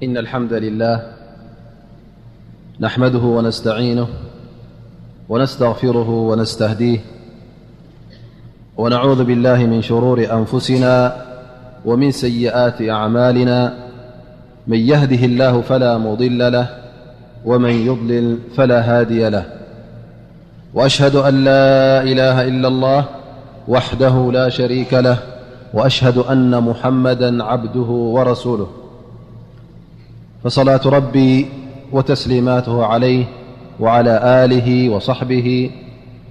إن الحمد لله نحمده ونستعينه ونستغفره ونستهديه، ونعوذ بالله من شرور أنفسنا ومن سيئات أعمالنا. من يهده الله فلا مضل له، ومن يضلل فلا هادي له. وأشهد أن لا إله إلا الله وحده لا شريك له، وأشهد أن محمدا عبده ورسوله. فصلاة ربي وتسليماته عليه وعلى آله وصحبه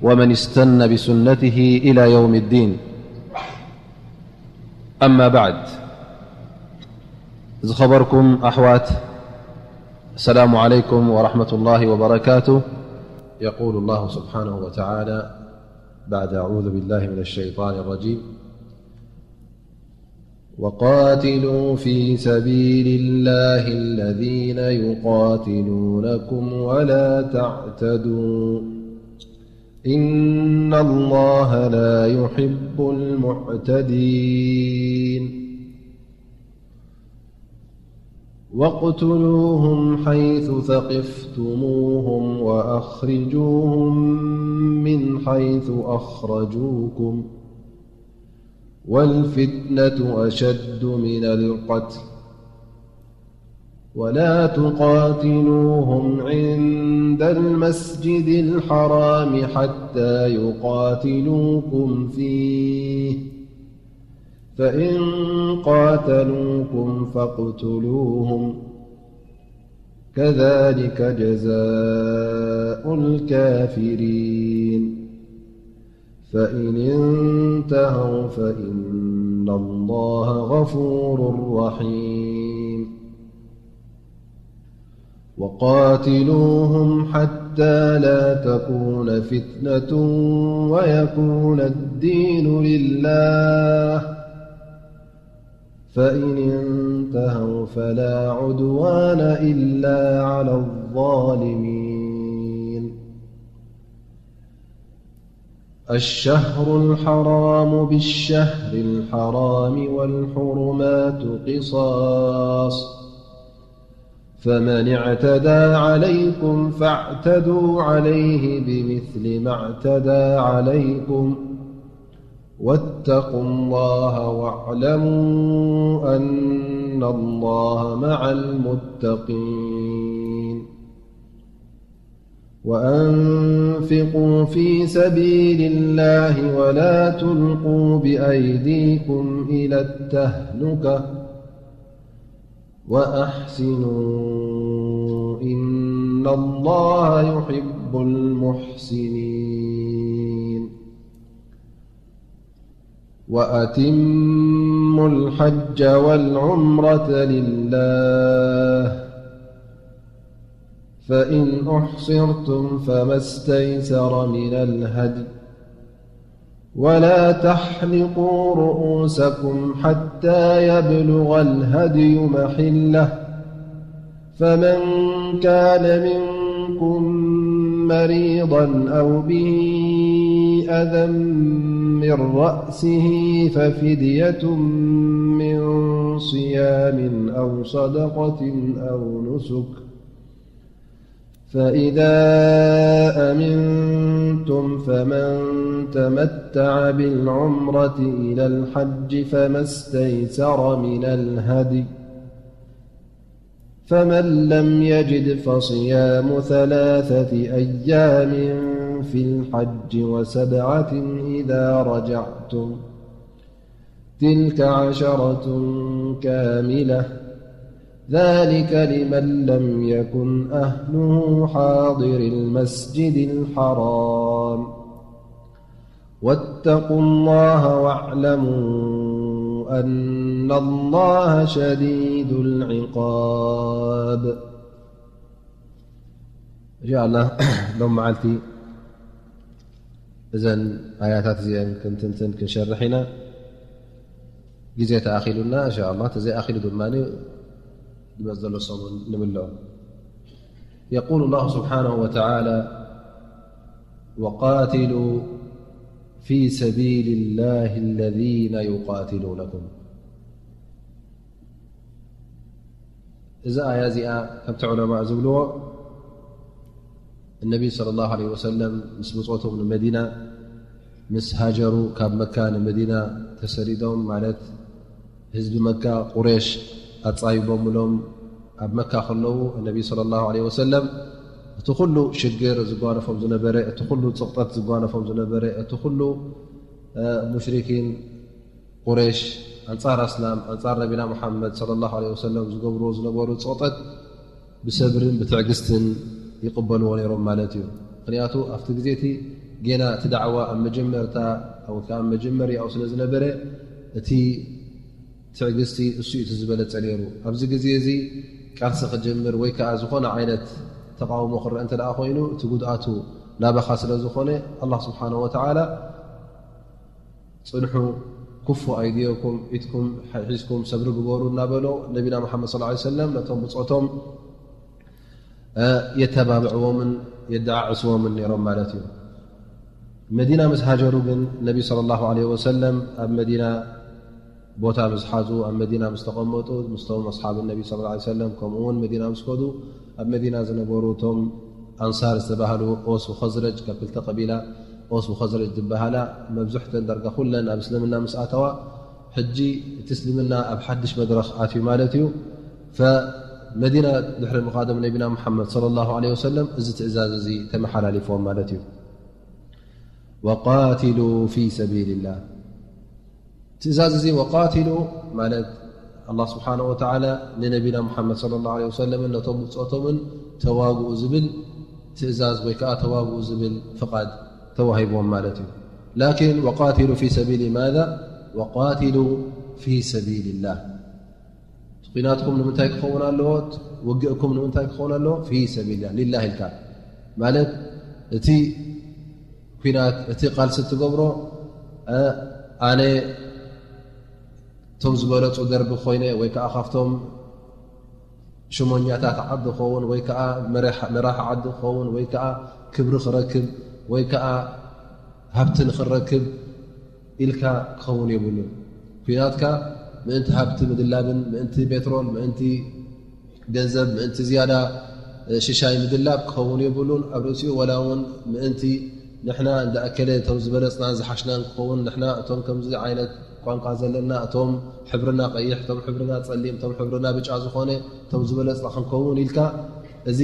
ومن استن بسنته إلى يوم الدين. أما بعد، ዝኸበርኩም ኣሕዋት፣ السلام عليكم ورحمة الله وبركاته. يقول الله سبحانه وتعالى بعد أعوذ بالله من الشيطان الرجيم: وقاتلوا في سبيل الله الذين يقاتلونكم ولا تعتدوا، إن الله لا يحب المعتدين. واقتلوهم حيث ثقفتموهم وأخرجوهم من حيث أخرجوكم، والفتنة أشد من القتل، ولا تقاتلوهم عند المسجد الحرام حتى يقاتلوكم فيه، فإن قاتلوكم فاقتلوهم، كذلك جزاء الكافرين. فإن انتهوا فإن الله غفور رحيم. وقاتلوهم حتى لا تكون فتنة ويكون الدين لله، فإن انتهوا فلا عدوان إلا على الظالمين. الشهر الحرام بالشهر الحرام والحرمات قصاص، فمن اعتدى عليكم فاعتدوا عليه بمثل ما اعتدى عليكم، واتقوا الله واعلموا أن الله مع المتقين. وأنفقوا في سبيل الله ولا تلقوا بأيديكم إلى التهلكة وأحسنوا إن الله يحب المحسنين. وأتموا الحج والعمرة لله، فإن أحصرتم فما استيسر من الهدي، ولا تحلقوا رؤوسكم حتى يبلغ الهدي محله، فمن كان منكم مريضا أو به أذى من رأسه ففدية من صيام أو صدقة أو نسك، فإذا أمنتم فمن تمتع بالعمرة إلى الحج فما استيسر من الهدي، فمن لم يجد فصيام ثلاثة أيام في الحج وسبعة إذا رجعتم، تلك عشرة كاملة، ذلك لمن لم يكن أهله حاضر المسجد الحرام، واتقوا الله واعلموا أن الله شديد العقاب. إن شاء الله ሎም መዓልቲ እዘን ኣያታት እዚአን ክንትንትን ክንሸርሕ ኢና። ግዜ ተኣኺሉና እንሻ ኣላህ፣ ተዘይኣኺሉ ድማ ዝመፅ ዘሎ ሰሙን ንምልኦ። يقول الله سبحانه وتعالى: وقاتلوا في سبيل الله الذين يقاتلونكم. እዛ ኣያ እዚኣ ከምቲ ዑለማእ ዝብልዎ፣ እነቢ ሰለላሁ ዐለይሂ ወሰለም ምስ ብጾቶም ንመዲና፣ ምስ ሃጀሩ፣ ካብ መካ ንመዲና ተሰዲዶም፣ ማለት ህዝቢ መካ፣ ቁሬሽ ኣጻይቦምሎም ኣብ መካ ከለዉ፣ እነቢ ሰለላሁ ዐለይሂ ወሰለም እቲ ኩሉ ሽግር ዝጓነፎም ዝነበረ፣ እቲ ኩሉ ጽቕጠት ዝጓነፎም ዝነበረ፣ እቲ ኩሉ፣ እ፣ ሙሽሪኪን ቁሬሽ ኣንጻር ኣስላም፣ ኣንጻር ነቢና ሙሓመድ ሰለላሁ ዐለይሂ ወሰለም ዝገብርዎ ዝነበሩ ጸቕጠት ብሰብርን ብትዕግስትን ይቕበልዎ ነይሮም ማለት እዩ። ምኽንያቱ ኣብቲ ግዜ እቲ ጌና እቲ ዳዕዋ ኣብ መጀመርታ ወይ ከዓ ኣብ መጀመርያኡ ስለ ዝነበረ፣ እቲ ትዕግስቲ እሱ እዩ እቲ ዝበለጸ ነይሩ። ኣብዚ ግዜ እዚ ቃልሲ ክጅምር ወይ ከዓ ዝኾነ ዓይነት ተቃውሞ ክረአ እንተ ደኣ ኮይኑ፣ እቲ ጉድኣቱ ናባኻ ስለ ዝኾነ፣ ኣላህ ስብሓነሁ ወተዓላ ጽንሑ፣ ኩፉ ኣይድየኩም፣ ኢድኩም ሒዝኩም ሰብሪ ግበሩ እናበሎ፣ ነቢና መሓመድ ሰለላሁ ዐለይሂ ወሰለም ነቶም ብጾቶም፣ እ፣ የተባብዕዎምን የደዓዕስዎምን ነይሮም ማለት እዩ። መዲና ምስ ሃጀሩ ግን፣ ነቢ ሰለላሁ ዐለይሂ ወሰለም ኣብ መዲና ቦታ ምስ ሓዙ፣ ኣብ መዲና ምስ ተቐመጡ፣ ምስቶም ኣስሓብ ነቢ ሰለላሁ ዐለይሂ ወሰለም፣ ከምኡ እውን መዲና ምስ ከዱ፣ ኣብ መዲና ዝነበሩ እቶም ኣንሳር ዝተባህሉ፣ ኦስ ወኸዝረጅ፣ ካብ ክልተ ቀቢላ ኦስ ወኸዝረጅ ዝበሃላ፣ መብዝሕተን ዳርጋ ኩለን ኣብ እስልምና ምስ ኣተዋ፣ ሕጂ እቲ እስልምና ኣብ ሓድሽ መድረኽ ኣትዩ ማለት እዩ። ፈመዲና ድሕሪ ምኻዶም ነቢና ሙሓመድ ሰለላሁ ዐለይሂ ወሰለም፣ እዚ ትእዛዝ እዚ ተመሓላሊፍዎም ማለት እዩ። ወቃትሉ ፊ ሰቢልላህ። ትእዛዝ እዚ ወቃትሉ ማለት፣ ኣላህ ስብሓነሁ ወተዓላ ንነቢና ሙሓመድ ሰለላሁ ዐለይሂ ወሰለምን ነቶም ብጾቶምን ተዋግኡ ዝብል ትእዛዝ ወይ ከዓ ተዋግኡ ዝብል ፍቓድ ተዋሂብዎም ማለት እዩ። ላኪን ወቃትሉ ፊ ሰቢሊ ማዛ? ወቃትሉ ፊ ሰቢልላህ። እቲ ኲናትኩም ንምንታይ ክኸውን ኣለዎ? ውግእኩም ንምንታይ ክኸውን ኣለዎ? ፊ ሰቢልላህ፣ ሊላህ ኢልካ ማለት፣ እቲ ኲናት፣ እቲ ቃልሲ እትገብሮ፣ እ፣ ኣነ እቶም ዝበለጹ ደርቢ ኮይነ፣ ወይ ከዓ ካብቶም ሽሞኛታት ዓዲ ክኸውን፣ ወይ ከዓ መራሕ-፣ መራሒ ዓዲ ክኸውን፣ ወይ ከዓ ክብሪ ክረክብ፣ ወይ ከዓ ሃብቲ ንኽረክብ ኢልካ ክኸውን የብሉን። ኲናትካ ምእንቲ ሃብቲ ምድላብን ምእንቲ ፔትሮል፣ ምእንቲ ገንዘብ፣ ምእንቲ ዝያዳ ሽሻይ ምድላብ ክኸውን የብሉን። ኣብ ርእሲኡ፣ ወላ እውን ምእንቲ ንሕና እንዳ እከለ እቶም ዝበለጽናን ዝሓሽናን ክኸውን፣ ንሕና እቶም ከምዚ ዓይነት ቋንቋ ዘለና፣ እቶም ሕብርና ቀይሕ፣ እቶም ሕብርና ጸሊም፣ እቶም ሕብርና ብጫ ዝኾነ፣ እቶም ዝበለጽና ክንከውን ኢልካ፣ እዚ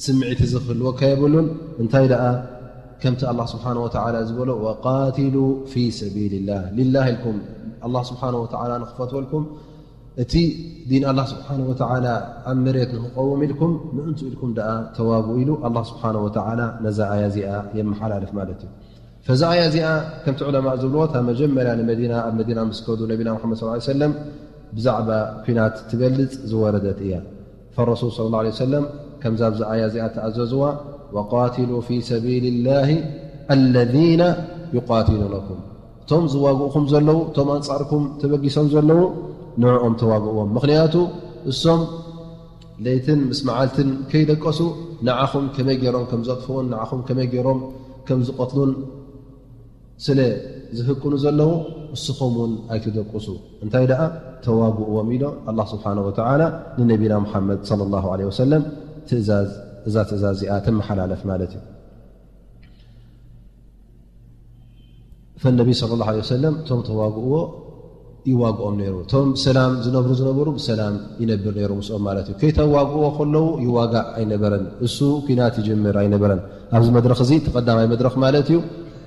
ስምዒት እዚ ክህልወካ የብሉን። እንታይ ደኣ፣ ከምቲ ኣላህ ስብሓነ ወተዓላ ዝበሎ፣ "ወቃትሉ ፊ ሰቢልላህ፣ ሊላህ ኢልኩም፣ ኣላህ ስብሓነ ወተዓላ ንኽፈትወልኩም፣ እቲ ዲን ኣላህ ስብሓነ ወተዓላ ኣብ መሬት ንኽቀውም ኢልኩም፣ ምእንቱ ኢልኩም ደኣ ተዋግኡ" ኢሉ ኣላህ ስብሓነ ወተዓላ ነዛ ኣያ እዚኣ የመሓላልፍ ማለት እዩ። ፈዛ ኣያ እዚኣ፣ ከምቲ ዑለማእ ዝብልዎ፣ እታ መጀመርያ ንመዲና፣ ኣብ መዲና ምስ ከዱ ነቢና ሙሓመድ ሰለላሁ ዐለይሂ ወሰለም ብዛዕባ ኲናት ትገልጽ ዝወረደት እያ። ፈረሱል ሰለላሁ ዐለይሂ ወሰለም ከምዛ ኣብዚ ኣያ እዚኣ ተኣዘዝዋ፣ "ወቃትሉ ፊ ሰቢልላሂ አለዚነ ዩቃትሉነኩም።" እቶም ዝዋግኡኹም ዘለዉ፣ እቶም ኣንጻርኩም ተበጊሶም ዘለዉ፣ ንዕኦም ተዋግእዎም። ምኽንያቱ እሶም ለይትን ምስ መዓልትን ከይደቀሱ ንዓኹም ከመይ ገይሮም ከም ዘጥፍኡን ንዓኹም ከመይ ገይሮም ከም ዝቐትሉን ስለ ዝህቅኑ ዘለዉ፣ እስኹም እውን ኣይትደቅሱ። እንታይ ደኣ፣ ተዋግእዎም ኢሎ ኣላህ ስብሓነ ወተዓላ ንነቢና ሙሓመድ ሰለላሁ ዐለይሂ ወሰለም ትእዛዝ፣ እዛ ትእዛዝ እዚኣ ተመሓላለፍ ማለት እዩ። ፈነቢ ሰለላሁ ዐለይሂ ወሰለም እቶም ተዋግእዎ ይዋግኦም ነይሩ። እቶም ብሰላም ዝነብሩ ዝነበሩ ብሰላም ይነብር ነይሩ ምስኦም ማለት እዩ። ከይተዋግእዎ ከለዉ ይዋጋእ ኣይነበረን። እሱ ኲናት ይጅምር ኣይነበረን። ኣብዚ መድረኽ እዚ፣ እቲ ቀዳማይ መድረኽ ማለት እዩ፣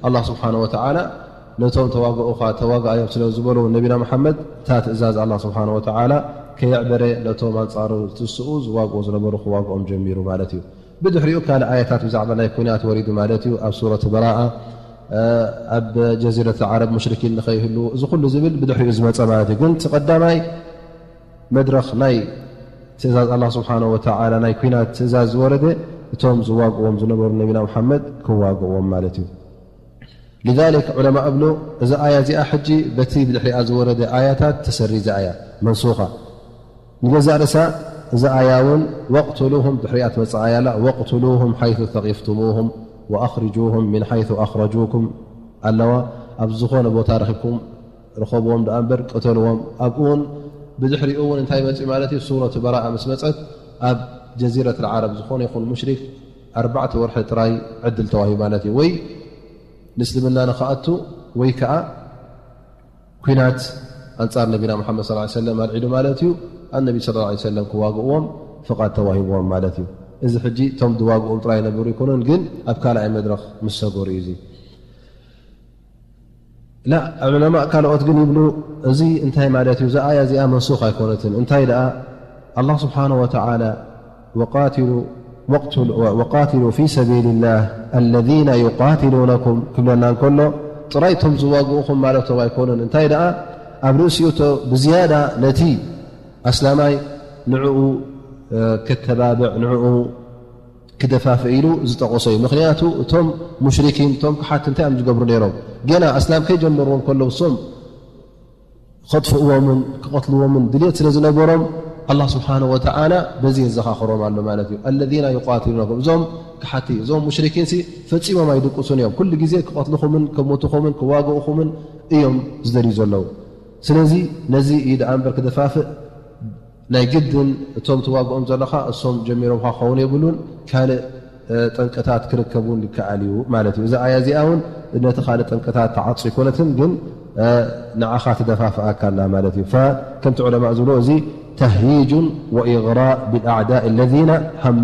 ኣላህ ስብሓነ ወተዓላ ነቶም ተዋግኡኻ ተዋግኣዮም ስለ ዝበሎ ነቢና መሓመድ፣ እታ ትእዛዝ ኣላህ ስብሓነ ወተዓላ ከየዕበረ ነቶም ኣንጻሩ ትስኡ ዝዋግኡ ዝነበሩ ክዋግኦም ጀሚሩ ማለት እዩ። ብድሕሪኡ ካልእ ኣያታት ብዛዕባ ናይ ኲናት ወሪዱ ማለት እዩ። ኣብ ሱረት በራኣ፣ እ፣ ኣብ ጀዚረት ዓረብ ሙሽሪኪን ንኸይህሉ፣ እዚ ኩሉ ዝብል ብድሕሪኡ ዝመጸ ማለት እዩ። ግን እቲ ቀዳማይ መድረኽ ናይ ትእዛዝ ኣላህ ስብሓነሁ ወተዓላ፣ ናይ ኲናት ትእዛዝ ዝወረደ፣ እቶም ዝዋግእዎም ዝነበሩ ነቢና መሓመድ ክዋግእዎም ማለት እዩ። ሊዛሊክ ዑለማ እብሉ፣ እዛ ኣያ እዚኣ ሕጂ በቲ ብድሕሪኣ ዝወረደ ኣያታት ተሰሪዛ እያ፣ መንሱኻ። ንገዛእ ርእሳ እዛ ኣያ እውን ወቅትሉሁም፣ ድሕሪኣ ትመጽእ ኣያ ኣላ፣ ወቅትሉሁም ሓይሱ ሰቂፍቱሙሁም ወኣኽርጁሁም ሚን ሓይሱ ኣኽረጁኩም ኣለዋ። ኣብ ዝኾነ ቦታ ረኺብኩም ርኸብዎም ደኣ እምበር ቅተልዎም። ኣብኡ እውን ብድሕሪኡ እውን እንታይ መፅእ ማለት እዩ? ሱረት በራኣ ምስ መፀት ኣብ ጀዚረት ዓረብ ዝኾነ ይኹን ሙሽሪክ ኣርባዕተ ወርሒ ጥራይ ዕድል ተዋሂቡ ማለት እዩ። ወይ ንእስልምና ንኽኣቱ ወይ ከዓ ኲናት ኣንጻር ነቢና ሙሓመድ ሰለላሁ ዐለይሂ ወሰለም ኣልዒሉ ማለት እዩ። ኣነቢ ሰለላሁ ዐለይሂ ወሰለም ክዋግእዎም ፍቓድ ተዋሂብዎም ማለት እዩ። እዚ ሕጂ እቶም ዝዋግኦም ጥራይ ነበሩ ኣይኮኑን፣ ግን ኣብ ካልኣይ መድረኽ ምስ ሰገሩ እዩ። እዚ ላ ዑለማእ ካልኦት ግን ይብሉ፣ እዚ እንታይ ማለት እዩ? እዛ ኣያ እዚኣ መንሱኽ ኣይኮነትን። እንታይ ደኣ ኣላህ ስብሓነሁ ወተዓላ ወቃትሉ ወቅቱል- ወቃትሉ ፊ ሰቢልላህ አለዚነ ዩቃትሉነኩም ክብለና እንከሎ ጥራይ እቶም ዝዋግኡኹም ማለቶም ኣይኮኑን። እንታይ ደኣ ኣብ ርእሲኡ እቶ ብዝያዳ ነቲ ኣስላማይ ንዕኡ እ፣ ከተባብዕ ንዕኡ ክደፋፍእ ኢሉ ዝጠቐሶ እዩ። ምኽንያቱ እቶም ሙሽሪኪን እቶም ክሓት እንታይ እዮም ዝገብሩ ነይሮም? ገና ኣስላም ከይጀመርዎም ከለዉ እሶም ከጥፍእዎምን ክቐትልዎምን ድልየት ስለ ዝነበሮም ኣላህ ስብሓነሁ ወተዓላ በዚ የዘኻኽሮም ኣሎ ማለት እዩ። አለዚነ ዩቃትሉነኩም፣ እዞም ክሓቲ እዞም ሙሽሪኪንሲ ፈጺሞም ኣይድቅሱን እዮም። ኩሉ ግዜ ክቐትልኹምን ከሞትኹምን ክዋግእኹምን እዮም ዝደልዩ ዘለዉ። ስለዚ ነዚ እዩ ደኣ እምበር ክደፋፍእ ናይ ግድን እቶም ትዋግኦም ዘለኻ እሶም ጀሚሮምካ ክኸውን የብሉን፣ ካልእ እ፣ ጠንቅታት ክርከብ እውን ይከኣል እዩ ማለት እዩ። እዛ ኣያ እዚኣ እውን ነቲ ካልእ ጠንቅታት ተዓጾ ኣይኮነትን፣ ግን እ፣ ንዓኻ ትደፋፍኣካ ኣላ ማለት እዩ። ፈ-፣ ከምቲ ዑለማእ ዝብሎ እዚ ተህይጁን ወኢግራእ ብልኣዕዳእ ለዚነ ሃም-፣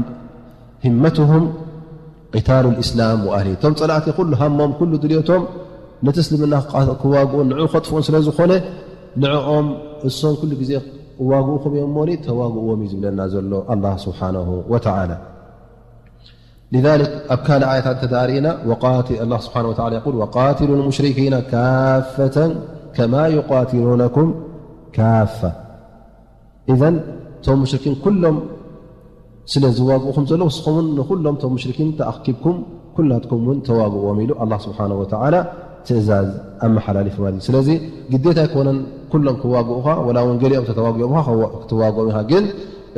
ህመትሁም ቂታሉ ልእስላም ወኣህሊ። እቶም ጸላእቲ ኩሉ ሃሞም ኩሉ ድልየቶም ነቲ እስልምና ክቃ-፣ ክዋግኡን ንዕኡ ከጥፍኡን ስለ ዝኾነ ንዕኦም እሶም ኩሉ ግዜ እዋግኡኹም እዮም እሞኒ ተዋግእዎም እዩ ዝብለና ዘሎ ኣላህ ስብሓነሁ ወተዓላ። لذلك ኣብ ካልእ ኣያታት እንተ ደኣ ርኢና ወቃቲ-፣ ኣላህ ስብሓነሁ ወተዓላ የቁል ወቃትሉ ልሙሽሪኪነ ካፈተን ከማ ዩቃትሉነኩም ካፋ። ኢዘን እቶም ሙሽሪኪን ኩሎም ስለ ዝዋግኡኹም ዘለዉ ንስኹም እውን ንኩሎም እቶም ሙሽሪኪን ተኣኪብኩም ኩላትኩም እውን ተዋግእዎም ኢሉ ኣላህ ስብሓነሁ ወተዓላ ትእዛዝ ኣመሓላሊፉ ማለት እዩ። ስለዚ ግዴታ ኣይኮነን ኩሎም ክዋግኡኻ፣ ወላ እውን ገሊኦም ተተዋጊኦምኻ ክዋ-፣ ክትዋግኦም ኢኻ። ግን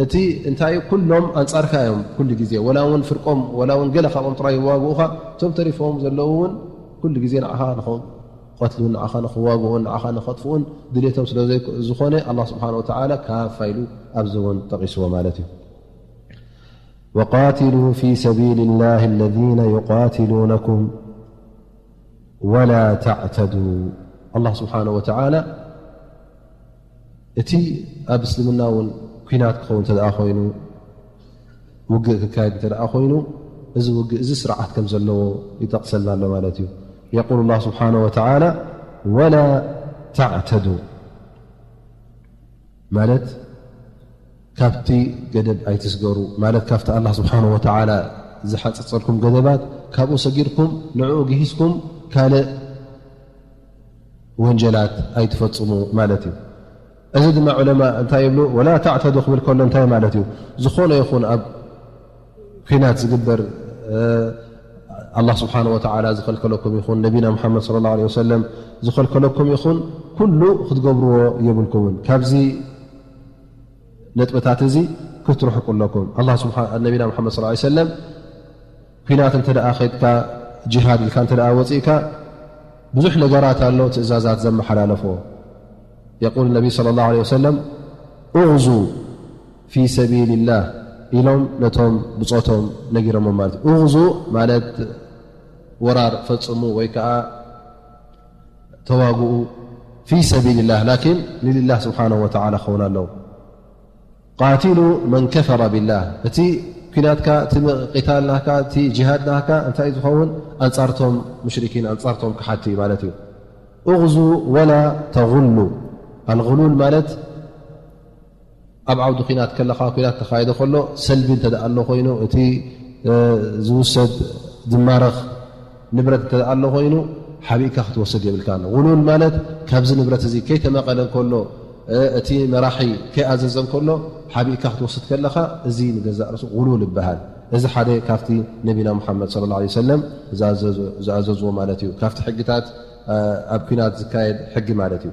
እቲ እንታይ እዩ? ኩሎም ኣንጻርካ እዮም ኩሉ ግዜ። ወላ እውን ፍርቆም፣ ወላ እውን ገለ ካብኦም ጥራይ ይዋግኡኻ፣ እቶም ተሪፎም ዘለዉ እውን ኩሉ ግዜ ንዓኻ ንኸ-፣ ቀትሉን ንዓኻ ንኽዋግኡን ንዓኻ ንኸጥፍኡን ድሌቶም ስለ ዘይ-፣ ዝኾነ፣ ኣላህ ስብሓነሁ ወተዓላ ካፋ ኢሉ ኣብዚ እውን ጠቒስዎ ማለት እዩ። ወቃትሉ ፊ ሰቢልላህ ለዚነ ዩቃትሉነኩም ወላ ተዕተዱ። ኣላህ ስብሓነሁ ወተዓላ እቲ ኣብ እስልምና እውን ኲናት ክኸውን እንተ ደኣ ኮይኑ፣ ውግእ ክካየድ እንተ ደኣ ኮይኑ፣ እዚ ውግእ እዚ ስርዓት ከም ዘለዎ ይጠቕሰልና ኣሎ ማለት እዩ። የቁል ላህ ስብሓነሁ ወተዓላ፣ ወላ ተዕተዱ ማለት ካብቲ ገደብ ኣይትስገሩ ማለት ካብቲ ኣላህ ስብሓነሁ ወተዓላ ዝሓፀፀልኩም ገደባት ካብኡ ሰጊርኩም ንዕኡ ግሂስኩም ካልእ ወንጀላት ኣይትፈጽሙ ማለት እዩ። እዚ ድማ ዑለማ እንታይ ይብሉ? ወላ ተዕተዱ ክብል ከሎ እንታይ ማለት እዩ? ዝኾነ ይኹን ኣብ ኲናት ዝግበር፣ እ፣ ኣላህ ስብሓነሁ ወተዓላ ዝኸልከለኩም ይኹን ነቢና ሙሓመድ ሰለላሁ ዐለይሂ ወሰለም ዝኸልከለኩም ይኹን ኩሉ ክትገብርዎ የብልኩምን። ካብዚ ነጥብታት እዚ ክትርሕቁ ኣለኩም። ኣላህ ስብሓ-፣ ነቢና ሙሓመድ ሰለላሁ ዐለይሂ ወሰለም ኲናት እንተ ደኣ ኸድካ፣ ጂሃድ ኢልካ እንተ ደኣ ወጺእካ፣ ብዙሕ ነገራት ኣሎ ትእዛዛት ዘመሓላለፎ። የቁል ነቢ ሰለላሁ ዐለይሂ ወሰለም፣ ኡግዙ ፊ ሰቢልላህ ኢሎም ነቶም ብጾቶም ነጊሮሞም ማለት እዩ። ኡግዙ ማለት ወራር ፈጽሙ ወይ ከኣ ተዋግኡ ፊ ሰቢልላህ፣ ላኪን ንልላህ ስብሓነሁ ወተዓላ ክኸውን ኣለዎ። ቃትሉ መን ከፈረ ቢላህ፣ እቲ ኲናትካ፣ እቲ ቂታል ናትካ፣ እቲ ጂሃድ ናትካ እንታይ እዩ ዝኸውን? ኣንጻርቶም ሙሽሪኪን፣ ኣንጻርቶም ክሓቲ እዩ ማለት እዩ። እግዙ ወላ ተጉሉ። ኣልጉሉል ማለት ኣብ ዓውዲ ኲናት ከለኻ፣ ኲናት ተኻየደ ከሎ ሰልቢ እንተ ደኣ ኣሎ ኮይኑ፣ እቲ፣ እ፣ ዝውሰድ ዝማረኽ ንብረት እንተ ደኣ ኣሎ ኮይኑ፣ ሓቢእካ ክትወስድ የብልካን። ጉሉል ማለት ካብዚ ንብረት እዚ ከይተመቐለ እንከሎ፣ እ፣ እቲ መራሒ ከይኣዘዘ እንከሎ፣ ሓቢእካ ክትወስድ ከለኻ፣ እዚ ንገዛእ ርእሱ ጉሉል ይበሃል። እዚ ሓደ ካብቲ ነቢና ሙሓመድ ሰለላሁ ዐለይሂ ወሰለም ዝኣዘዙ-፣ ዝኣዘዝዎ ማለት እዩ። ካብቲ ሕግታት፣ እ፣ ኣብ ኲናት ዝካየድ ሕጊ ማለት እዩ።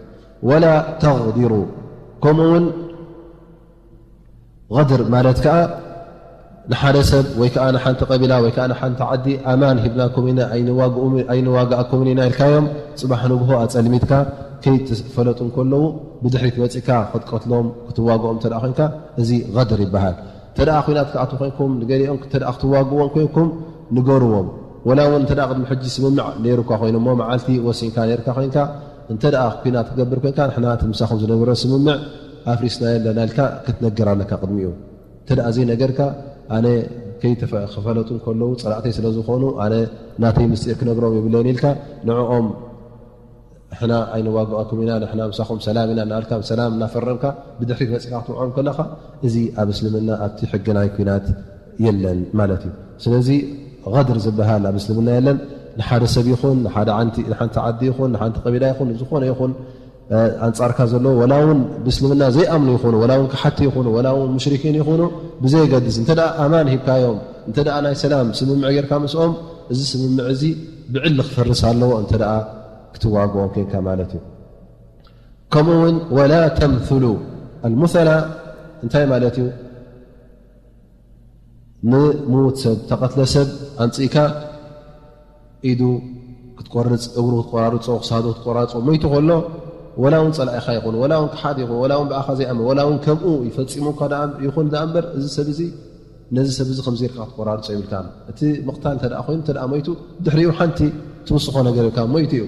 ወላ ተግዲሩ፣ ከምኡ እውን ገድር ማለት ከኣ ንሓደ ሰብ ወይ ከኣ ንሓንቲ ቀቢላ ወይ ከኣ ንሓንቲ ዓዲ ኣማን ሂብናኩም ኢና፣ ኣይንዋግኡ-፣ ኣይንዋግኣኩምን ኢና ኢልካዮም፣ ጽባሕ ንግሆ ኣጸልሚትካ ከይትፈለጡ እንከለዉ ብድሕሪት መፂእካ ክትቀትሎም ክትዋግኦም እንተ ደኣ ኮይንካ፣ እዚ غدر ይበሃል። እንተ ደኣ ኲናት ክትኣትዉ ኮይንኩም፣ ንገሊኦም እንተ ደኣ ክትዋግዎም ኮይንኩም፣ ንገርዎም። ወላ እውን እንተ ደኣ ቅድሚ ሕጂ ስምምዕ ነይሩካ ኮይኑ እሞ፣ መዓልቲ ወሲንካ ነይርካ ኮይንካ፣ እንተ ደኣ ኲናት ክትገብር ኮይንካ፣ ንሕና እቲ ምሳኹም ዝነበረ ስምምዕ ኣፍሪስናዮ ኣለና ኢልካ ክትነግር ኣለካ ቅድሚኡ። እንተ ደኣ ዘይነገርካ፣ ኣነ ከይተፈ-፣ ክፈለጡ እንከለዉ ጸላእተይ ስለ ዝኾኑ፣ ኣነ ናተይ ምስጢር ክነግሮም የብለይን ኢልካ፣ ንዕኦም ንሕና ኣይንዋግኣኩም ኢና፣ ንሕና ምሳኹም ሰላም ኢና እናበልካ፣ ሰላም እናፈረምካ፣ ብድሕሪት መጺእካ ክትውዕኦም ከለኻ፣ እዚ ኣብ እስልምና ኣብቲ ሕጊ ናይ ኲናት የለን ማለት እዩ። ስለዚ غدر ዝበሃል ኣብ እስልምና የለን። ንሓደ ሰብ ይኹን፣ ንሓደ ዓንቲ-፣ ንሓንቲ ዓዲ ይኹን፣ ንሓንቲ ቀቢላ ይኹን፣ ዝኾነ ይኹን፣ እ፣ ኣንጻርካ ዘለዉ፣ ወላ እውን ብእስልምና ዘይኣምኑ ይኹኑ፣ ወላ እውን ከሓድቲ ይኹኑ፣ ወላ እውን ሙሽሪኪን ይኹኑ፣ ብዘየገድስ፣ እንተ ደኣ ኣማን ሂብካዮም፣ እንተ ደኣ ናይ ሰላም ስምምዕ ጌርካ ምስኦም፣ እዚ ስምምዕ እዚ ብዕሊ ክፈርስ ኣለዎ፣ እንተ ደኣ ክትዋግኦም ኬንካ ማለት እዩ። ከምኡ እውን፣ ወላ ተምثሉ ኣልሙثላ እንታይ ማለት እዩ? ንምዉት ሰብ፣ ተቐትለ ሰብ ኣምጺእካ ኢዱ ክትቆርጽ፣ እግሩ ክትቆራርጾ፣ ክሳዱ ክትቆራርጾ፣ ሞይቱ ከሎ፣ ወላ እውን ጸላኢኻ ይኹን፣ ወላ እውን ክሓድ ይኹን፣ ወላ እውን ብኣኻ ዘይኣምን፣ ወላ እውን ከምኡ ይፈጺሙ እኳ ደኣ ይኹን ደኣ እምበር፣ እዚ ሰብ እዚ ነዚ ሰብ እዚ ከምዚ ኢልካ ክትቆራርጾ የብልካን። እቲ ምቕታል እንተ ደኣ ኮይኑ፣ እንተ ደኣ ሞይቱ፣ ድሕሪኡ ሓንቲ ትውስኾ ነገር የብልካን፣ ሞይቱ እዩ።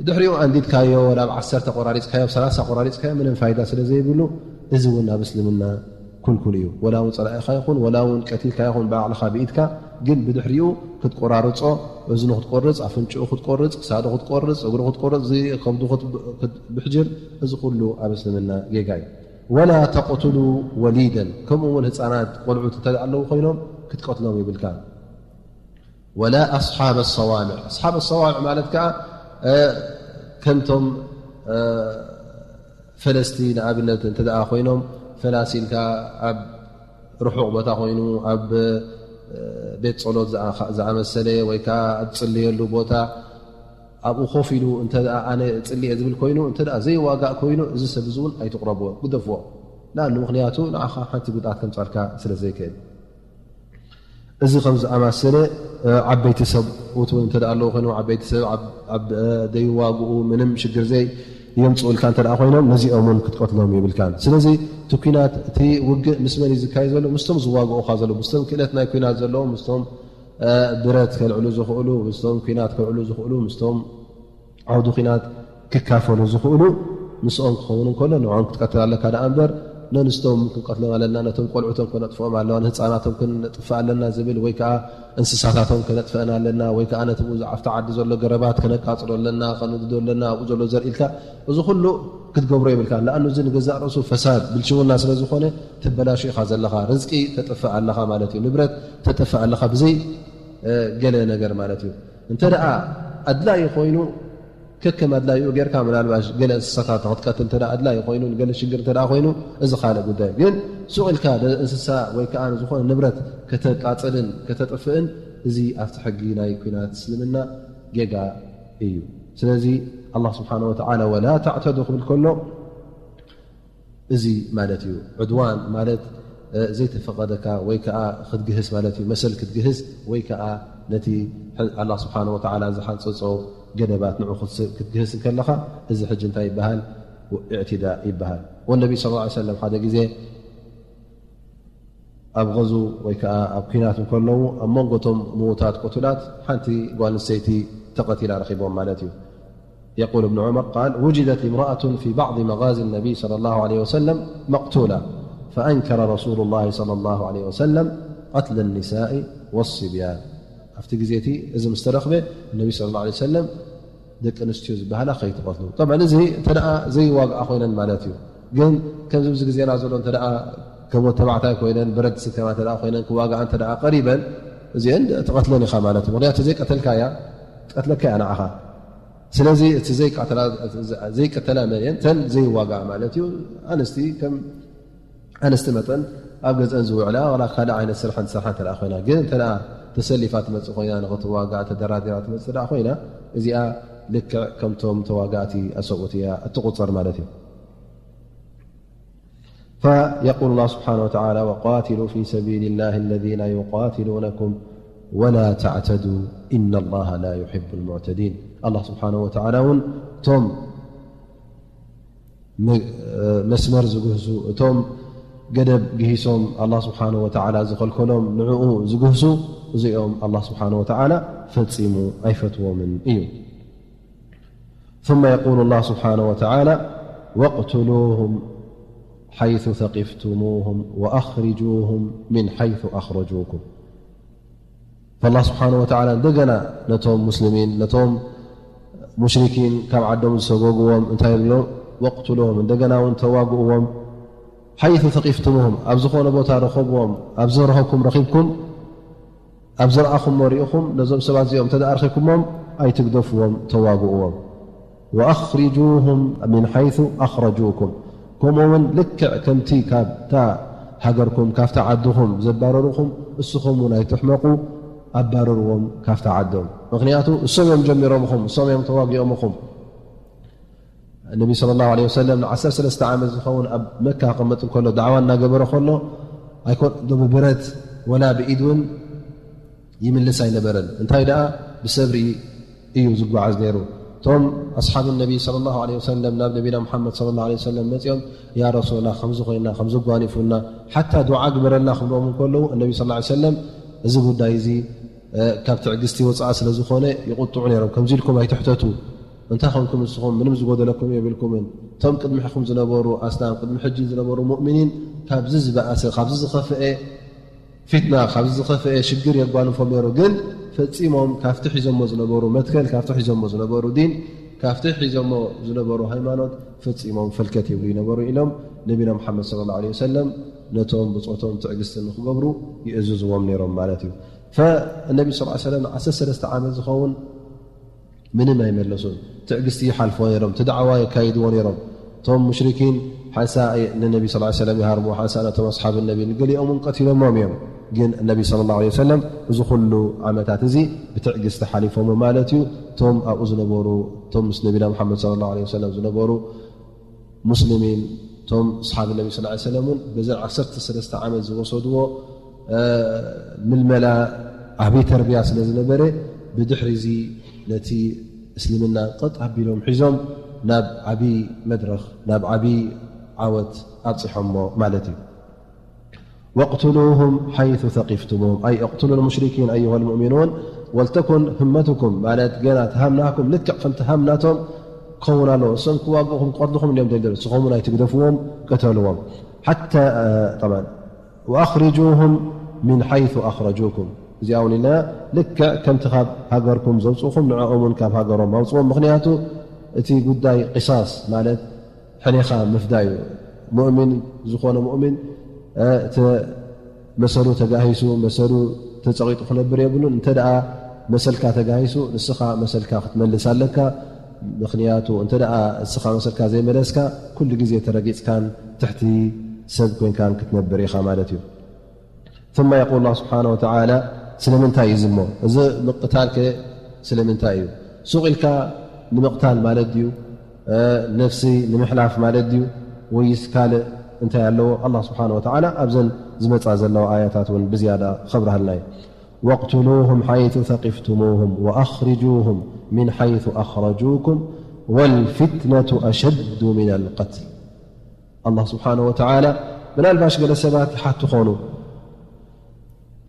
ድሕሪኡ ኣንዲድካዮ፣ ናብ ዓሰርተ ቆራሪጽካዮ፣ ኣብ ሰላሳ ቆራሪጽካዮ፣ ምንም ፋይዳ ስለ ዘይብሉ፣ እዚ እውን ኣብ እስልምና ክልኩል እዩ። ወላ እውን ጸላኢኻ ይኹን፣ ወላ እውን ቀቲልካ ይኹን፣ ብባዕልኻ ብኢድካ፣ ግን ብድሕሪኡ ክትቆራርጾ፣ እዝኑ ክትቆርጽ፣ ኣፍንጭኡ ክትቆርጽ፣ ክሳዱ ክትቆርጽ፣ እግሩ ክትቆርጽ፣ እዚ ከብዱ ክት-፣ ክትብሕጅር፣ እዚ ኩሉ ኣብ እስልምና ጌጋ እዩ። ወላ ተቕቱሉ ወሊደን፣ ከምኡ እውን ህጻናት ቆልዑት እንተ ኣለዉ ኮይኖም ክትቀትሎም ይብልካ። ወላ ኣስሓበ ሰዋምዕ። ኣስሓበ ሰዋምዕ ማለት ከኣ፣ እ፣ ከምቶም፣ እ፣ ፈለስቲ ንኣብነት እንተ ደኣ ኮይኖም፣ ፈላሲ ኢልካ ኣብ ርሑቕ ቦታ ኮይኑ፣ ኣብ፣ እ፣ ቤት ጸሎት ዝኣ-፣ ዝኣመሰለ ወይ ከኣ ኣብ ትጽልየሉ ቦታ ኣብኡ ኮፍ ኢሉ እንተ ደኣ ኣነ እጽሊ እየ ዝብል ኮይኑ፣ እንተ ደኣ ዘይዋጋእ ኮይኑ፣ እዚ ሰብ እዚ እውን ኣይትቕረብዎ፣ ግደፍዎ። ንኣኑ ምኽንያቱ ንዓኻ ሓንቲ ጉድኣት ከምጻልካ ስለ ዘይክእል። እዚ ከም ዝኣማሰለ፣ እ፣ ዓበይቲ ሰብኡት እውን እንተ ደኣ ኣለዉ ኮይኖም፣ ዓበይቲ ሰብ ኣብ፣ ኣብ፣ እ፣ ደይዋግኡ ምንም ሽግር ዘይ የምጽኡልካ እንተ ደኣ ኮይኖም፣ ነዚኦም እውን ክትቀትሎም የብልካን። ስለዚ እቲ ኲናት፣ እቲ ውግእ ምስ መን እዩ ዝካየድ ዘሎ? ምስቶም ዝዋግኡኻ ዘለዉ፣ ምስቶም ክእለት ናይ ኲናት ዘለዎም፣ ምስቶም፣ እ፣ ብረት ከልዕሉ ዝኽእሉ፣ ምስቶም ኲናት ከልዕሉ ዝኽእሉ፣ ምስቶም ዓውዲ ኲናት ክካፈሉ ዝኽእሉ ምስኦም ክኸውን እንከሎ፣ ንዕኦም ክትቀትል ኣለካ ደኣ እምበር፣ ነንስቶም ክንቀትሎም ኣለና፣ ነቶም ቆልዑቶም ከነጥፍኦም ኣለዋ፣ ንህፃናቶም ክነጥፍእ ኣለና ዝብል፣ ወይ ከዓ እንስሳታቶም ከነጥፍአን ኣለና፣ ወይ ከዓ ነቲ ብኡ ኣብቲ ዓዲ ዘሎ ገረባት ከነቃፅሎ ኣለና፣ ከንድዶ ኣለና፣ ኣብኡ ዘሎ ዘርኢ ኢልካ፣ እዚ ኩሉ ክትገብሮ የብልካ። ንኣኑ እዚ ንገዛእ ርእሱ ፈሳድ፣ ብልሽውና ስለ ዝኾነ፣ ትበላሹ ኢኻ ዘለኻ። ርዝቂ ተጥፍእ ኣለኻ ማለት እዩ። ንብረት ተጥፍእ ኣለኻ ብዘይ፣ እ፣ ገለ ነገር ማለት እዩ። እንተ ደኣ ኣድላዪ ኮይኑ፣ ከከም ኣድላይኡ ጌርካ፣ ምናልባሽ ገለ እንስሳታት ክትቀትል እንተ ደኣ ኣድላዪ ኮይኑ፣ ንገለ ሽግር እንተ ደኣ ኮይኑ፣ እዚ ካልእ ጉዳይ እዩ። ግን ሱቕ ኢልካ ደ-፣ እንስሳ ወይ ከኣ ዝኾነ ንብረት ከተቃጽልን ከተጥፍእን፣ እዚ ኣብቲ ሕጊ ናይ ኲናት እስልምና ጌጋ እዩ። ስለዚ ኣላህ ስብሓነ ወተዓላ ወላ ተዕተዱ ክብል ከሎ፣ እዚ ማለት እዩ። ዑድዋን ማለት፣ እ፣ ዘይተፈቐደካ ወይ ከኣ ክትግህስ ማለት እዩ። መሰል ክትግህስ ወይ ከኣ ነቲ ሐ-፣ ኣላህ ስብሓነ ወተዓላ ዝሓንጸጾ ገደባት ንዑ ክትስ-፣ ክትግህስ እንከለኻ፣ እዚ ሕጂ እንታይ ይበሃል? ኢዕቲዳ ይበሃል። ወነቢ ሰለላሁ ዐለይሂ ወሰለም ሓደ ግዜ ኣብ غزو ወይ ከኣ ኣብ ኲናት እንከለዉ፣ ኣብ መንጎ እቶም ምዉታት ቅቱላት ሓንቲ ጓል ኣንስተይቲ ተቐቲላ ረኺቦም ማለት እዩ። يقول ابن عمر قال: وجدت امرأة في بعض مغازي النبي صلى الله عليه وسلم مقتولة، فأنكر رسول الله صلى الله عليه وسلم قتل النساء والصبيان. ኣብቲ ግዜ እቲ እዚ ምስ ተረኽበ፣ ነቢ ሰለላሁ ዐለይሂ ወሰለም ደቂ ኣንስትዮ ዝበሃላ ከይትቐትሉ። ጠብዓን እዚ እንተ ደኣ ዘይዋግኣ ኮይነን ማለት እዩ። ግን ከምዚ ኣብዚ ግዜና ዘሎ እንተ ደኣ ከም ወዲ ተባዕታይ ኮይነን፣ ብረት ስከማ እንተ ደኣ ኮይነን፣ ክዋግኣ እንተ ደኣ ቀሪበን፣ እዚአን ትቐትለን ኢኻ ማለት እዩ። ምኽንያቱ ዘይቀተልካያ፣ ትቀትለካ እያ ንዓኻ። ስለዚ እቲ ዘይቀተላ፣ ዘይቀተላ መን እየን? እተን ዘይዋግኣ ማለት እዩ። ኣንስቲ ከም ኣንስቲ መጠን ኣብ ገዝአን ዝውዕላ፣ ዋላ ካልእ ዓይነት ስራሕ እንትሰርሓ እንተ ደኣ ኮይና፣ ግን እንተ ደኣ ተሰሊፋ ትመጽእ ኮይና፣ ንኽትዋጋእ ተደራዲራ ትመጽእ ደኣ ኮይና፣ እዚኣ ልክዕ ከምቶም ተዋጋእቲ ኣሰብኡት እያ እትቑጸር ማለት እዩ። فيقول الله سبحانه وتعالى: وقاتلوا في سبيل الله الذين يقاتلونكم ولا تعتدوا إن الله لا يحب المعتدين. ኣላህ ስብሓነሁ ወተዓላ እውን እቶም መስመር ዝግህሱ፣ እቶም ገደብ ግሂሶም ኣላ ስብሓን ወተዓላ ዝኸልከሎም ንዕኡ ዝግህሱ፣ እዚኦም ኣላ ስብሓን ወተዓላ ፈጺሙ ኣይፈትዎምን እዩ። ثم يقول الله سبحانه وتعالى: واقتلوهم حيث ثقفتموهم وأخرجوهم من حيث أخرجوكم. فالله سبحانه وتعالى እንደገና ነቶም ሙስሊሚን፣ ነቶም ሙሽሪኪን ካብ ዓዶም ዝሰጎግዎም እንታይ ይብሎም? واقتلوهم፣ እንደገና እውን ተዋግእዎም። حيث ثقفتموهم፣ ኣብ ዝኾነ ቦታ ረኸብዎም፣ ኣብ ዝረኸብኩም ረኺብኩም ኣብ ዝረኣኹሞ ርኢኹም ነዞም ሰባት እዚኦም እንተ ደኣ ኣርኺብኩሞም ኣይትግደፍዎም፣ ተዋግእዎም። وأخرجوهم من حيث أخرجوكم، ከምኡ እውን ልክዕ ከምቲ ካብታ ሃገርኩም ካብታ ዓድኹም ዘባረሩኹም እስኹም እውን ኣይትሕመቑ፣ ኣባረርዎም ካብታ ዓዶም። ምኽንያቱ እሶም እዮም ጀሚሮምኹም፣ እሶም እዮም ተዋጊኦምኹም። ነቢ صلى الله عليه وسلم ንዓሰርተ ሰለስተ ዓመት ዝኸውን ኣብ መካ ክቕመጥ እንከሎ፣ ዳዕዋ እናገበረ ከሎ ኣይኮን ዶ ብብረት ወላ ብኢድ እውን ይምልስ ኣይነበረን። እንታይ ደኣ ብሰብሪ እዩ ዝጓዓዝ ነይሩ። እቶም ኣስሓብ ነቢ صلى الله عليه وسلم ናብ ነቢና ሙሓመድ صلى الله عليه وسلم መፂኦም፣ ያ ረሱላላ፣ ከምዚ ኮይና፣ ከምዚ ጓኒፉና፣ ሓታ ዱዓ ግበረልና ክብሎም እንከለዉ፣ ነቢ صلى الله عليه وسلم እዚ ጉዳይ እዚ ካብ ትዕግስቲ ወፃኢ ስለ ዝኾነ ይቁጥዑ ነይሮም። ከምዚ ኢልኩም ኣይትሕተቱ፣ እንታይ ኾንኩም ንስኹም? ምንም ዝጎደለኩም የብልኩምን። እቶም ቅድሚሕኩም ዝነበሩ ኣስላም፣ ቅድሚ ሕጂ ዝነበሩ ሙእሚኒን ካብዚ ዝበኣሰ፣ ካብዚ ዝኸፍአ ፊትና፣ ካብዚ ዝኸፍአ ሽግር የጓንፎም ነይሩ። ግን ፈጺሞም ካብቲ ሒዞሞ ዝነበሩ መትከል፣ ካብቲ ሒዞሞ ዝነበሩ ዲን፣ ካብቲ ሒዞሞ ዝነበሩ ሃይማኖት ፈጺሞም ፈልከት ይብሉ ይነበሩ ኢሎም ነቢና ሙሓመድ صلى الله عليه وسلم ነቶም ብጾቶም ትዕግስቲ ንክገብሩ ይእዝዝዎም ነይሮም ማለት እዩ። ፈነቢ صلى الله عليه وسلم ዓሰርተ ሰለስተ ዓመት ዝኸውን ምንም ኣይመለሱን። ትዕግስቲ ይሓልፍዎ ነይሮም፣ እቲ ዳዕዋ የካይድዎ ነይሮም። እቶም ሙሽሪኪን ሓንሳ ንነቢ صلى الله عليه وسلم ይሃርሙ፣ ሓንሳ ነቶም ኣስሓብ ነቢ፣ ንገሊኦም እውን ቀቲሎሞም እዮም። ግን ነቢ صلى الله عليه وسلم እዚ ኩሉ ዓመታት እዚ ብትዕግስቲ ሓሊፎሞ ማለት እዩ። እቶም ኣብኡ ዝነበሩ፣ እቶም ምስ ነቢና ሙሓመድ صلى الله عليه وسلم ዝነበሩ ሙስሊሚን፣ እቶም ኣስሓብ ነቢ صلى الله عليه وسلم እውን በዘን ዓሰርተ ሰለስተ ዓመት ዝወሰድዎ ምልመላ ዓብዪ ተርቢያ ስለ ዝነበረ፣ ብድሕሪ እዚ ነቲ እስልምና ቀጥ ኣቢሎም ሒዞም ናብ ዓብዪ መድረኽ፣ ናብ ዓብዪ ዓወት ኣብፂሖሞ ማለት እዩ። واقتلوهم حيث ثقفتموهم، أي اقتلوا المشركين أيها المؤمنون ولتكن همتكم، ማለት ገና ተሃምናኩም ልክዕ ከምቲ ሃምናቶም ክኸውን ኣለዎ። እሶም ክዋግኡኹም ክቐትልኹም እዮም ደልደሉ፣ ንስኹም እውን ኣይትግደፍዎም፣ ቅተልዎም። ሓታ፣ እ፣ ጠብዓን፣ وأخرجوهم من حيث أخرجوكم، እዚኣ እውን ኢልና ልክዕ ከምቲ ካብ ሃገርኩም ዘውፅኡኹም ንዕኦም እውን ካብ ሃገሮም ኣውፅዎም። ምኽንያቱ እቲ ጉዳይ ቂሳስ ማለት ሕኔኻ ምፍዳይ እዩ። ሙእሚን ዝኾነ ሙእሚን፣ እ፣ እቲ መሰሉ ተጋሂሱ፣ መሰሉ ተጸቒጡ ክነብር የብሉን። እንተ ደኣ መሰልካ ተጋሂሱ፣ ንስኻ መሰልካ ክትመልስ ኣለካ። ምኽንያቱ እንተ ደኣ ንስኻ መሰልካ ዘይመለስካ፣ ኩሉ ግዜ ተረጊጽካን ትሕቲ ሰብ ኮይንካን ክትነብር ኢኻ ማለት እዩ። ثم يقول الله سبحانه وتعالى، ስለምንታይ እዩ እዚ እሞ? እዚ ምቕታል ከ ስለምንታይ እዩ? ሱቕ ኢልካ ንምቕታል ማለት ድዩ? እ፣ ነፍሲ ንምሕላፍ ማለት ድዩ? ወይስ ካልእ እንታይ ኣለዎ? ኣላህ ስብሓነ ወተዓላ ኣብዘን ዝመጻ ዘለዋ ኣያታት እውን ብዝያዳ ኸብርሃልና እዩ። واقتلوهم حيث ثقفتموهم وأخرجوهم من حيث أخرجوكم والفتنة أشد من القتل። ኣላህ ስብሓነ ወተዓላ ምናልባሽ ገለ ሰባት ይሓቱ ኾኑ፣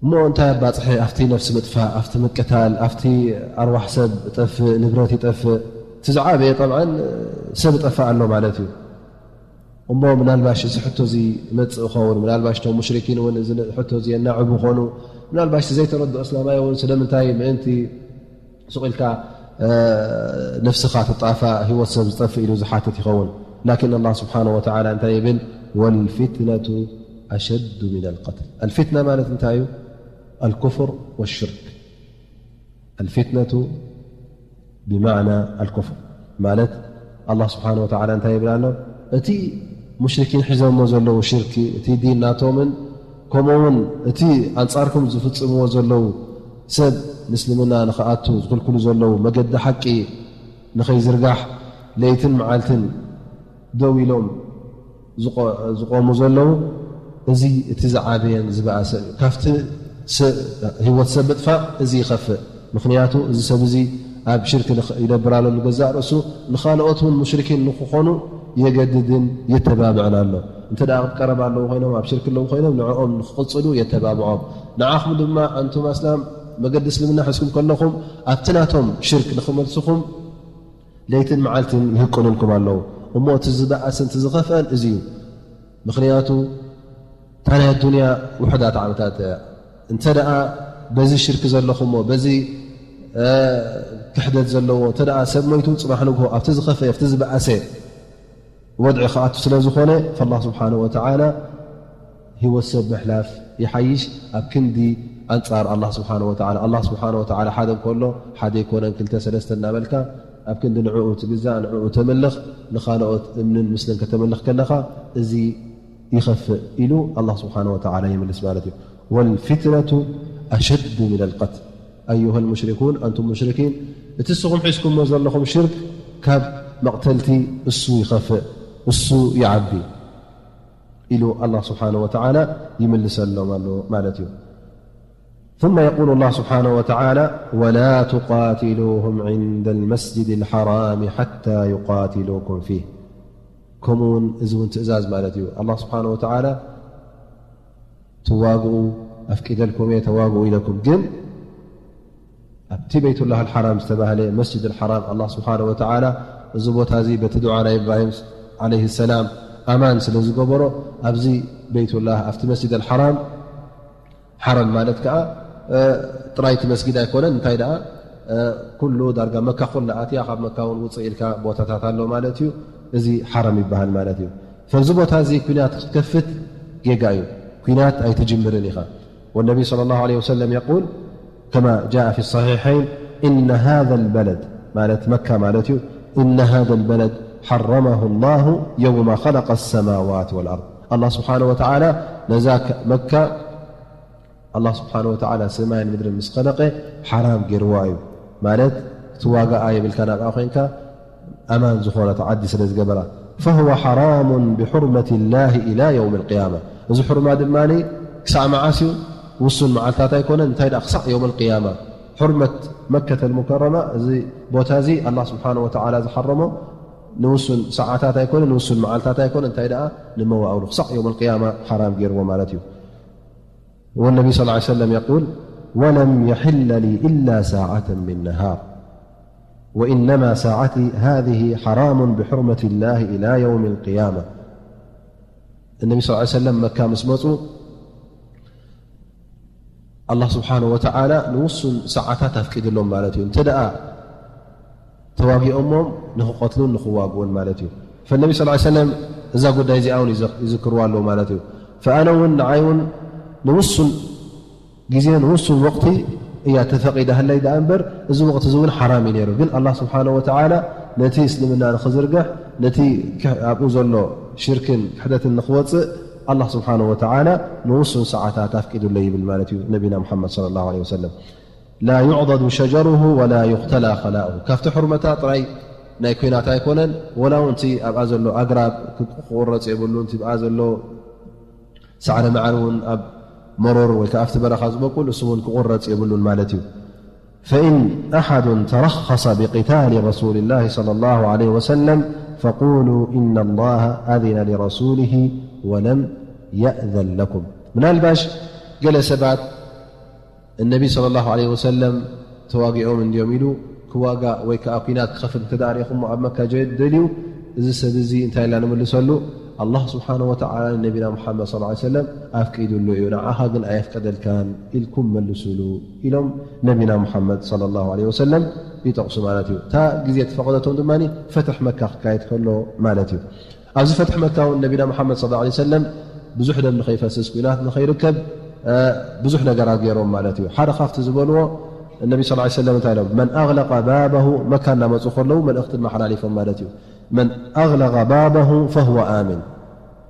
እሞ እንታይ ኣባፅሐ ኣብቲ ነፍሲ ምጥፋእ፣ ኣብቲ ምቅታል፣ ኣብቲ ኣርዋሕ ሰብ ጠፍእ፣ ንብረት ይጠፍእ? እቲ ዝዓበየ ጠብዓን ሰብ ጠፍእ ኣሎ ማለት እዩ። እሞ ምናልባሽ እዚ ሕቶ እዚ ይመፅእ ይኸውን፣ ምናልባሽ እቶም ሙሽሪኪን እውን እዚ ሕቶ እዚ የናዕቡ ይኾኑ፣ ምናልባሽ እቲ ዘይተረድኦ እስላማይ እውን ስለምንታይ ምእንቲ ሱቕ ኢልካ፣ እ፣ ነፍስኻ ትጣፋእ፣ ህይወት ሰብ ዝጠፍእ ኢሉ ዝሓትት ይኸውን። ላኪን ኣላህ ስብሓነ ወተዓላ እንታይ ይብል? ወልፊትነቱ ኣሸዱ ሚነል ቀትል። ኣልፊትና ማለት እንታይ እዩ? ኣልኩፍር ወሽርክ። ኣልፊትነቱ ብማዕና ኣልኩፍር ማለት ኣላህ ስብሓነ ወተዓላ እንታይ ይብል ኣሎ? እቲ ሙሽሪኪን ሒዞሞ ዘለዉ ሽርኪ፣ እቲ ዲን ናቶምን ከምኡ እውን እቲ ኣንጻርኩም ዝፍጽምዎ ዘለዉ ሰብ ምስልምና ንኽኣቱ ዝኽልክሉ ዘለዉ መገዲ ሓቂ ንኸይዝርጋሕ ለይትን መዓልትን ደው ኢሎም ዝቆ-፣ ዝቆሙ ዘለዉ፣ እዚ እቲ ዝዓበየን ዝበኣሰ እዩ። ካብቲ ስ-፣ ህይወት ሰብ ምጥፋእ እዚ ይኸፍእ። ምኽንያቱ እዚ ሰብ እዚ ኣብ ሽርክ ንኽ-፣ ይነብር ኣሎ ንገዛእ ርእሱ፣ ንኻልኦት እውን ሙሽሪኪን ንክኾኑ የገድድን የተባብዕን ኣሎ። እንተ ደኣ ኣብ ቀረባ ኣለዉ ኮይኖም፣ ኣብ ሽርክ ኣለዉ ኮይኖም፣ ንዕኦም ንኽቕጽሉ የተባብዖም። ንዓኹም ድማ፣ ኣንቱም ኣስላም፣ መገዲ እስልምና ሒዝኩም ከለኹም፣ ኣብቲ ናቶም ሽርክ ንኽመልስኹም ለይትን መዓልትን ይህቅኑልኩም ኣለዉ። እሞ እቲ ዝበኣስን እቲ ዝኸፍአን እዚ እዩ። ምኽንያቱ፣ እታ ናይ ኣዱንያ ውሑዳት ዓመታት እያ። እንተ ደኣ በዚ ሽርክ ዘለኹሞ፣ በዚ፣ እ፣ ክሕደት ዘለዎ፣ እንተ ደኣ ሰብ ሞይቱ፣ ጽባሕ ንግሆ ኣብቲ ዝኸፍአ፣ ኣብቲ ዝበኣሰ ወድዒ ክኣቱ ስለ ዝኾነ፣ ፈላህ ስብሓነ ወተዓላ ህይወት ሰብ ምሕላፍ ይሓይሽ ኣብ ክንዲ ኣንጻር ኣላህ ስብሓነ ወተዓላ። ኣላህ ስብሓነ ወተዓላ ሓደ እንከሎ፣ ሓደ ኣይኮነን፣ ክልተ ሰለስተ እናበልካ ኣብ ክንዲ ንዕኡ ትግዛእ፣ ንዕኡ ተምልኽ፣ ንኻልኦት እምንን ምስልን ከተምልኽ ከለኻ፣ እዚ ይኸፍእ ኢሉ ኣላህ ስብሓነ ወተዓላ ይምልስ ማለት እዩ። ወልፊትነቱ ኣሸዱ ሚነል ቀትል። ኣዩሃል ሙሽሪኩን፣ ኣንቱም ሙሽሪኪን፣ እቲ እስኹም ሒዝኩሞ ዘለኹም ሽርክ ካብ መቕተልቲ እሱ ይኸፍእ፣ እሱ ይዓቢ ኢሉ ኣላህ ስብሓነ ወተዓላ ይምልሰሎም ኣሎ ማለት እዩ። ثم يقول الله سبحانه وتعالى: ولا تقاتلوهم عند المسجد الحرام حتى يقاتلوكم فيه. ከምኡ እውን፣ እዚ እውን ትእዛዝ ማለት እዩ። ኣላህ ስብሓነ ወተዓላ ትዋግኡ ኣፍቂደልኩም እየ፣ ተዋግኡ ኢለኩም። ግን ኣብቲ በይቱላህ ኣልሓራም ዝተባህለ መስጅድ ኣልሓራም ኣላህ ስብሓነ ወተዓላ እዚ ቦታ እዚ በቲ ዱዓ ናይ ኢብራሂም ዓለይሂ ሰላም ኣማን ስለ ዝገበሮ፣ ኣብዚ በይቱላህ፣ ኣብቲ መስጅድ ኣልሓራም፣ ሓረም ማለት ከኣ፣ እ፣ ጥራይ እቲ መስጊድ ኣይኮነን፣ እንታይ ደኣ፣ እ፣ ኩሉ ዳርጋ መካ ኩላ ኣትያ፣ ካብ መካ እውን ውፅእ ኢልካ ቦታታት ኣሎ ማለት እዩ። እዚ ሓረም ይበሃል ማለት እዩ። ፈዚ ቦታ እዚ ኲናት ክትከፍት ጌጋ እዩ። ኲናት ኣይትጅምርን ኢኻ። والنبي صلى الله عليه وسلم يقول كما جاء في الصحيحين: إن هذا البلد، ማለት መካ ማለት እዩ፣ إن هذا البلد حرمه الله يوم خلق السماوات والأرض. ኣላህ ስብሓነ ወተዓላ ነዛ ከ-፣ መካ፣ ኣላህ ስብሓነ ወተዓላ ሰማይን ምድርን ምስ ኸለቐ ሓራም ገይርዋ እዩ። ማለት ክትዋጋኣ የብልካ፣ ናብኣ ኮይንካ ኣማን ዝኾነት ዓዲ ስለ ዝገበራ። فهو حرام بحرمة الله إلى يوم القيامة። እዚ ሕርማ ድማ ክሳዕ መዓስ እዩ? ውሱን መዓልታት ኣይኮነን፣ እንታይ ደኣ ክሳዕ የውም ኣልቅያማ። ሕርመት መከተ ልሙከረማ፣ እዚ ቦታ እዚ ኣላህ ስብሓነ ወተዓላ ዝሓረሞ ንውሱን ሰዓታት ኣይኮነ፣ ንውሱን መዓልታት ኣይኮነ፣ እንታይ ደኣ ንመዋእሉ ክሳዕ የውም ኣልቅያማ ሓራም ገይርዎ ማለት እዩ። والنبي صلى الله عليه وسلم يقول: ولم يحل لي إلا ساعة من نهار، وإنما ساعتي هذه حرام بحرمة الله إلى يوم القيامة. النبي صلى الله عليه وسلم መካ ምስ መጹ ኣላህ ስብሓነ ወተዓላ ንውሱን ሰዓታት ኣፍቂድሎም ማለት እዩ። እንተ ደኣ ተዋጊኦሞም ንኽቐትሉን ንኽዋግኡን ማለት እዩ። ፈነቢ ስ ሰለም እዛ ጉዳይ እዚኣ እውን ይዘ-፣ ይዝክርዋ ኣለዉ ማለት እዩ። ፈኣነ እውን ንዓይ እውን ንውሱን ግዜ ንውሱን ወቕቲ እያ ተፈቒዳህለይ ደኣ እምበር፣ እዚ ወቕቲ እዚ እውን ሓራም እዩ ነይሩ። ግን ኣላህ ስብሓነ ወተዓላ ነቲ እስልምና ንኽዝርግሕ፣ ነቲ ክሕ-፣ ኣብኡ ዘሎ ሽርክን ክሕደትን ንኽወፅእ፣ ኣላህ ስብሓነ ወተዓላ ንውሱን ሰዓታት ኣፍቂዱለይ ይብል ማለት እዩ ነቢና ሙሓመድ ሰለላሁ ዐለይሂ ወሰለም። لا يعضد شجره ولا يختلى خلاؤه። ካብቲ ሕርመታ ጥራይ ናይ ኲናት ኣይኮነን፣ ወላ እውን እቲ ኣብኣ ዘሎ ኣግራብ ክቁረጽ የብሉን፣ እቲ ብኣ ዘሎ ሳዕረ መዓር እውን ኣብ መሮር ወይ ከዓ ኣብቲ በረኻ ዝበቁል እሱ እውን ክቁረጽ የብሉን ማለት እዩ። فإن أحد ترخص بقتال رسول الله صلى الله عليه وسلم فقولوا إن الله أذن لرسوله ولم يأذن لكم። ምናልባሽ ገለ ሰባት እነቢ ሰለላሁ ዐለይሂ ወሰለም ተዋጊኦም እንድዮም ኢሉ ክዋጋእ ወይ ከዓ ኲናት ክኸፍት እንተ ደኣ ርኢኹሞ ኣብ መካ ጀ-፣ ደልዩ፣ እዚ ሰብ እዚ እንታይ ኢልና ንምልሰሉ? ኣላህ ስብሓነ ወተዓላ ንነቢና ሙሓመድ ሰለላሁ ዐለይሂ ወሰለም ኣፍቂዱሉ እዩ፣ ንዓኻ ግን ኣየፍቀደልካን ኢልኩም መልሱሉ ኢሎም ነቢና ሙሓመድ ሰለላሁ ዐለይሂ ወሰለም ይጠቕሱ ማለት እዩ። እታ ግዜ ተፈቐደቶም ድማ ፈትሕ መካ ክካየድ ከሎ ማለት እዩ። ኣብዚ ፈትሒ መካ እውን ነቢና ሙሓመድ ሰለላሁ ዐለይሂ ወሰለም ብዙሕ ደም ንኸይፈስስ፣ ኲናት ንኸይርከብ፣ እ፣ ብዙሕ ነገራት ገይሮም ማለት እዩ። ሓደ ካብቲ ዝበልዎ፣ እነቢ ሰለላሁ ዐለይሂ ወሰለም እንታይ ኢሎም? መን ኣግለቀ ባበሁ፣ መካ እናመፁ ከለዉ መልእኽቲ መሓላሊፎም ማለት እዩ። መን ኣግለቀ ባበሁ ፈሁወ ኣሚን፣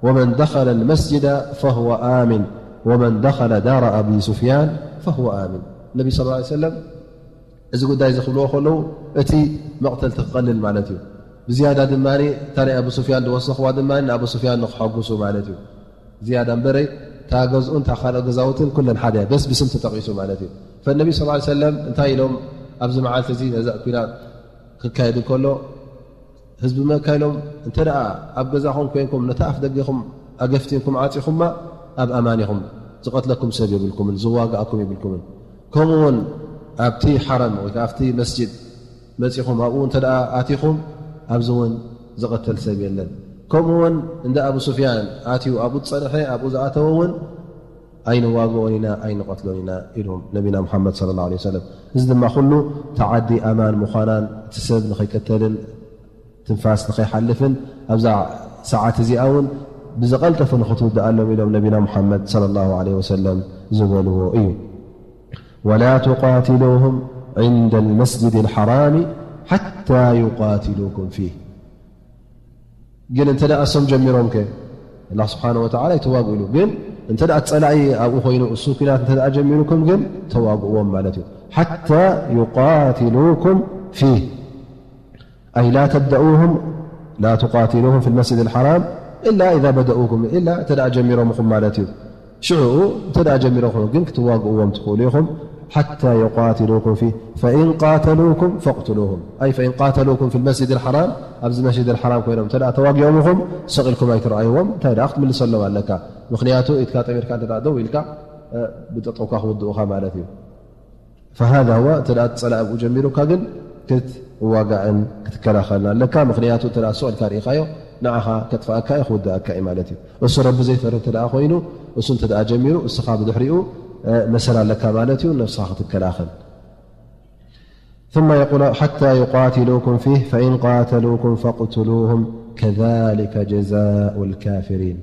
ወመን ደኸለ ልመስጅደ ፈሁወ ኣሚን፣ ወመን ደኸለ ዳረ ኣቢ ሱፍያን ፈሁወ ኣሚን። እነቢ ሰለላሁ ዐለይሂ ወሰለም እዚ ጉዳይ እዚ ክብልዎ ከለዉ፣ እቲ መቕተልቲ ክቐልል ማለት እዩ። ብዝያዳ ድማ እታ ናይ ኣቡ ሱፍያን ዝወሰኽዋ ድማ ንኣቡ ሱፍያን ንክሐጉሱ ማለት እዩ። ዝያዳ እምበረይ፣ እታ ገዝኡን እታ ካልኦ ገዛውትን ኩለን ሓደ እያ፣ በስ ብስም ተጠቒሱ ማለት እዩ። ፈነቢ ሰለላሁ ዐለይሂ ወሰለም እንታይ ኢሎም? ኣብዚ መዓልቲ እዚ ነዛ ኲናት ክካየድ እንከሎ፣ ህዝቢ መካ ኢሎም፣ እንተ ደኣ ኣብ ገዛኹም ኮይንኩም ነታ ኣፍ ደገኹም ኣገፍቲንኩም ዓጺኹማ፣ ኣብ ኣማን ኢኹም፣ ዝቐትለኩም ሰብ የብልኩምን፣ ዝዋግኣኩም የብልኩምን። ከምኡ እውን ኣብቲ ሓረም ወይ ከዓ ኣብቲ መስጅድ መጺኹም ኣብኡ እንተ ደኣ ኣቲኹም፣ ኣብዚ እውን ዝቐተል ሰብ የለን። ከምኡ እውን እንደ ኣቡ ሱፍያን ኣትዩ ኣብኡ ዝጸንሐ፣ ኣብኡ ዝኣተወ እውን ኣይንዋግኦን ኢና ኣይንቐትሎን ኢና ኢሎም ነቢና ሙሓመድ ሰለላሁ ዐለይሂ ወሰለም። እዚ ድማ ኩሉ ተዓዲ ኣማን ምዃናን እቲ ሰብ ንኸይቀተልን ትንፋስ ንኸይሓልፍን ኣብዛ ሰዓት እዚኣ እውን ብዝቐልጠፈ ንኽትውድኣሎም ኢሎም ነቢና ሙሓመድ ሰለላሁ ዐለይሂ ወሰለም ዝበልዎ እዩ። ولا تقاتلوهم عند المسجد الحرام حتى يقاتلوكم فيه. ግን እንተ ደኣ እሶም ጀሚሮም ከ ኣላህ ስብሓነ ወተዓላ ይተዋግእሉ። ግን እንተ ደኣ ጸላኢ ኣብኡ ኮይኑ እሱ ኲናት እንተ ደኣ ጀሚሩኩም ግን ተዋግእዎም ማለት እዩ። ሓታ ዩቃትሉኩም ፊህ። أي لا تبدؤوهم، لا تقاتلوهم في المسجد الحرام إلا إذا بدؤوكم، إلا እንተ ደኣ ጀሚሮምኹም ማለት እዩ። ሽዑ እንተ ደኣ ጀሚሮምኹም ግን ክትዋግእዎም ትኽእሉ ኢኹም። حتى يقاتلوكم فيه فإن قاتلوكم فاقتلوهم، أي فإن قاتلوكم في المسجد الحرام، ኣብዚ መስጂድ الحرام ኮይኖም እንተ ደኣ ተዋጊኦምኹም ስቕ ኢልኩም ኣይትረኣይዎም። እንታይ ደኣ ክትምልሰሎም ኣለካ። ምኽንያቱ ኢድካ ጠሚርካ እንተ ደኣ ደው ኢልካ፣ እ፣ ብጠጠውካ ክውድኡኻ ማለት እዩ። فهذا هو، እንተ ደኣ ጸላኢ ኣብኡ ጀሚሩካ ግን ክትዋጋእን ክትከላኸልን ኣለካ። ምኽንያቱ እንተ ደኣ ስቕ ኢልካ ርኢኻዮ ንዓኻ ከጥፍኣካ እዩ፣ ክውድኣካ እዩ ማለት እዩ። እሱ ረቢ ዘይፈርህ እንተ ደኣ ኮይኑ፣ እሱ እንተ ደኣ ጀሚሩ እስኻ ብድሕሪኡ፣ እ፣ መሰል ኣለካ ማለት እዩ፣ ነብስኻ ክትከላኸል። ثم يقول حتى يقاتلوكم فيه فإن قاتلوكم فاقتلوهم كذلك جزاء الكافرين።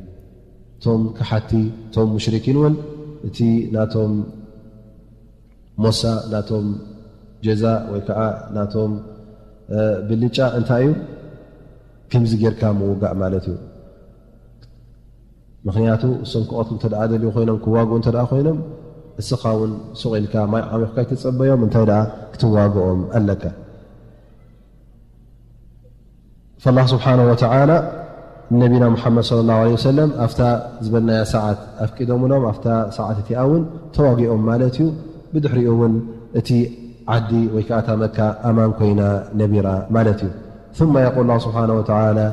እቶም ከሓቲ፣ እቶም ሙሽሪኪን እውን እቲ ናቶም ሞሳ፣ ናቶም ጀዛእ ወይ ከዓ ናቶም፣ እ፣ ብልጫ እንታይ እዩ? ከምዚ ጌርካ ምውጋእ ማለት እዩ። ምኽንያቱ እሶም ክቐትሉ እንተ ደኣ ደልዩ ኮይኖም፣ ክዋግኡ እንተ ደኣ ኮይኖም፣ እስኻ እውን ሱቕ ኢልካ ማይ ዓሚኽካ ኣይትጸበዮም፣ እንታይ ደኣ ክትዋግኦም ኣለካ። ፈላህ ስብሓነ ወተዓላ ነቢና ሙሓመድ ሰለላሁ ዐለይሂ ወሰለም ኣብታ ዝበልናያ ሰዓት ኣፍቂዶምሎም፣ ኣብታ ሰዓት እቲኣ እውን ተዋጊኦም ማለት እዩ። ብድሕሪኡ እውን እቲ ዓዲ ወይ ከዓ እታ መካ ኣማን ኮይና ነቢራ ማለት እዩ። ثم يقول الله سبحانه وتعالى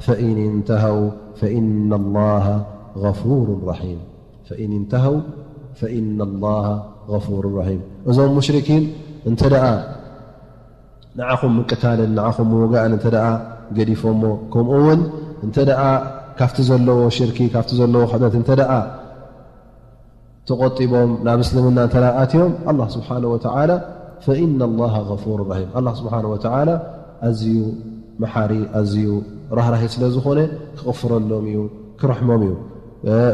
فإن انتهوا فإن الله غفور رحيم. فإن انتهوا فإن الله غفور رحيم. እዞም ሙሽሪኪን እንተ ደኣ ንዓኹም ምቅታልን ንዓኹም ምውጋእን እንተ ደኣ ገዲፎሞ፣ ከምኡ እውን እንተ ደኣ ካብቲ ዘለዎ ሽርኪ፣ ካብቲ ዘለዎ ክሕደት እንተ ደኣ ተቖጢቦም ናብ እስልምና እንተ ደኣ ኣትዮም፣ ኣላህ ስብሓነ ወተዓላ ፈኢነ ላሃ ገፉሩ ረሒም፣ ኣላህ ስብሓነ ወተዓላ ኣዝዩ መሓሪ፣ ኣዝዩ ራህራሂ ስለ ዝኾነ ክቕፍረሎም እዩ፣ ክርሕሞም እዩ።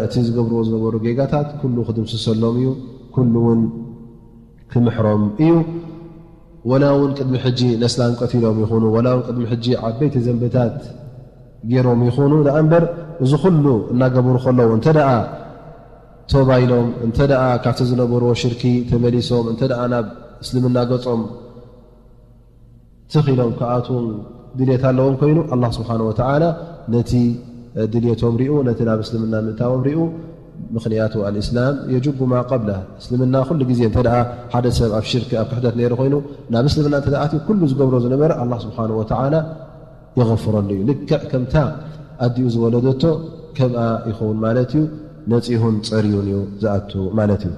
እቲ ዝገብርዎ ዝነበሩ ጌጋታት ኩሉ ክድምስሰሎም እዩ፣ ኩሉ እውን ክምሕሮም እዩ። ወላ እውን ቅድሚ ሕጂ ነስላን ቀቲሎም ይኹኑ፣ ወላ እውን ቅድሚ ሕጂ ዓበይቲ ዘንብታት ገይሮም ይኹኑ ደኣ እምበር፣ እዚ ኩሉ እናገበሩ ከለዉ እንተ ደኣ ቶባ ኢሎም፣ እንተ ደኣ ካብቲ ዝነበርዎ ሽርኪ ተመሊሶም፣ እንተ ደኣ ናብ እስልምና ገጾም ትኽ ኢሎም ክኣትዉ ድልየት ኣለዎም ኮይኑ፣ ኣላህ ስብሓነ ወተዓላ ነቲ ድልየቶም ሪኡ፣ ነቲ ናብ እስልምና ምእታዎም ሪኡ። ምኽንያቱ ኣልእስላም የጅቡ ማ ቀብላ፣ እስልምና ኩሉ ግዜ እንተ ደኣ ሓደ ሰብ ኣብ ሽርክ፣ ኣብ ክሕደት ነይሩ ኮይኑ፣ ናብ እስልምና እንተ ደኣ ኣትዩ፣ ኩሉ ዝገብሮ ዝነበረ ኣላህ ስብሓነ ወተዓላ የغፍረሉ እዩ። ልክዕ ከምታ ኣዲኡ ዝወለደቶ ከምኣ ይኸውን ማለት እዩ። ነጺሁን ጸርዩን እዩ ዝኣቱ ማለት እዩ።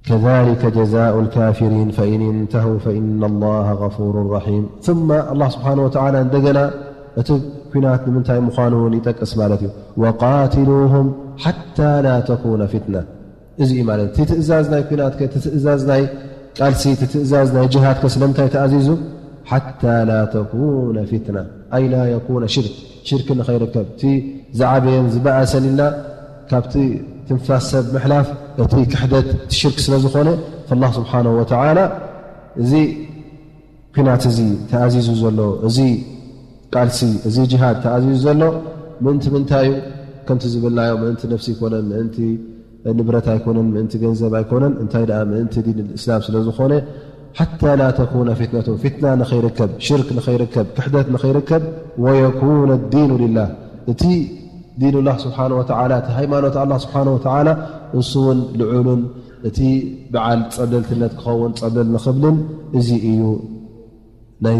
كذلك جزاء الكافرين فإن انتهوا فإن الله غفور رحيم. ثم ኣላህ ስብሓነ ወተዓላ እንደገና እቲ ኲናት ንምንታይ ምዃኑ እውን ይጠቅስ ማለት እዩ። وقاتلوهم حتى لا تكون فتنة። እዚ እዩ ማለት እቲ ትእዛዝ ናይ ኲናት ከ፣ እቲ ትእዛዝ ናይ ቃልሲ፣ እቲ ትእዛዝ ናይ ጅሃድ ከ ስለምንታይ ተኣዚዙ? ሓታ ላ ተኩነ ፊትና ኣይ ላ የኩነ ሽርክ፣ ሽርክ ንኸይርከብ፣ እቲ ዝዓበየን ዝበኣሰን ኢልና ካብቲ ትንፋስ ሰብ ምሕላፍ እቲ ክሕደት እቲ ሽርክ ስለ ዝኾነ፣ ፈላህ ስብሓነሁ ወተዓላ እዚ ኲናት እዚ ተኣዚዙ ዘሎ፣ እዚ ቃልሲ፣ እዚ ጅሃድ ተኣዚዙ ዘሎ ምእንቲ ምንታይ እዩ? ከምቲ ዝብልናዮ ምእንቲ ነፍሲ ኣይኮነን፣ ምእንቲ ንብረት ኣይኮነን፣ ምእንቲ ገንዘብ ኣይኮነን፣ እንታይ ደኣ ምእንቲ ዲን እስላም ስለ ዝኾነ፣ ሓታ ላ ተኩነ ፊትነቱን፣ ፊትና ንኸይርከብ፣ ሽርክ ንኸይርከብ፣ ክሕደት ንኸይርከብ፣ ወየኩነ ዲኑ ሊላህ፣ እቲ ዲኑላህ ስብሓነ ወተዓላ፣ እቲ ሃይማኖት ኣላህ ስብሓነ ወተዓላ እሱ እውን ልዑልን እቲ በዓል ጸብለልትነት ክኸውን ጸብለል ንኽብልን እዚ እዩ ናይ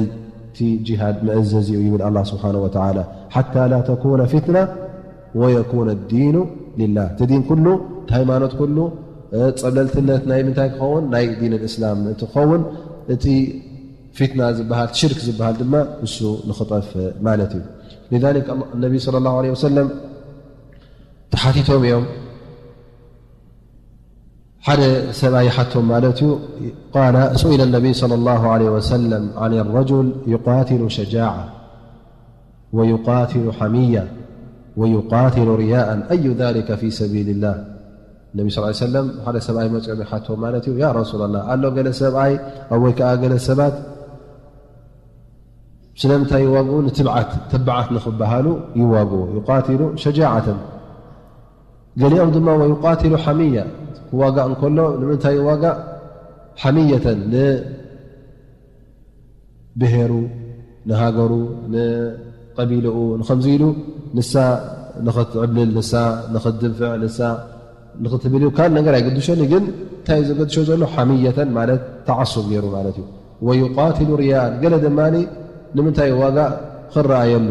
እቲ ጅሃድ መእዘዚኡ ይብል ኣላ ስብሓን ወተዓላ። ሓታ ላ ተኩነ ፊትና ወየኩነ ዲኑ ሊላህ። እቲ ዲን ኩሉ፣ እቲ ሃይማኖት ኩሉ፣ ጸብለልትነት ናይ ምንታይ ክኸውን? ናይ ዲን እስላም ምእንቲ ክኸውን፣ እቲ ፊትና ዝበሃል፣ ሽርክ ዝበሃል ድማ እሱ ንኽጠፍእ ማለት እዩ። ሊዛሊክ ነቢ ሰለላሁ ዐለይሂ ወሰለም ተሓቲቶም እዮም። ሓደ ሰብኣይ ሓቶም ማለት እዩ። ቃለ ሱኢለ ነቢ ሰለላሁ ዐለይሂ ወሰለም ዐን ረጁል ዩቃትሉ ሸጃዓ ወዩቃትሉ ሓሚያ ወዩቃትሉ ሪያኣን ኣዩ ዛሊከ ፊ ሰቢልላህ። ነቢ ስ ሰለም ሓደ ሰብኣይ መፅኦም ይሓትዎም ማለት እዩ። ያ ረሱላላህ፣ ኣሎ ገለ ሰብኣይ ወይ ከዓ ገለ ሰባት ስለምንታይ ይዋግኡ? ንትብዓት፣ ተባዓት ንኽበሃሉ ይዋግኡ። ዩቃትሉ ሸጃዓተን። ገሊኦም ድማ ወዩቃትሉ ሓሚያ፣ ክዋጋእ እንከሎ ንምንታይ ይዋጋእ? ሓሚየተን፣ ንብሄሩ፣ ንሃገሩ፣ ንቀቢልኡ፣ ንኸምዚ ኢሉ ንሳ ንኽትዕብልል፣ ንሳ ንኽትድንፍዕ፣ ንሳ ንኽትብል እዩ። ካልእ ነገር ኣይገድሾን እዩ፣ ግን እንታይ እዩ ዘገድሾ ዘሎ? ሓሚየተን ማለት ተዓሱብ ገይሩ ማለት እዩ። ወዩቃትሉ ሪያኣን፣ ገለ ድማ ንምንታይ ይዋጋእ? ክረኣየሉ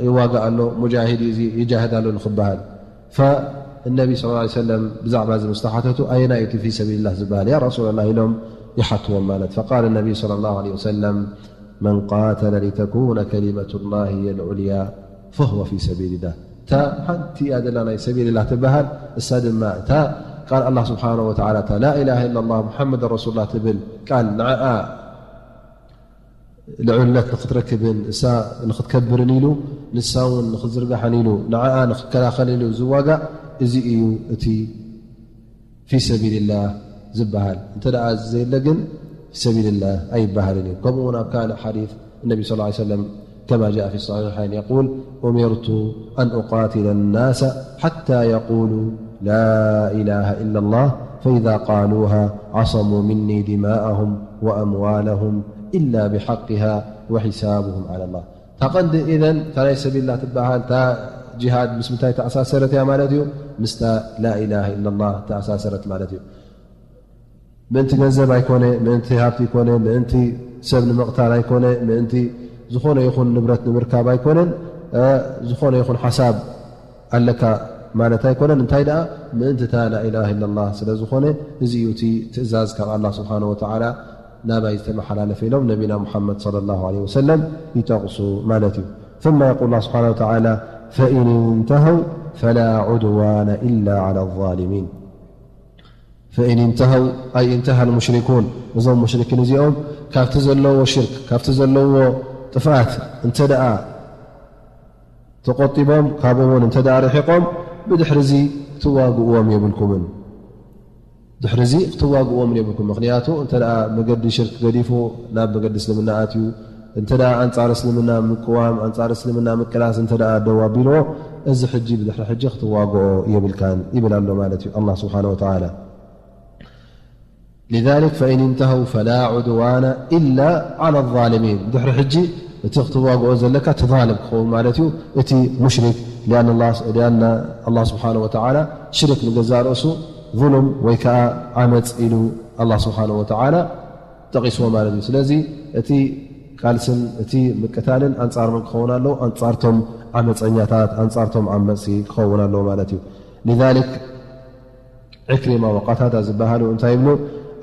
ይዋጋእ ኣሎ፣ ሙጃሂድ እዩ፣ እዚ ይጃህድ ኣሎ ንኽበሃል። ፈእነቢ ስ ሰለም ብዛዕባ እዚ ምስ ተሓተቱ፣ ኣየናይ እቲ ፊ ሰቢልላህ ዝበሃል ያ ረሱላላህ ኢሎም ይሓትዎም ማለት። ፈቃለ ነቢይ ሰለላሁ ዐለይሂ ወሰለም፣ መን ቃተለ ሊተኩነ ከሊመቱላሂ ሂየል ዑልያ ፈሁወ ፊ ሰቢልላህ። እታ ሓንቲ እያ ዘላ ናይ ሰቢልላህ ትበሃል፣ እሳ ድማ እታ ቃል ኣላህ ስብሓነሁ ወተዓላ፣ እታ ላኢላሃ ኢለላህ ሙሓመድ ረሱሉላህ ትብል ቃል ንዓኣ ልዑልነት ንኽትረክብን እሳ ንኽትከብርን ኢሉ፣ ንሳ እውን ንኽትዝርጋሕን ኢሉ፣ ንዓኣ ንኽከላኸልን ኢሉ ዝዋጋእ፣ እዚ እዩ እቲ ፊ ሰቢልላህ ዝበሃል። እንተ ደኣ እዚ ዘየለ ግን ፊ ሰቢልላህ ኣይበሃልን እዩ። ከምኡ እውን ኣብ ካልእ ሓዲስ እነቢ ሰለላሁ ዐለይሂ ወሰለም፣ ከማ ጃአ ፊ ሰሒሐይን የቁል፣ ኡሚርቱ ኣን ኡቃትለ ናሰ ሓታ የቁሉ ላ ኢላሃ ኢለላህ ፈኢዛ ቃሉሃ ዓሰሙ ሚኒ ዲማአሁም ወኣምዋለሁም ኢላ ብሓቂሃ ወሒሳብሁም ዓላ ላህ። እታ ቀንዲ ኢዘን እታ ናይ ሰቢልላህ ትበሃል፣ እታ ጂሃድ ምስ ምንታይ ተኣሳሰረት እያ ማለት እዩ? ምስታ ላኢላሃ ኢለላህ ተኣሳሰረት ማለት እዩ። ምእንቲ ገንዘብ ኣይኮነ፣ ምእንቲ ሃብቲ ኣይኮነ፣ ምእንቲ ሰብ ንምቕታል ኣይኮነ፣ ምእንቲ ዝኾነ ይኹን ንብረት ንምርካብ ኣይኮነን። እ፣ ዝኾነ ይኹን ሓሳብ ኣለካ ማለት ኣይኮነን። እንታይ ደኣ ምእንቲ እታ ላኢላሃ ኢለላህ ስለ ዝኾነ፣ እዚ እዩ እቲ ትእዛዝ ካብ ኣላህ ስብሓነሁ ወተዓላ ናባይ ዝተመሓላለፈ ኢሎም ነቢና ሙሓመድ ሰለላሁ ዐለይሂ ወሰለም ይጠቕሱ ማለት እዩ። ثم يقول الله سبحانه وتعالى فإن انتهوا فلا عدوان إلا على الظالمين. فإن انتهوا أي انتهى المشركون، እዞም ሙሽሪኪን እዚኦም ካብቲ ዘለዎ ሽርክ፣ ካብቲ ዘለዎ ጥፍኣት እንተ ደኣ ተቖጢቦም፣ ካብኡ እውን እንተ ደኣ ርሒቖም፣ ብድሕሪ እዚ ክትዋግእዎም የብልኩምን። ድሕሪ እዚ ክትዋግእዎም የብልኩም። ምኽንያቱ እንተ ደኣ መገዲ ሽርክ ገዲፉ ናብ መገዲ እስልምና ኣትዩ፣ እንተ ደኣ ኣንጻር እስልምና ምቅዋም፣ ኣንጻር እስልምና ምቅላስ እንተ ደኣ ደው ኣቢልዎ፣ እዚ ሕጂ ብድሕሪ ሕጂ ክትዋግኦ የብልካን ይብል ኣሎ ማለት እዩ ኣላህ ስብሓነሁ ወተዓላ። لذلك فإن انتهوا فلا عدوان إلا على الظالمين። ድሕሪ ሕጂ እቲ ክትዋግኦ ዘለካ እቲ ዛልም ክኸውን ማለት እዩ፣ እቲ ሙሽሪክ። ሊኣን ኣላህ ስብሓነ ወተዓላ ሽርክ ንገዛእ ርእሱ ዙሉም ወይ ከዓ ዓመፅ ኢሉ ኣላህ ስብሓነ ወተዓላ ጠቒስዎ ማለት እዩ። ስለዚ እቲ ቃልስን እቲ ምቅታልን ኣንጻር መን ክኸውን ኣለዎ? ኣንጻርቶም ዓመፀኛታት፣ ኣንጻርቶም ዓመፅቲ ክኸውን ኣለዎ ማለት እዩ። لذلك ዕክሪማ ወቃታዳ ዝበሃሉ እንታይ ይብሉ?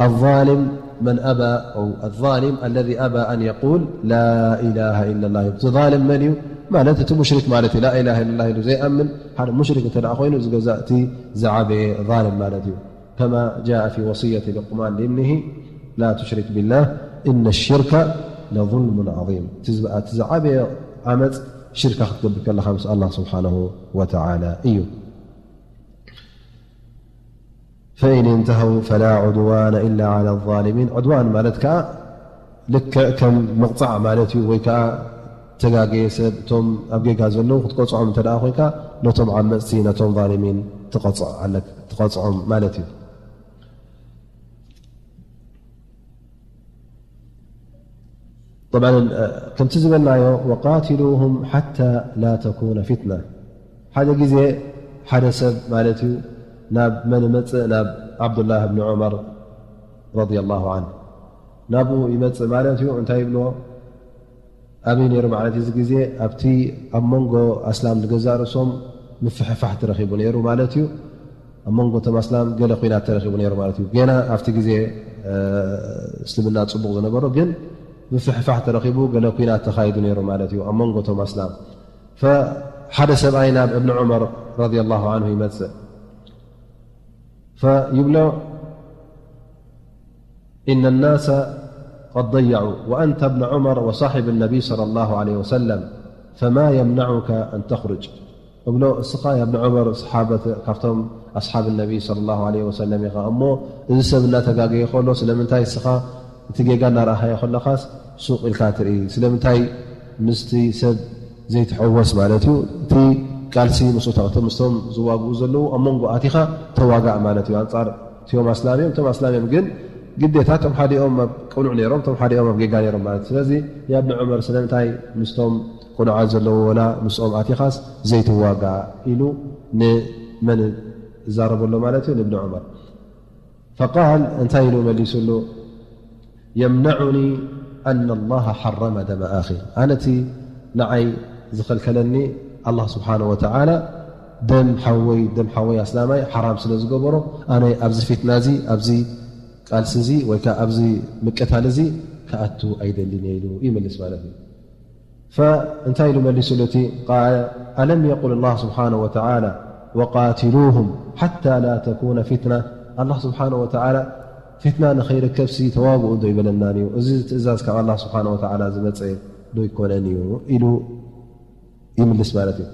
الظالم من أبى أو الظالم الذي أبى أن يقول لا إله إلا الله ይብሉ። እቲ ዛልም መን እዩ? ማለት እቲ ሙሽሪክ ማለት እዩ። ላኢላሃ ኢለላህ ኢሉ ዘይኣምን ሓደ ሙሽሪክ እንተ ደኣ ኮይኑ፣ እዚ ገዛ እቲ ዝዓበየ ዛልም ማለት እዩ። كما جاء في وصية لقمان لابنه لا تشرك بالله إن الشرك لظلم عظيم። እቲ ዝዓ-፣ እቲ ዝዓበየ ዓመፅ ሽርካ ክትገብር ከለኻ ምስ ኣላህ ስብሓነሁ ወተዓላ እዩ። فإن انتهوا فلا عدوان إلا على الظالمين። ዑድዋን ማለት ከኣ ልክዕ ከም ምቕጻዕ ማለት እዩ፣ ወይ ከኣ ተጋገየ ሰብ፣ እቶም ኣብ ጌጋ ዘለዉ ክትቀጽዖም እንተ ደኣ ኮይንካ፣ ነቶም ዓመጽቲ፣ ነቶም ዛሊሚን ትቐጽዖ ኣለክ-፣ ትቐጽዖም ማለት እዩ። ጠብዓን፣ እ፣ ከምቲ ዝበልናዮ፣ ወቃትሉሁም ሓታ ላ ተኩነ ፊትና። ሓደ ግዜ ሓደ ሰብ ማለት እዩ፣ ናብ መን ይመጽእ? ናብ ዓብዱላህ ብን ዑመር ረዲየላሁ ዓንሁ ናብኡ ይመጽእ ማለት እዩ። እንታይ ይብልዎ? ኣበይ ነይሩ ማለት እዩ? እዚ ግዜ ኣብቲ ኣብ መንጎ ኣስላም ንገዛእ ርእሶም ምፍሕፋሕ ተረኺቡ ነይሩ ማለት እዩ። ኣብ መንጎ እቶም ኣስላም ገለ ኲናት ተረኺቡ ነይሩ ማለት እዩ። ገና ኣብቲ ግዜ፣ እ፣ እስልምና ጽቡቕ ዝነበሮ፣ ግን ምፍሕፋሕ ተረኺቡ ገለ ኲናት ተኻይዱ ነይሩ ማለት እዩ ኣብ መንጎ እቶም ኣስላም። ፈ-፣ ሓደ ሰብኣይ ናብ እብን ዑመር ረዲየላሁ ዐንሁ ይመጽእ። ፈይብሎ፣ إن الناس قد ضيعوا وأنت ابن عمر وصاحب النبي صلى الله عليه وسلم، فما يمنعك أن تخرج؟ እብሎ፣ እስኻ የብን ዑመር ሰሓበት፣ ካብቶም ኣስሓብ ነቢ ሰለላሁ ዐለይሂ ወሰለም ኢኻ እሞ፣ እዚ ሰብ እናተጋገየ ከሎ ስለምንታይ እስኻ እቲ ጌጋ እናረኣኻዮ ከለኻስ ሱቕ ኢልካ ትርኢ? ስለምንታይ ምስቲ ሰብ ዘይትሕወስ ማለት እዩ? እቲ ቃልሲ ምስኡ ተቐተ ምስቶም ዝዋግኡ ዘለዉ ኣብ መንጎ ኣቲኻ ተዋጋእ ማለት እዩ። ኣንጻር እቲኦም ኣስላም እዮም፣ እቶም ኣስላም እዮም ግን ግዴታ እቶም ሓዲኦም ኣብ ቅኑዕ ነይሮም፣ እቶም ሓዲኦም ኣብ ጌጋ ነይሮም ማለት እዩ። ስለዚ የብን ዑመር ስለምንታይ ምስቶም ቅኑዓት ዘለዉ ወላ ምስኦም ኣቲኻስ ዘይትዋጋእ ኢሉ ንመን እዛረበሎ ማለት እዩ? ንእብን ዑመር። ፈቃል እንታይ ኢሉ መሊሱሉ? የምነዑኒ ኣነ ላሃ ሓረመ ደመ ኣኺ። ኣነ እቲ ንዓይ ዝኸልከለኒ ኣላህ ስብሓነ ወተዓላ ደም ሓወይ፣ ደም ሓወይ ኣስላማይ ሓራም ስለ ዝገበሮ ኣነ ኣብዚ ፊትና እዚ፣ ኣብዚ ቃልሲ እዚ ወይ ከዓ ኣብዚ ምቅታል እዚ ክኣቱ ኣይደልን እየ ኢሉ ይምልስ ማለት እዩ። ፈእንታይ ኢሉ መሊሱሉ እቲ ቃል? ኣለም የቁል ላህ ስብሓነ ወተዓላ ወቃትሉሁም ሓታ ላ ተኩነ ፊትና? ኣላህ ስብሓነ ወተዓላ ፊትና ንኸይርከብሲ ተዋግኡ ዶ ይበለናን እዩ? እዚ ትእዛዝ ካብ ኣላህ ስብሓነ ወተዓላ ዝመፀ ዶ ይኮነን እዩ? ኢሉ ይምልስ ማለት እዩ።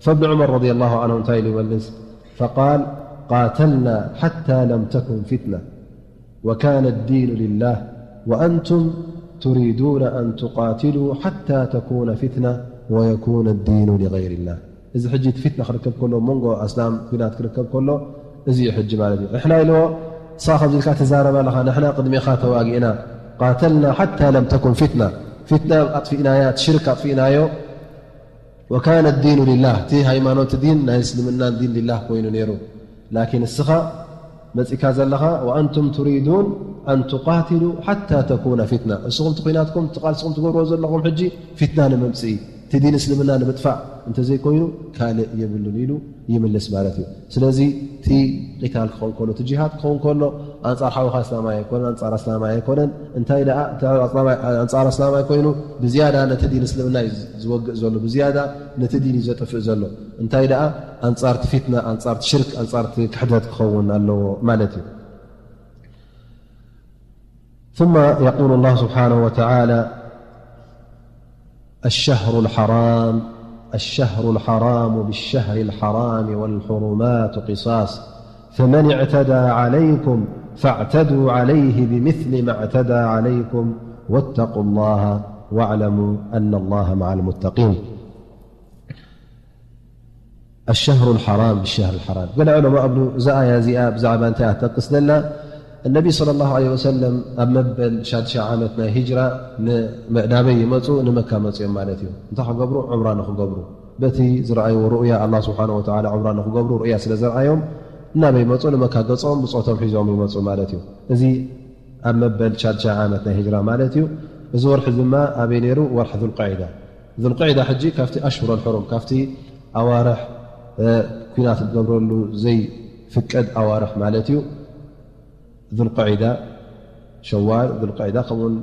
ፈእብን ዑመር ረዲየላሁ ዐንሁ እንታይ ኢሉ ይመልስ? ፈቃል ቃተልና ሓታ ለም ተኩን ፊትና ወካነ ዲኑ ሊላህ ወአንቱም ቱሪዱነ ኣን ቱቃትሉ ሓታ ተኩነ ፊትና ወየኩነ ዲኑ ሊገይሪላህ። እዚ ሕጂ እቲ ፊትና ክርከብ ከሎ፣ መንጎ ኣስላም ኲናት ክርከብ ከሎ፣ እዚ እዩ ሕጂ ማለት እዩ። ንሕና ኢልዎ፣ ንስኻ ከምዚ ኢልካ ትዛረብ ኣለኻ፣ ንሕና ቅድሜኻ ተዋጊእና፣ ቃተልና ሓታ ለም ተኩን ፊትና፣ ፊትና ኣጥፊእናያ፣ እቲ ሽርክ ኣጥፊእናዮ፣ ወካነ ዲኑ ሊላህ፣ እቲ ሃይማኖት ዲን ናይ እስልምናን ዲን ሊላህ ኮይኑ ነይሩ። ላኪን እስኻ መጺእካ ዘለኻ፣ ወኣንቱም ቱሪዱን ኣን ቱቃትሉ ሓታ ተኩነ ፊትና፣ እስኹም እቲ ኲናትኩም፣ እቲ ቃልስኹም ትገብርዎ ዘለኹም ሕጂ ፊትና ንምምጽኢ፣ እቲ ዲን እስልምና ንምጥፋእ እንተዘይኮይኑ ካልእ የብሉን ኢሉ ይምልስ ማለት እዩ። ስለዚ እቲ ቂታል ክኸውን ከሎ፣ እቲ ጂሃድ ክኸውን ከሎ፣ ኣንጻር ሓውኻ ኣስላማይ ኣይኮነን፣ ኣንጻር ኣስላማይ ኣይኮነን። እንታይ ደኣ፣ እቲ ኣንጻር ኣስላማይ ኮይኑ ብዝያዳ ነቲ ዲን እስልምና እዩ ዝወግእ ዘሎ፣ ብዝያዳ ነቲ ዲን እዩ ዘጥፍእ ዘሎ። እንታይ ደኣ፣ ኣንጻርቲ ፊትና፣ ኣንጻርቲ ሽርክ፣ ኣንጻርቲ ክሕደት ክኸውን ኣለዎ ማለት እዩ። ثم يقول الله سبحانه وتعالى: الشهر الحرام، الشهر الحرام بالشهر الحرام والحرمات قصاص، فمن اعتدى عليكم فاعتدوا عليه بمثل ما اعتدى عليكم واتقوا الله واعلموا أن الله مع المتقين. الشهر الحرام بالشهر الحرام. ገለ ዑለማ እብሉ፣ እዛ ኣያ እዚኣ ብዛዕባ እንታይ እያ ትጠቅስ ዘላ? እነቢ ሰለላሁ ዐለይሂ ወሰለም ኣብ መበል ሻድሻይ ዓመት ናይ ሂጅራ ን-፣ ናበይ ይመፁ? ንመካ መፅኦም ማለት እዩ። እንታይ ክገብሩ? ዑምራ ንክገብሩ። በቲ ዝረኣይዎ ሩእያ፣ ኣላህ ስብሓነሁ ወተዓላ ዑምራ ንክገብሩ ሩእያ ስለ ዘርኣዮም፣ ናበይ መፁ? ንመካ ገፆም ብፆቶም ሒዞም ይመፁ ማለት እዩ። እዚ ኣብ መበል ሻድሻይ ዓመት ናይ ሂጅራ ማለት እዩ። እዚ ወርሒ ድማ ኣበይ ነይሩ? ወርሒ ዙልቃዒዳ። ዙልቃዒዳ ሕጂ ካብቲ ኣሽሁረል ሕሩም፣ ካብቲ ኣዋርሕ፣ እ፣ ኲናት ዝገብረሉ ዘይፍቀድ ኣዋርሕ ማለት እዩ። ዙልቃዒዳ፣ ሸዋል፣ ዙልቃዒዳ፣ ከምኡውን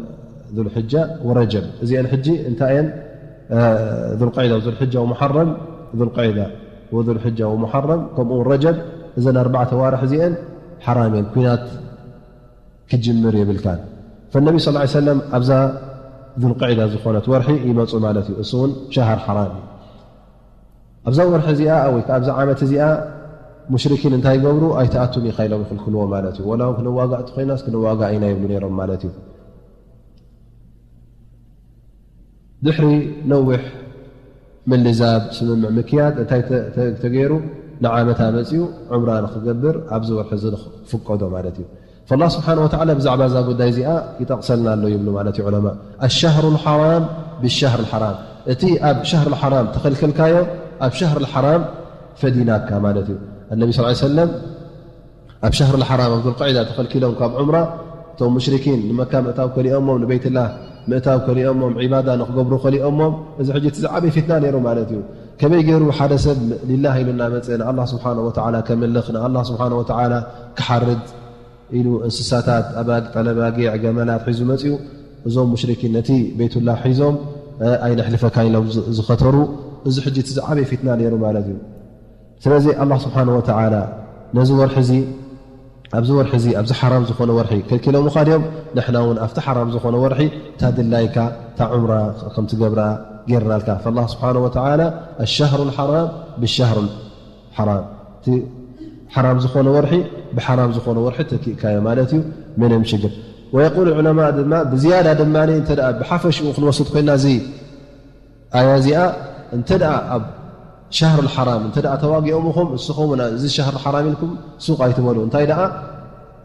ዙልሕጃ ወረጀብ። እዚአን ሕጂ እንታይ እየን? እ፣ ዙልቃዒዳ ወዙልሕጃ ወሙሓረም፣ ዙልቃዒዳ ወዙልሕጃ ወሙሓረም፣ ከምኡውን ረጀብ፣ እዘን ኣርባዕተ ኣዋርሕ እዚአን ሓራም እየን፣ ኲናት ክጅምር የብልካን። ፈነቢ ሰለላሁ ዐለይሂ ወሰለም ኣብዛ ዙልቃዒዳ ዝኾነት ወርሒ ይመፁ ማለት እዩ። እሱ እውን ሸሃር ሓራም እዩ። ኣብዛ ወርሒ እዚኣ ወይ ከዓ ኣብዛ ዓመት እዚኣ ሙሽሪኪን እንታይ ይገብሩ? ኣይትኣቱን ኢኻ ኢሎም ይኽልክልዎ ማለት እዩ። ወላ እውን ክንዋጋእ እንተኾይናስ ክንዋጋእ ኢና ይብሉ ነይሮም ማለት እዩ። ድሕሪ ነዊሕ ምልዛብ፣ ስምምዕ ምክያድ እንታይ ተ-፣ ተ-፣ ተገይሩ? ንዓመታ መፂኡ ዑምራ ንክገብር ኣብዚ ወርሒ እዚ ንክፍቀዶ ማለት እዩ። ፈላህ ስብሓነ ወተዓላ ብዛዕባ እዛ ጉዳይ እዚኣ ይጠቕሰልና ኣሎ ይብሉ ማለት እዩ ዑለማ። ኣሻህሩ ልሓራም ብሻህር ልሓራም፣ እቲ ኣብ ሻህር ልሓራም ተኸልከልካዮ ኣብ ሻህር ልሓራም ፈዲናካ ማለት እዩ። ኣነቢ ስ ሰለም ኣብ ሻህር ልሓራም ኣብ ዙልቃዒዳ ተኸልኪሎም ካብ ዑምራ፣ እቶም ሙሽሪኪን ንመካ ምእታው ከሊኦሞም ንቤትላህ ምእታው ከሊኦሞም፣ ዒባዳ ንክገብሩ ከሊኦሞም። እዚ ሕጂ እቲ ዝዓበየ ፊትና ነይሩ ማለት እዩ። ከመይ ገይሩ ሓደ ሰብ ሊላህ ኢሉ እናመፀ ንኣላህ ስብሓነ ወተዓላ ከምልኽ፣ ንኣላህ ስብሓነ ወተዓላ ክሓርድ ኢሉ እንስሳታት፣ ኣባግ-፣ ጠለባጊዕ፣ ገመላት ሒዙ መፅኡ። እዞም ሙሽሪኪን ነቲ ቤቱላህ ሒዞም፣ እ፣ ኣይነሕልፈካን ኢሎም ዝ-፣ ዝኸተሩ። እዚ ሕጂ እቲ ዝዓበየ ፊትና ነይሩ ማለት እዩ። ስለዚ ኣላህ ስብሓነ ወተዓላ ነዚ ወርሒ እዚ፣ ኣብዚ ወርሒ እዚ፣ ኣብዚ ሓራም ዝኾነ ወርሒ ከልኪሎምኻ ድዮም? ንሕና እውን ኣብቲ ሓራም ዝኾነ ወርሒ እታ ድላይካ፣ እታ ዑምራ ከም ትገብራ ጌርናልካ። ፈላህ ስብሓነ ወተዓላ ኣሻህሩ ልሓራም ብሻህሩ ሓራም፣ እቲ ሓራም ዝኾነ ወርሒ ብሓራም ዝኾነ ወርሒ ተኪእካዮ ማለት እዩ። ምንም ሽግር። ወየቁል ዑለማ ድማ፣ ብዝያዳ ድማ እንተ ደኣ ብሓፈሽኡ ክንወስድ ኮይና፣ እዚ ኣያ እዚኣ እንተ ደኣ ኣብ ሻህር ሓራም እንተ ደኣ ተዋጊኦምኹም፣ እስኹም እውን እዚ ሻህር ሓራም ኢልኩም ሱቕ ኣይትበሉ። እንታይ ደኣ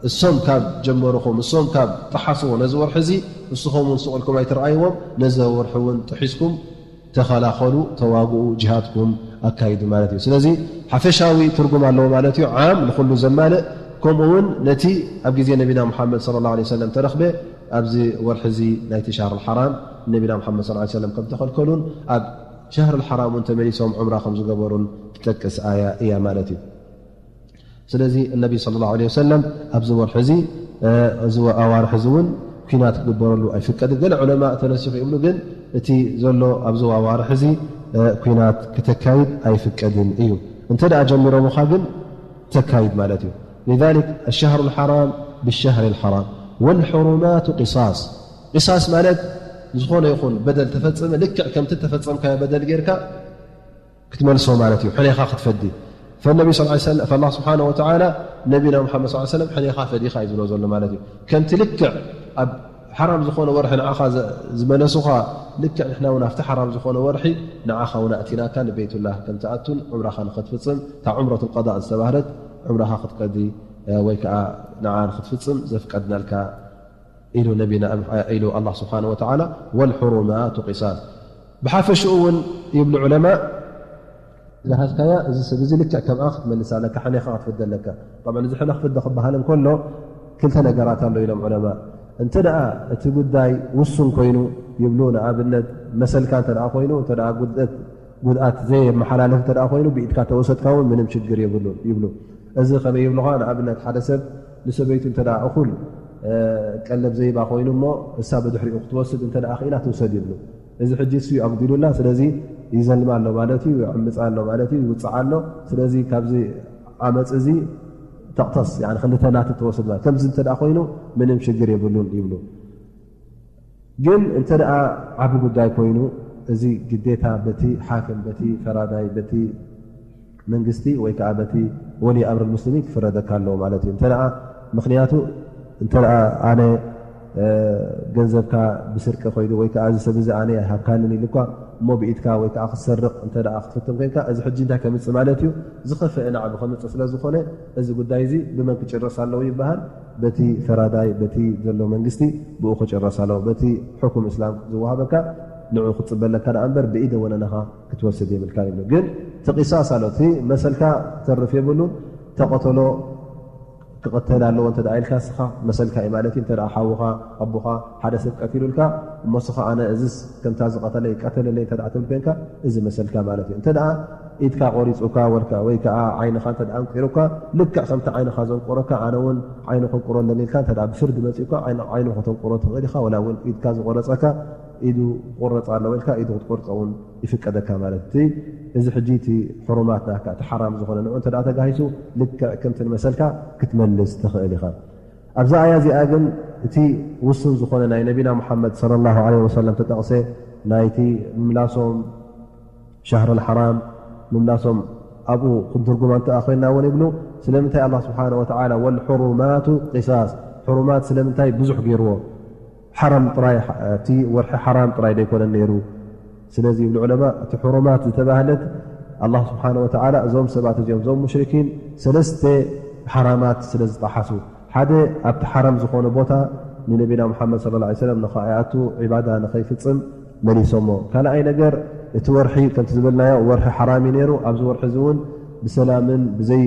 እሶም ካብ ጀመሩኹም፣ እሶም ካብ ጠሓስዎ ነዚ ወርሒ እዚ፣ እስኹም እውን ሱቕ ኢልኩም ኣይትረኣይዎም፣ ነዚ ወርሒ እውን ጥሒስኩም ተኸላኸሉ፣ ተዋግኡ፣ ጅሃድኩም ኣካይዱ ማለት እዩ። ስለዚ ሓፈሻዊ ትርጉም ኣለዎ ማለት እዩ። ዓም ንኹሉ ዘማልእ፣ ከምኡ እውን ነቲ ኣብ ግዜ ነቢና ሙሓመድ ሰለላሁ ዐለይሂ ወሰለም ተረኽበ፣ ኣብዚ ወርሒ እዚ ናይቲ ሻህር ሓራም ነቢና ሙሓመድ ሰለላሁ ዐለይሂ ወሰለም ከም ተኸልከሉን ኣብ ሻህር ሓራም እውን ተመሊሶም ዑምራ ከም ዝገበሩን ትጠቅስ ኣያ እያ ማለት እዩ። ስለዚ እነቢ ሰለላሁ ዐለይሂ ወሰለም ኣብዚ ወርሒ እዚ፣ እ፣ እዚ ወ-፣ ኣዋርሒ እዚ እውን ኲናት ክግበረሉ ኣይፍቀድን። ገለ ዑለማ ተነሲኹ ይብሉ፣ ግን እቲ ዘሎ ኣብዚ ኣዋርሒ እዚ፣ እ፣ ኲናት ክተካይድ ኣይፍቀድን እዩ። እንተ ደኣ ጀሚሮምኻ ግን ተካይድ ማለት እዩ። لذلك الشهر الحرام بالشهر الحرام والحرمات قصاص. ቂሳስ ማለት ዝኾነ ይኹን በደል ተፈጸመ፣ ልክዕ ከምቲ ተፈጸምካዮ በደል ጌርካ ክትመልሶ ማለት እዩ። ሕኔኻ ክትፈዲ። ፈነቢ ሰለላሁ ዐለይሂ ወሰለም፣ ፈላህ ስብሓነ ወተዓላ ነቢና ሙሓመድ ሰለላሁ ዐለይሂ ወሰለም ሕኔኻ ፈዲኻ እዩ ዝብሎ ዘሎ ማለት እዩ። ከምቲ ልክዕ ኣብ ሓራም ዝኾነ ወርሒ ንዓኻ ዘ-፣ ዝመለሱኻ፣ ልክዕ ንሕና እውን ኣብቲ ሓራም ዝኾነ ወርሒ ንዓኻ እውን ኣእቲናካ ንቤቱላህ ከም ትኣቱን ዑምራኻ ንኸትፍጽም፣ እታ ዑምረቱል ቀዳእ ዝተባህለት ዑምራኻ ክትቀዲ፣ እ፣ ወይ ከዓ ንዓ ንኽትፍጽም ዘፍቀድናልካ ኢሉ ነቢና፣ ኢሉ ኣላህ ስብሓነ ወተዓላ፣ ወልሑሩማቱ ቂሳስ። ብሓፈሽኡ እውን ይብሉ ዑለማ፣ ዝሃዝካያ እዚ ሰብ እዚ ልክዕ ከምኣ ክትመልስ ኣለካ፣ ሕኔኻ ክትፍደ ኣለካ። ጠብዓን እዚ ሕነ ክፍደ ክበሃል እንከሎ ክልተ ነገራት ኣሎ ኢሎም ዑለማ። እንተ ደኣ እቲ ጉዳይ ውሱን ኮይኑ ይብሉ፣ ንኣብነት መሰልካ እንተ ደኣ ኮይኑ፣ እንተ ደኣ ጉድኣት፣ ጉድኣት ዘየመሓላለፍ እንተ ደኣ ኮይኑ ብኢድካ ተወሰድካ እውን ምንም ሽግር የብሉን ይብሉ። እዚ ከመይ ይብሉኻ? ንኣብነት ሓደ ሰብ ንሰበይቱ እንተ ደኣ እኹል፣ እ፣ ቀለብ ዘይባ ኮይኑ እሞ እሳ ብድሕሪኡ ክትወስድ እንተ ደኣ ክኢላ ትውሰድ ይብሉ። እዚ ሕጂ እሱ እዩ ኣጉዲሉላ፣ ስለዚ ይዘልማ ኣሎ ማለት እዩ፣ ይዕምጻ ኣሎ ማለት እዩ፣ ይውጽዓ ኣሎ። ስለዚ ካብዚ ዓመጽ እዚ ተቕተስ፣ ያኒ ክልተ ናቱ ትወስድ ማለት። ከምዚ እንተ ደኣ ኮይኑ ምንም ሽግር የብሉን ይብሉ። ግን እንተ ደኣ ዓቢ ጉዳይ ኮይኑ፣ እዚ ግዴታ በቲ ሓክም፣ በቲ ፈራዳይ፣ በቲ መንግስቲ ወይ ከዓ በቲ ወሊ ኣምር ሙስሊሚን ክፍረደካ ኣለዎ ማለት እዩ። እንተ ደኣ፣ ምኽንያቱ እንተ ደኣ ኣነ፣ እ፣ ገንዘብካ ብስርቂ ኮይዱ ወይ ከዓ እዚ ሰብ እዚ ኣነ ኣይሃብካንን ኢሉ እኳ እሞ ብኢድካ ወይ ከዓ ክትሰርቕ እንተ ደኣ ክትፍትን ኮይንካ፣ እዚ ሕጂ እንታይ ከምጽእ ማለት እዩ? ዝኸፍአ ናዕቢ ከምጽእ ስለ ዝኾነ፣ እዚ ጉዳይ እዚ ብመን ክጭረስ ኣለዎ ይበሃል? በቲ ፈራዳይ፣ በቲ ዘሎ መንግስቲ ብኡ ክጭረስ ኣለዎ። በቲ ሕኩም እስላም ዝወሃበካ ንዑ ክትጽበ ኣለካ ደኣ እምበር ብኢደ ወነነኻ ክትወስድ የብልካን ይብሉ። ግን እቲ ቂሳስ ኣሎ፣ እቲ መሰልካ ክተርፍ የብሉን። ተቐተሎ ክቐተል ኣለዎ እንተ ደኣ ኢልካ፣ ንስኻ መሰልካ እዩ ማለት እዩ። እንተ ደኣ ሓውኻ፣ ኣቦኻ፣ ሓደ ሰብ ቀቲሉልካ፣ እሞ ንስኻ ኣነ እዝስ ከምታ ዝቐተለ ይቀተለለይ እንተ ደኣ ትብል ኮይንካ፣ እዚ መሰልካ ማለት እዩ። እንተ ደኣ ኢድካ ቆሪጹካ ወልካ ወይ ከኣ ዓይንኻ እንተ ደኣ ኣንቂሩካ፣ ልክዕ ከምቲ ዓይንኻ ዘንቆረካ ኣነ እውን ዓይኑ ከንቁሮ ኣለኒ ኢልካ እንተ ደኣ ብፍርዲ መጺኡካ ዓይኑ፣ ዓይኑ ከተንቁሮ ትኽእል ኢኻ። ወላ እውን ኢድካ ዝቆረጸካ ኢዱ ክቆረጽ ኣለዎ ኢልካ ኢዱ ክትቆርጾ እውን ይፍቀደካ ማለት እዩ። እዚ ሕጂ እቲ ሕሩማት ናትካ፣ እቲ ሓራም ዝኾነ ንዑ እንተ ደኣ ተጋሂሱ፣ ልክዕ ከምቲ ንመሰልካ ክትመልስ ትኽእል ኢኻ። ኣብዛ ኣያ እዚኣ ግን እቲ ውሱን ዝኾነ ናይ ነቢና ሙሓመድ ሰለላሁ ዐለይሂ ወሰለም ተጠቕሰ ናይቲ ምምላሶም ሻህረል ሓራም ምምላሶም ኣብኡ ክንትርጉማ እንተ ኮይንና እውን ይብሉ፣ ስለምንታይ ኣላህ ስብሓነ ወተዓላ ወልሑሩማቱ ቂሳስ፣ ሕሩማት ስለምንታይ ብዙሕ ገይርዎ? ሓራም ጥራይ፣ እቲ ወርሒ ሓራም ጥራይ ደይኮነን ነይሩ። ስለዚ ይብሉ ዑለማ፣ እቲ ሕሩማት ዝተባህለት ኣላህ ስብሓነ ወተዓላ እዞም ሰባት እዚኦም፣ እዞም ሙሽሪኪን ሰለስተ ሓራማት ስለ ዝጠሓሱ፣ ሓደ ኣብቲ ሓራም ዝኾነ ቦታ ንነቢና ሙሓመድ ሰለላሁ ዐለይሂ ወሰለም ንኸይኣቱ ዒባዳ ንኸይፍጽም መሊሶሞ። ካልኣይ ነገር እቲ ወርሒ ከምቲ ዝበልናዮ ወርሒ ሓራም እዩ ነይሩ። ኣብዚ ወርሒ እዚ እውን ብሰላምን ብዘይ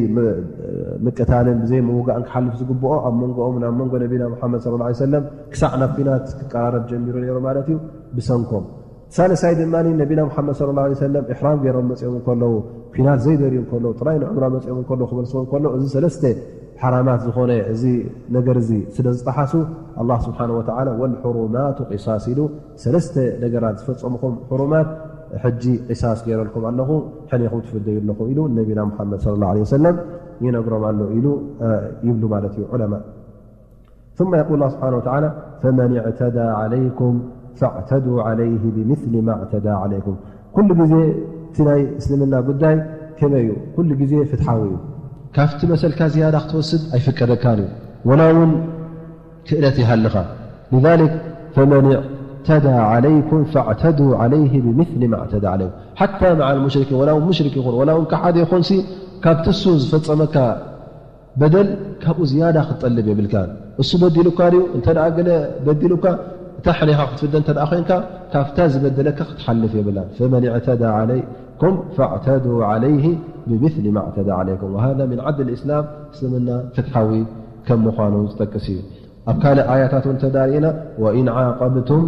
ምቅታልን ብዘይ ምውጋእን ክሓልፍ ዝግብኦ ኣብ መንጎኦምን ኣብ መንጎ ነቢና ሙሓመድ ሰለላሁ ዐለይሂ ወሰለም ክሳዕ ናብ ኲናት ክቀራረብ ጀሚሩ ነይሩ ማለት እዩ። ብሰንኮም ሳልሳይ ድማ ነቢና ሙሓመድ ሰለላሁ ዐለይሂ ወሰለም ኢሕራም ገይሮም መፂኦም እንከለዉ፣ ኲናት ዘይደልዩ እንከለዉ፣ ጥራይ ንዑምራ መፂኦም እንከለዉ ክመልስዎ እንከለዉ፣ እዚ ሰለስተ ሓራማት ዝኾነ እዚ ነገር እዚ ስለ ዝጠሓሱ፣ ኣላህ ስብሓነ ወተዓላ ወልሑሩማቱ ቂሳስ ኢሉ፣ ሰለስተ ነገራት ዝፈጸምኹም ሕሩማት ሕጂ ቂሳስ ገይረልኩም ኣለኹ፣ ሕኔኹም ትፍደዩ ኣለኹ ኢሉ ነቢና ሙሓመድ ሰለላሁ ዐለይሂ ወሰለም ይነግሮም ኣሎ ኢሉ ይብሉ ማለት እዩ ዑለማ። ثم يقول الله سبحانه وتعالى: فمن اعتدى عليكم فاعتدوا عليه بمثل ما اعتدى عليكم. ኩሉ ግዜ እቲ ናይ እስልምና ጉዳይ ከመይ እዩ? ኩሉ ግዜ ፍትሓዊ እዩ። ካብቲ መሰልካ ዝያዳ ክትወስድ ኣይፍቀደካን እዩ። ወላ እውን ክእለት ይሃልኻ። لذلك فمن اعتدى عليكم فاعتدوا عليه بمثل ما اعتدى عليكم. ሓታ مع المشركين፣ ወላ እውን ሙሽሪክ ይኹን፣ ወላ እውን ከሓዲ ይኹንሲ፣ ካብቲ እሱ ዝፈጸመካ በደል ካብኡ ዝያዳ ክትጠልብ የብልካን። እሱ በዲሉካ ድዩ? እንተ ደኣ ገለ በዲሉካ፣ እታ ሕኔኻ ክትፍደ እንተ ደኣ ኮይንካ፣ ካብታ ዝበደለካ ክትሓልፍ የብላን። فمن اعتدى عليكم فاعتدوا عليه بمثل ما اعتدى عليكم. وهذا من عدل الإسلام، እስልምና ፍትሓዊ ከም ምዃኑ ዝጠቅስ እዩ። ኣብ ካልእ ኣያታት እውን እንተ ደኣ ርኢና፣ وإن عاقبتم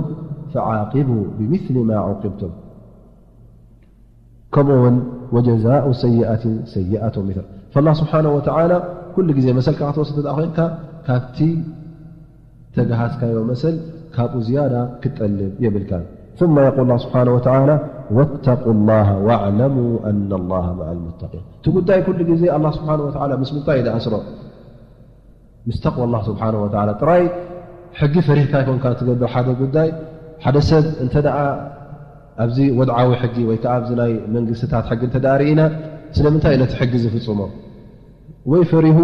فعاقبوا بمثل ما عوقبتم. ከምኡ እውን وجزاء سيئة سيئة مثلها. فالله سبحانه وتعالى ኩሉ ግዜ መሰልካ ክትወስድ እንተ ደኣ ኮይንካ፣ ካብቲ ተገሃስካዮ መሰል ካብኡ ዝያዳ ክትጠልብ የብልካን። ثم يقول الله سبحانه وتعالى: واتقوا الله واعلموا أن الله مع المتقين. እቲ ጉዳይ ኩሉ ግዜ ኣላህ ስብሓነ ወተዓላ ምስ ምንታይ እዩ ዝኣስሮ? ምስ ተቕዋ ኣላህ ስብሓነ ወተዓላ ጥራይ። ሕጊ ፈሪህካ ኣይኮንካ ትገብር ሓደ ጉዳይ። ሓደ ሰብ እንተ ደኣ ኣብዚ ወድዓዊ ሕጊ ወይ ከኣ ኣብዚ ናይ መንግስትታት ሕጊ እንተ ደኣ ርኢና፣ ስለምንታይ እዩ ነቲ ሕጊ ዝፍጽሞ? ወይ ፈሪሁ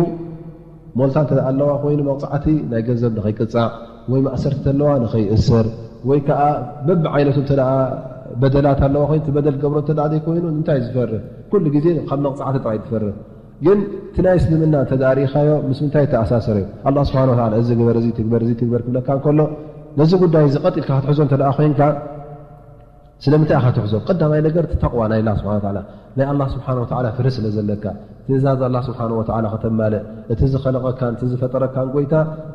ሞልታ እንተ ደኣ ኣለዋ ኮይኑ መቕጻዕቲ ናይ ገንዘብ ንኸይቅጻዕ፣ ወይ ማእሰርቲ እንተ ኣለዋ ንኸይእሰር፣ ወይ ከኣ በብዓይነቱ እንተ ደኣ በደላት ኣለዋ ኮይኑ፣ እቲ በደል ክገብሮ እንተ ደኣ ዘይኮይኑ እንታይ ዝፈርህ? ኩሉ ግዜ ካብ መቕጻዕቲ ጥራይ ትፈርህ። ግን እቲ ናይ እስልምና እንተ ደኣ ርኢኻዮ፣ ምስ ምንታይ ተኣሳሰረ? ኣላህ ስብሓነ ወተዓላ እዚ ግበር፣ እዚ ትግበር፣ እዚ ትግበር ክብለካ እንከሎ፣ ነዚ ጉዳይ እዚ ቀጥ ኢልካ ክትሕዞ እንተ ደኣ ኮይንካ፣ ስለምንታይ ኢኻ ትሕዞ? ቀዳማይ ነገር እቲ ተቕዋ ናይ ኣላህ ስብሓነ ወተዓላ፣ ናይ ኣላህ ስብሓነ ወተዓላ ፍርሂ ስለ ዘለካ፣ ትእዛዝ ኣላህ ስብሓነ ወተዓላ ከተማልእ፣ እቲ ዝኸለቐካን እቲ ዝፈጠረካን ጎይታ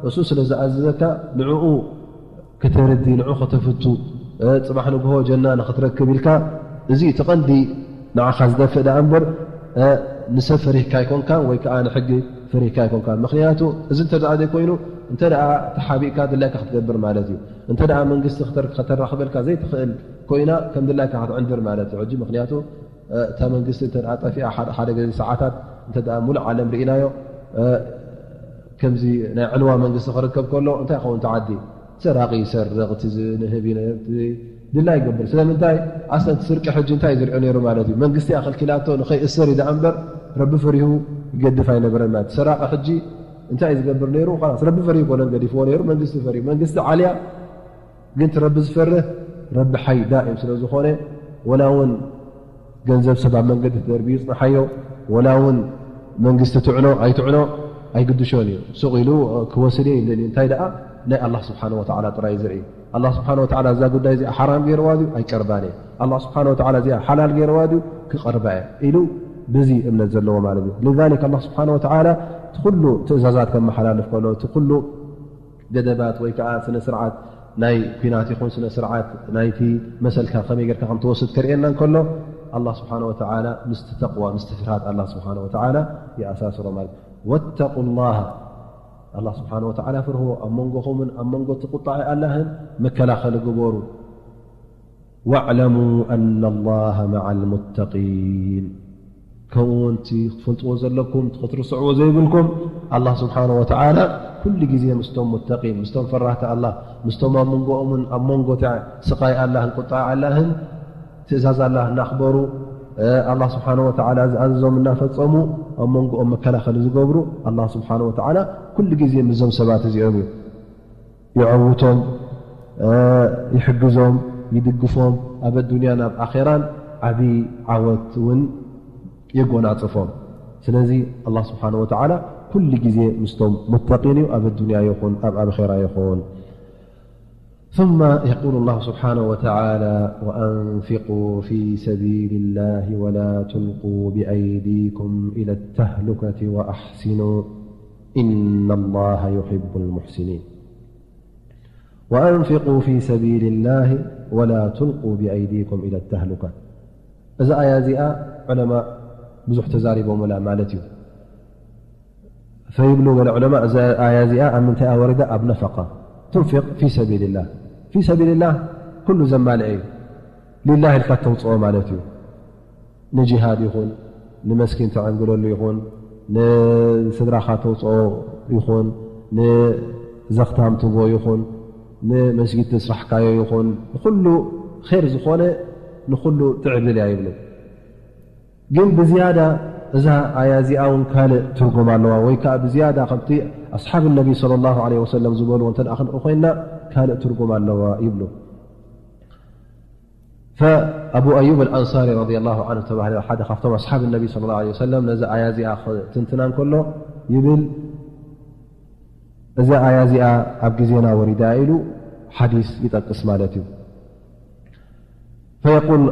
እሱ ስለ ዝኣዘዘካ፣ ንዕኡ ከተርዲ፣ ንዑ ከተፍቱ፣ እ፣ ጽባሕ ንግሆ ጀና ንኽትረክብ ኢልካ፣ እዚ እቲ ቀንዲ ንዓኻ ዝደፍእ ደኣ እምበር፣ እ፣ ንሰብ ፈሪህካ ኣይኮንካን ወይ ከኣ ንሕጊ ፈሪህካ ኣይኮንካን። ምኽንያቱ፣ እዚ እንተ ደኣ ዘይኮይኑ፣ እንተ ደኣ ተሓቢእካ ድላይካ ክትገብር ማለት እዩ። እንተ ደኣ መንግስቲ ክተር-፣ ከተራኽበልካ ዘይትኽእል ኮይና፣ ከም ድላይካ ክትዕንድር ማለት እዩ። ሕጂ ምኽንያቱ፣ እ፣ እታ መንግስቲ እንተ ደኣ ጠፊኣ፣ ሓደ፣ ሓደ ግዜ ሰዓታት እንተ ደኣ ሙሉእ ዓለም ርኢናዮ፣ እ፣ ከምዚ ናይ ዕልዋ መንግስቲ ክርከብ ከሎ፣ እንታይ ይኸውን እቲ ዓዲ? ሰራቒ ይሰርቕ፣ እቲ ዝንህብ ይንህብ፣ እቲ ድላይ ይገብር። ስለምንታይ? ኣስለን እቲ ስርቂ ሕጂ እንታይ እዩ ዝሪኦ ነይሩ ማለት እዩ? መንግስቲ ኣኸልኪላቶ ንኸይእሰር እዩ ደኣ እምበር፣ ረቢ ፈሪሁ ይገድፍ ኣይነበረን ማለት እዩ። ሰራቒ ሕጂ እንታይ እዩ ዝገብር ነይሩ? ኻላስ ረቢ ፈሪሁ ኣይኮነን ገዲፍዎ ነይሩ፣ መንግስቲ ፈሪሁ። መንግስቲ ዓልያ፣ ግን እቲ ረቢ ዝፈርህ ረቢ ሓይ ዳኢም ስለ ዝኾነ፣ ወላ እውን ገንዘብ ሰብ ኣብ መንገዲ ተደርብዩ ይጽንሓዮ፣ ወላ እውን መንግስቲ ትዕኖ ኣይትዕኖ ኣይግድሾን እዩ። ሱቕ ኢሉ ክወስድ እየ ይብልን እዩ። እንታይ ደኣ ናይ ኣላህ ስብሓነ ወተዓላ ጥራይ እዩ ዝርኢ። ኣላህ ስብሓነ ወተዓላ እዛ ጉዳይ እዚኣ ሓራም ገይርዋ ድዩ? ኣይቀርባን እየ። ኣላህ ስብሓነ ወተዓላ እዚኣ ሓላል ገይርዋ ድዩ? ክቐርባ እየ ኢሉ ብዚ እምነት ዘለዎ ማለት እዩ። لذلك ኣላህ ስብሓነ ወተዓላ እቲ ኩሉ ትእዛዛት ከመሓላልፍ ከሎ፣ እቲ ኩሉ ገደባት ወይ ከኣ ስነ ስርዓት ናይ ኲናት ይኹን ስነ ስርዓት ናይቲ መሰልካ ከመይ ጌርካ ከም ትወስድ ከርእየና እንከሎ፣ ኣላህ ስብሓነ ወተዓላ ምስቲ ተቕዋ፣ ምስቲ ፍርሃት ኣላህ ስብሓነ ወተዓላ ይኣሳስሮ ማለት እዩ። ወተቁላህ፣ ኣላህ ስብሓነ ወተዓላ ፍርህዎ፣ ኣብ መንጎኹምን ኣብ መንጎ እቲ ቁጣዐ ኣላህን መከላኸሊ ግበሩ። واعلموا أن الله مع المتقين። ከምኡ እውን እቲ ክትፈልጥዎ ዘለኩም፣ እቲ ክትርስዕዎ ዘይብልኩም፣ ኣላህ ስብሓነ ወተዓላ ኩሉ ግዜ ምስቶም ሙተቂን፣ ምስቶም ፈራህቲ ኣላህ፣ ምስቶም ኣብ መንጎኦምን ኣብ መንጎ እታ ስቓይ ኣላህን ቁጣ ኣላህን ትእዛዝ ኣላህ እናኽበሩ፣ እ፣ ኣላህ ስብሓነ ወተዓላ ዝኣዘዞም እናፈጸሙ ኣብ መንጎኦም መከላኸሊ ዝገብሩ፣ ኣላህ ስብሓነ ወተዓላ ኩሉ ግዜ ምስዞም ሰባት እዚኦም እዩ። የዐውቶም፣ እ፣ ይሕግዞም፣ ይድግፎም፣ ኣብ ኣዱንያን ኣብ ኣኼራን ዓቢ ዓወት እውን የጎናጽፎም። ስለዚ ኣላህ ስብሓነ ወተዓላ ኩሉ ግዜ ምስቶም ሙተቂን እዩ፣ ኣብ ኣዱንያ ይኹን ኣብ ኣኼራ ይኹን። ثم يقول الله سبحانه وتعالى: وأنفقوا في سبيل الله ولا تلقوا بأيديكم إلى التهلكة وأحسنوا إن الله يحب المحسنين. وأنفقوا في سبيل الله ولا تلقوا بأيديكم إلى التهلكة. እዛ ኣያ እዚኣ ዑለማ ብዙሕ ተዛሪቦምላ ማለት እዩ። ፈይብሉ ገለ ዑለማ፣ እዛ ኣያ እዚኣ ኣብ ምንታይ እያ ወሪዳ? ኣብ ነፈቃ፣ ትንፊቅ ፊ ሰቢልላህ። ፊ ሰቢልላህ ኩሉ ዘማልአ እዩ። ሊላህ ኢልካ ተውፅኦ ማለት እዩ። ንጂሃድ ይኹን፣ ንመስኪን ተዕንግለሉ ይኹን፣ ንስድራኻ ተውፅኦ ይኹን፣ ንዘኽታም ትቦ ይኹን፣ ንመስጊድ ተስራሕካዮ ይኹን፣ ንኩሉ ር ዝኾነ ንኩሉ ትዕብል እያ ይብሉ። ግን ብዝያዳ እዛ ኣያ እዚኣ እውን ካልእ ትርጉም ኣለዋ፣ ወይ ከዓ ብዝያዳ ከምቲ ኣስሓብ ነቢ ሰለላሁ ዐለይሂ ወሰለም ዝበልዎ እንተ ደኣ ክንርኢ ኮይንና ካልእ ትርጉም ኣለዋ ይብሉ። ፈኣቡ ኣዩብ ኣልኣንሳሪ ረዲየላሁ ዐንሁ ተባሂሉ ሓደ ካብቶም ኣስሓብ ነቢ ሰለላሁ ዐለይሂ ወሰለም ነዚ ኣያ እዚኣ ክትንትና እንከሎ ይብል፣ እዛ ኣያ እዚኣ ኣብ ግዜና ወሪዳ ኢሉ ሓዲስ ይጠቅስ ማለት እዩ። فيقول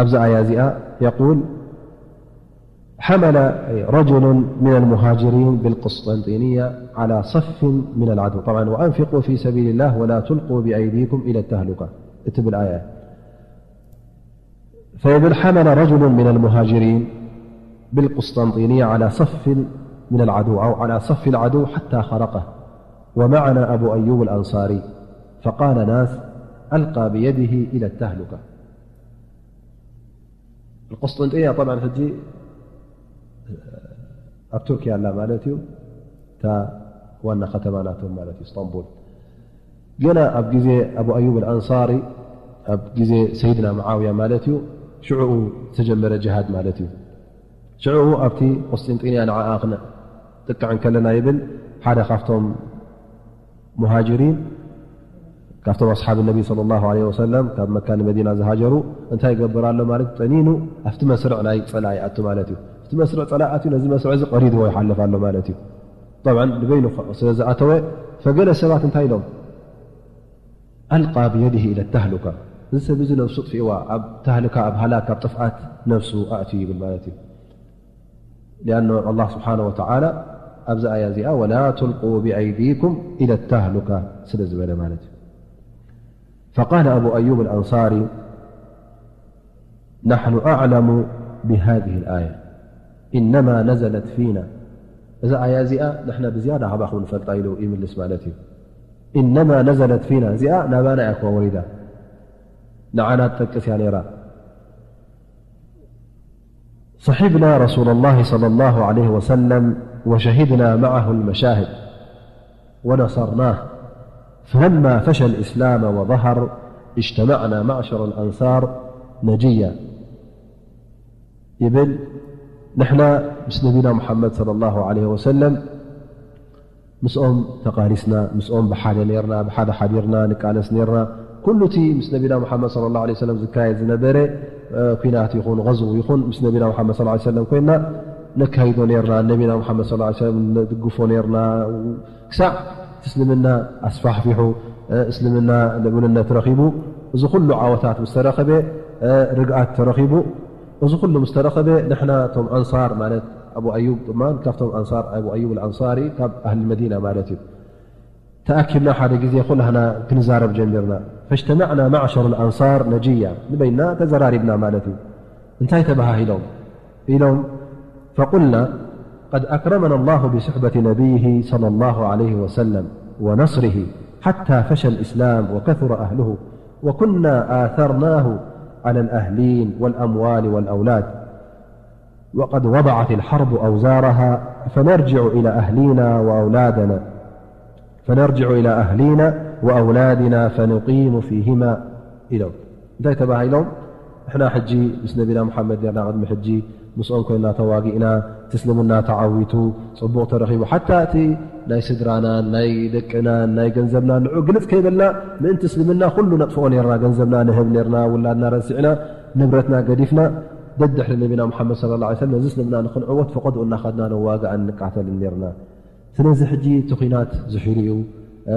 ኣብዚ ኣያ እዚኣ يقول: حمل رجل من المهاجرين بالقسطنطينية على صف من العدو. طبعا، وأنفقوا في سبيل الله ولا تلقوا بأيديكم إلى التهلكة እትብል ኣያ። فيقول: حمل رجل من المهاجرين بالقسطنطينية على صف من العدو أو على صف العدو حتى خرقه، ومعنا أبو أيوب الأنصاري، فقال ناس: ألقى بيده إلى التهلكة. القسطنطينية طبعا ሕጂ ኣብ ቱርኪያ ኣላ ማለት እዩ። እታ ዋና ከተማ ናቶም ማለት እዩ፣ እስታንቡል። ገና ኣብ ግዜ ኣቡ ኣዩብ ኣልኣንሳሪ፣ ኣብ ግዜ ሰይድና መዓውያ ማለት እዩ፣ ሽዕኡ ዝተጀመረ ጅሃድ ማለት እዩ። ሽዕኡ ኣብቲ ቁስጥንጢንያ ንዓኣ ክንጥቅዕ እንከለና ይብል ሓደ ካብቶም ሙሃጅሪን፣ ካብቶም ኣስሓብ ነቢ ሰለላሁ ዐለይሂ ወሰለም ካብ መካ ንመዲና ዝሃጀሩ እንታይ ይገብር ኣሎ ማለት እዩ? ጠኒኑ ኣብቲ መስርዕ ናይ ጸላኢ ይኣቱ ማለት እዩ። ኣብቲ መስርዕ ጸላኢ ኣትዩ ነዚ መስርዕ እዚ ቀሪድዎ ይሓልፍ ኣሎ ማለት እዩ። ጠብዓን ንበይኑ ስለ ዝኣተወ፣ ፈገለ ሰባት እንታይ ኢሎም? ኣልቃ ብየድሂ ኢለ ተህሉካ፣ እዚ ሰብ እዚ ነብሱ ጥፊእዋ፣ ኣብ ተህልካ፣ ኣብ ሃላክ፣ ኣብ ጥፍኣት ነብሱ ኣእትዩ ይብል ማለት እዩ። ሊኣኖ ኣላህ ስብሓነ ወተዓላ ኣብዚ ኣያ እዚኣ ወላ ቱልቁ ብኣይዲኩም ኢለ ተህሉካ ስለ ዝበለ ማለት እዩ። ፈቃለ ኣቡ ኣዩብ ኣልኣንሳሪ ናሕኑ ኣዕለሙ ብሃዚህ ኣያ ኢነማ ነዘለት ፊና፣ እዛ ኣያ እዚኣ ንሕና ብዝያዳ ካባኹም ንፈልጣ ኢሉ ይምልስ ማለት እዩ። ኢነማ ነዘለት ፊና፣ እዚኣ ናባና እያ እኳ ወሪዳ፣ ንዓና ትጠቅስ እያ ነይራ። صحبنا رسول الله صلى الله عليه وسلم وشهدنا معه المشاهد ونصرناه، فلما فشى الإسلام وظهر اجتمعنا معشر الأنصار نجيا ይብል። ንሕና ምስ ነቢና ሙሓመድ ሰለላሁ ዐለይሂ ወሰለም ምስኦም ተቓሊስና፣ ምስኦም ብሓደ ኔርና፣ ብሓደ ሓዲርና ንቃለስ ኔርና። ኩሉ እቲ ምስ ነቢና ሙሓመድ ሰለላሁ ዐለይሂ ወሰለም ዝካየድ ዝነበረ፣ እ፣ ኲናት ይኹን፣ ቐዝው ይኹን፣ ምስ ነቢና ሙሓመድ ሰለላሁ ዐለይሂ ወሰለም ኮይንና ነካይዶ ኔርና። ነቢና ሙሓመድ ሰለላሁ ዐለይሂ ወሰለም ንድግፎ ኔርና። ክሳዕ እቲ እስልምና ኣስፋሕፊሑ፣ እ፣ እስልምና ልዑልነት ረኺቡ፣ እዚ ኩሉ ዓወታት ምስ ተረኸበ፣ እ፣ ርግኣት ተረኺቡ፣ እዚ ኩሉ ምስ ተረኸበ፣ ንሕና እቶም ኣንሳር ማለት ኣቡ ኣዩብ ድማ ካብቶም ኣንሳር፣ ኣቡ ኣዩብ ኣልኣንሳሪ ካብ ኣህሊ መዲና ማለት እዩ። ተኣኪብና ሓደ ግዜ ኩላህና ክንዛረብ ጀሚርና። ፈጅተመዕና ማዕሸር ኣልኣንሳር ነጅያ፣ ንበይንና ተዘራሪብና ማለት እዩ። እንታይ ተበሃሂሎም ኢሎም፣ ፈቁልና ቀድ ኣክረመና ኣላሁ ብስሕበት ነቢይሂ ሰለላሁ ዐለይሂ ወሰለም ወነስሪሂ ሓታ ፈሸ ልእስላም ወከቱረ ኣህልሁ ወኩና ኣሰርናሁ ዐለ ልኣህሊን ወልኣምዋል ወልኣውላድ። وقد وضعت الحرب أوزارها فنرجع إلى أهلينا وأولادنا، فنرجع إلى أهلينا وأولادنا فنقيم فيهما ኢሎም። እንታይ ተባሂሎም? ንሕና ሕጂ ምስ ነቢና ሙሓመድ ኔርና፣ ቅድሚ ሕጂ ምስኦም ኮይንና ተዋጊእና፣ እቲ እስልምና ተዓዊቱ፣ ጽቡቕ ተረኺቡ፣ ሓታ እቲ ናይ ስድራናን ናይ ደቅናን ናይ ገንዘብናን ንዑ ግልጽ ከይበልና ምእንቲ እስልምና ኩሉ ነጥፍኦ ኔርና። ገንዘብና ንህብ ኔርና፣ ውላድና ረሲዕና፣ ንብረትና ገዲፍና፣ ደድሕሪ ነቢና ሙሓመድ ሰለላሁ ዐለይሂ ወሰለም ነዚ እስልምና ንኽንዕወት ፈቐድኡ እናኸድና ንዋጋእን ንቃተልን ኔርና። ስለዚ ሕጂ እቲ ኲናት ዝሒሉ እዩ።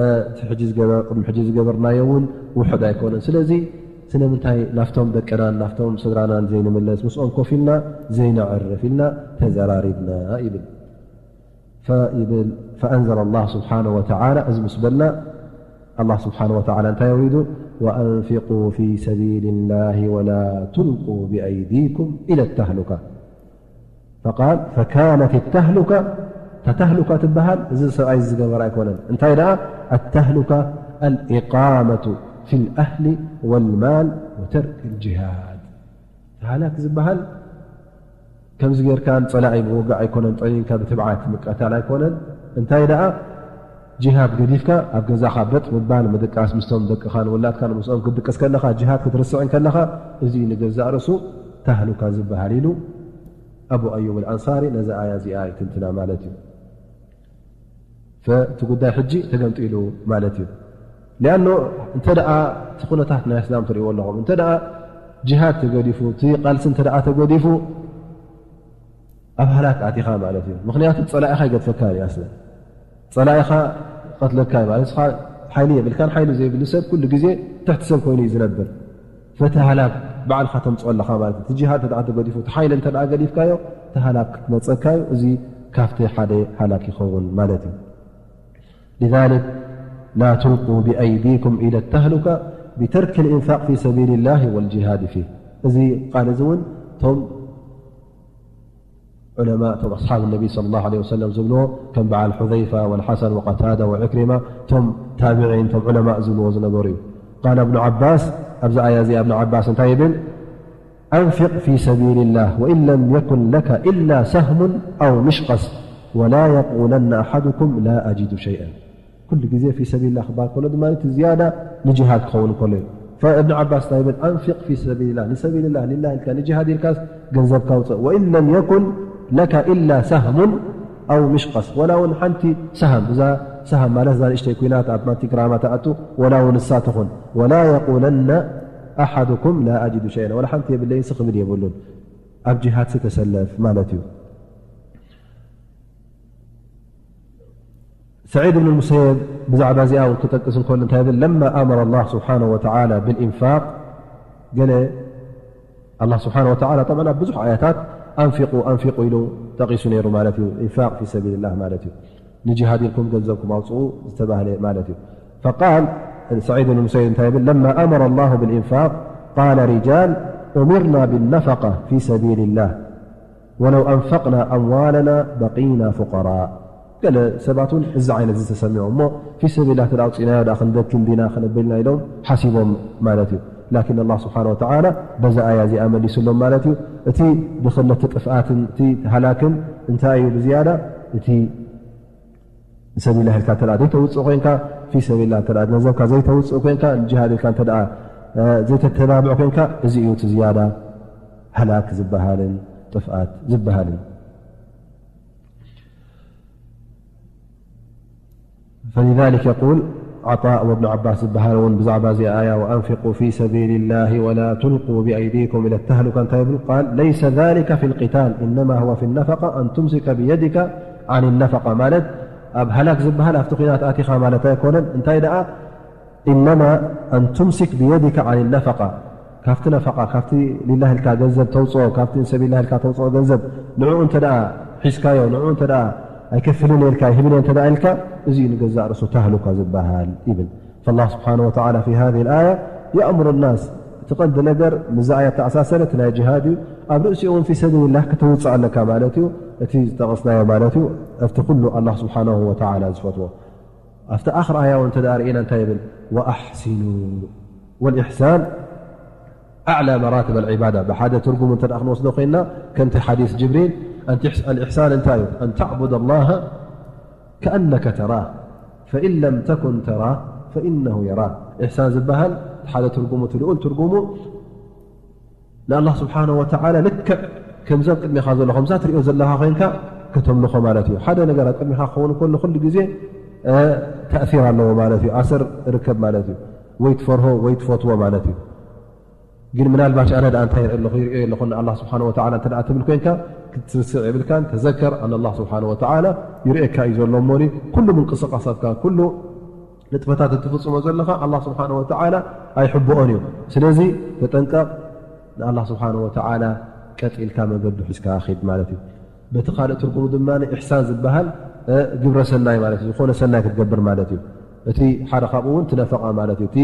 እቲ ሕጂ ዝገበር-፣ ቅድሚ ሕጂ ዝገበርናዮ እውን ውሑድ ኣይኮነን። ስለዚ ስለምንታይ ናፍቶም ደቅናን ናፍቶም ስድራናን ዘይንምለስ፣ ምስኦም ኮፍ ኢልና ዘይነዕርፍ ኢልና ተዘራሪብና ይብል። ፈይብል፣ ፈአንዘለ ላህ ስብሓነ ወተዓላ፣ እዚ ምስ በልና ኣላህ ስብሓነ ወተዓላ እንታይ ኣውሪዱ? ወአንፊቁ ፊ ሰቢልላህ ወላ ቱልቁ ብአይዲኩም ኢለ ተህሉካ። ፈቃል ፈካነት ተህሉካ፣ እታ ተህሉካ ትበሃል እዚ ሰብኣይ እዚ ዝገበረ ኣይኮነን። እንታይ ደኣ? ኣተህሉካ ኣልኢቃመቱ ፊ ልኣህሊ ወልማል ወተርክ ልጅሃድ። ተሃላክ ዝበሃል ከምዚ ጌርካ ንጸላኢ ምውጋእ ኣይኮነን፣ ጠኒንካ ብትብዓት ምቀታል ኣይኮነን። እንታይ ደኣ? ጅሃድ ገዲፍካ ኣብ ገዛኻ በጥ ምባል፣ ምድቃስ፣ ምስቶም ደቅኻን ውላድካን ምስኦም ክትድቅስ ከለኻ፣ ጅሃድ ክትርስዕ ከለኻ፣ እዚ ንገዛእ ርእሱ ተህሉካ ዝበሃል ኢሉ ኣቡ ኣዩብ ኣልኣንሳሪ ነዛ ኣያ እዚኣ ይትንትና ማለት እዩ። ፈቲ ጉዳይ ሕጂ ተገምጢሉ ማለት እዩ። ሊኣኖ እንተ ደኣ እቲ ኩነታት ናይ እስላም ትርእይዎ ኣለኹም፣ እንተ ደኣ ጅሃድ ተገዲፉ፣ እቲ ቃልሲ እንተ ደኣ ተገዲፉ፣ ኣብ ሃላክ ኣቲኻ ማለት እዩ። ምኽንያቱ ጸላኢኻ ይገድፈካ እዩ ኣስለን። ጸላኢኻ ይቐትለካ እዩ ማለት፣ ንስኻ ሓይሊ የብልካን፣ ሓይሊ ዘይብሉ ሰብ ኩሉ ግዜ ትሕቲ ሰብ ኮይኑ እዩ ዝነብር። ፈቲ ሃላክ ባዕልኻ ተምጽኦ ኣለኻ ማለት እዩ። እቲ ጅሃድ እንተ ደኣ ተገዲፉ፣ እቲ ሓይሊ እንተ ደኣ ገዲፍካዮ፣ እቲ ሃላክ ክትመጸካ እዩ። እዚ ካብቲ ሓደ ሃላክ ይኸውን ማለት እዩ። لذلك لا تلقوا بأيديكم إلى التهلكة بترك الإنفاق في سبيل الله والجهاد فيه። እዚ ቃል እዚ እውን እቶም ዑለማእ፣ እቶም ኣስሓብ ነቢ ሰለላሁ ዐለይሂ ወሰለም ዝብልዎ፣ ከም በዓል ሑዘይፋ ወልሓሰን ወቀታዳ ወዕክሪማ፣ እቶም ታብዒን፣ እቶም ዑለማእ ዝብልዎ ዝነበሩ እዩ። ቃለ እብኑ ዓባስ፣ ኣብዚ ኣያ እዚኣ እብኑ ዓባስ እንታይ ይብል? أنفق في سبيل الله وإن لم يكن لك إلا سهم أو مشقص ولا يقولن أحدكم لا أجد شيئا። ኩሉ ግዜ ፊ ሰቢልላህ ክበሃል ከሎ ድማ እቲ ዝያዳ ንጅሃድ ክኸውን ከሎ እዩ። ፈእብን ዓባስ እንታይ ይብል? ኣንፊቅ ፊ ሰቢልላህ፣ ንሰቢልላህ፣ ሊላህ ኢልካ ንጅሃድ ኢልካስ ገንዘብካ ውፅእ። ወኢን ለም የኩን ለካ ኢላ ሳህሙን ኣው ምሽቀስ፣ ወላ እውን ሓንቲ ሳሃም፣ እዛ ሳሃም ማለት እዛ ንእሽተይ ኩናት ኣብ ማንቲግራማ ትኣቱ፣ ወላ እውን እሳ ትኹን። ወላ የቁለነ ኣሓዱኩም ላ ኣጅዱ ሸይአን፣ ወላ ሓንቲ የብለይንስ ክብል የብሉን። ኣብ ጅሃድሲ ተሰለፍ ማለት እዩ። ሰዒድ ብን ሙሰየብ ብዛዕባ እዚኣ እውን ክጠቅስ እንከሎ እንታይ ይብል? ለማ ኣመረ ኣላህ ስብሓነሁ ወተዓላ ብልኢንፋቅ፣ ገለ ኣላህ ስብሓነሁ ወተዓላ፣ ጠብዓን ኣብ ብዙሕ ኣያታት ኣንፊቁ፣ ኣንፊቁ ኢሉ ጠቂሱ ነይሩ ማለት እዩ። ኢንፋቅ ፊ ሰቢልላህ ማለት እዩ። ንጅሃድ ኢልኩም ገንዘብኩም ኣውፅኡ ዝተባህለ ማለት እዩ። ፈቃል ሰዒድ ብን ሙሰይብ እንታይ ይብል? ለማ ኣመረ ኣላሁ ብልኢንፋቅ ቃለ ሪጃል ኡሚርና ብነፈቃ ፊ ሰቢልላህ ወለው ኣንፈቅና ኣምዋለና በቂና ፉቀራእ። ገለ ሰባት እውን እዚ ዓይነት ዝተሰሚዖም እሞ ፊ ሰቢላ እንተ ኣውፂእናዮ ደኣ ክንደኪ እንዲና ክነብል ኢና ኢሎም ሓሲቦም ማለት እዩ። ላኪን ኣላህ ስብሓነ ወተዓላ በዛ ኣያ እዚኣ መሊሱሎም ማለት እዩ። እቲ ድኽነት፣ እቲ ጥፍኣትን እቲ ሃላክን እንታይ እዩ ብዝያዳ? እቲ ንሰቢላ ኢልካ እንተ ዘይተውፅእ ኮይንካ፣ ፊ ሰቢላ እንተ ገንዘብካ ዘይተውፅእ ኮይንካ፣ ንጅሃድ ኢልካ እንተ ዘይተተባብዕ ኮይንካ፣ እዚ እዩ እቲ ዝያዳ ሃላክ ዝበሃልን ጥፍኣት ዝበሃልን። فلذلك يقول عطاء وابن عباس ዝበሃል እውን ብዛዕባ እዚ ኣያ وأنفقوا في سبيل الله ولا تلقوا بأيديكم إلى التهلكة እንታይ ይብል? قال ليس ذلك في القتال إنما هو في النفقة أن تمسك بيدك عن النفقة ማለት ኣብ ሃላክ ዝበሃል ኣብቲ ኲናት ኣቲኻ ማለት ኣይኮነን። እንታይ ደኣ إنما أن تمسك بيدك عن النفقة ካብቲ ነፈቃ፣ ካብቲ ሊላህ ኢልካ ገንዘብ ተውፅኦ፣ ካብቲ ንሰቢልላህ ኢልካ ተውፅኦ ገንዘብ ንዕኡ እንተ ደኣ ሒዝካዮ፣ ንዕኡ እንተ ደኣ ኣይከፍልን እየ ኢልካ፣ ኣይህብን እየ እንተ ደኣ ኢልካ፣ እዚ እዩ ንገዛእ ርእሱ ተህሉካ ዝበሃል ይብል። ፈላህ ስብሓነ ወተዓላ ፊ ሃዚሂ ልኣያ የእምሩ ናስ፣ እቲ ቀንዲ ነገር ምስዛ ኣያ ተኣሳሰረ፣ እቲ ናይ ጅሃድ እዩ። ኣብ ርእሲኡ እውን ፊ ሰቢልላህ ክተውፅእ ኣለካ ማለት እዩ። እቲ ዝጠቐስናዮ ማለት እዩ፣ ኣብቲ ኩሉ ኣላህ ስብሓነሁ ወተዓላ ዝፈትዎ። ኣብቲ ኣኽር ኣያ እውን እንተ ደኣ ርኢና እንታይ ይብል? ወኣሕሲኑ። ወልኢሕሳን ኣዕላ መራትብ ኣልዒባዳ። ብሓደ ትርጉሙ እንተ ደኣ ክንወስዶ ኮይንና፣ ከምቲ ሓዲስ ጅብሪል፣ ኣንቲ-፣ ኣልኢሕሳን እንታይ እዩ? ኣን ተዕቡድ ኣላህ ከኣነከ ተራህ፣ ፈኢን ለም ተኩን ተራህ፣ ፈኢነሁ የራህ። ኢሕሳን ዝበሃል እቲ ሓደ ትርጉሙ፣ እቲ ልኡል ትርጉሙ፣ ንኣላህ ስብሓነ ወተዓላ ልክዕ ከምዚ ኣብ ቅድሜኻ ዘሎ፣ ከምዛ ትሪኦ ዘለኻ ኮይንካ ከተምልኾ ማለት እዩ። ሓደ ነገር ኣብ ቅድሜኻ ክኸውን ከሎ ኩሉ ግዜ፣ እ፣ ተእሲር ኣለዎ ማለት እዩ። ኣሰር ርከብ ማለት እዩ። ወይ ትፈርሆ ወይ ትፈትዎ ማለት እዩ። ግን ምናልባሽ ኣነ ደኣ እንታይ ይርኢ ኣለኹ፣ ይሪኦ ኣለኹ ንኣላህ ስብሓነ ወተዓላ እንተ ደኣ ትብል ኮይንካ ክትርስዕ የብልካን። ተዘከር፣ ኣነ ኣላህ ስብሓነ ወተዓላ ይርእየካ እዩ ዘሎ እሞኒ፣ ኩሉ ምንቅስቃሳትካ፣ ኩሉ ንጥፈታት እትፍጽሞ ዘለኻ ኣላህ ስብሓን ወተዓላ ኣይሕብኦን እዩ። ስለዚ ተጠንቀቕ፣ ንኣላህ ስብሓን ወተዓላ ቀጥ ኢልካ መገዱ ሒዝካ ኺድ ማለት እዩ። በቲ ካልእ ትርጉሙ ድማ ኢሕሳን ዝበሃል፣ እ፣ ግብረ ሰናይ ማለት እዩ። ዝኾነ ሰናይ ክትገብር ማለት እዩ። እቲ ሓደ ካብኡ እውን እቲ ነፈቓ ማለት እዩ። እቲ፣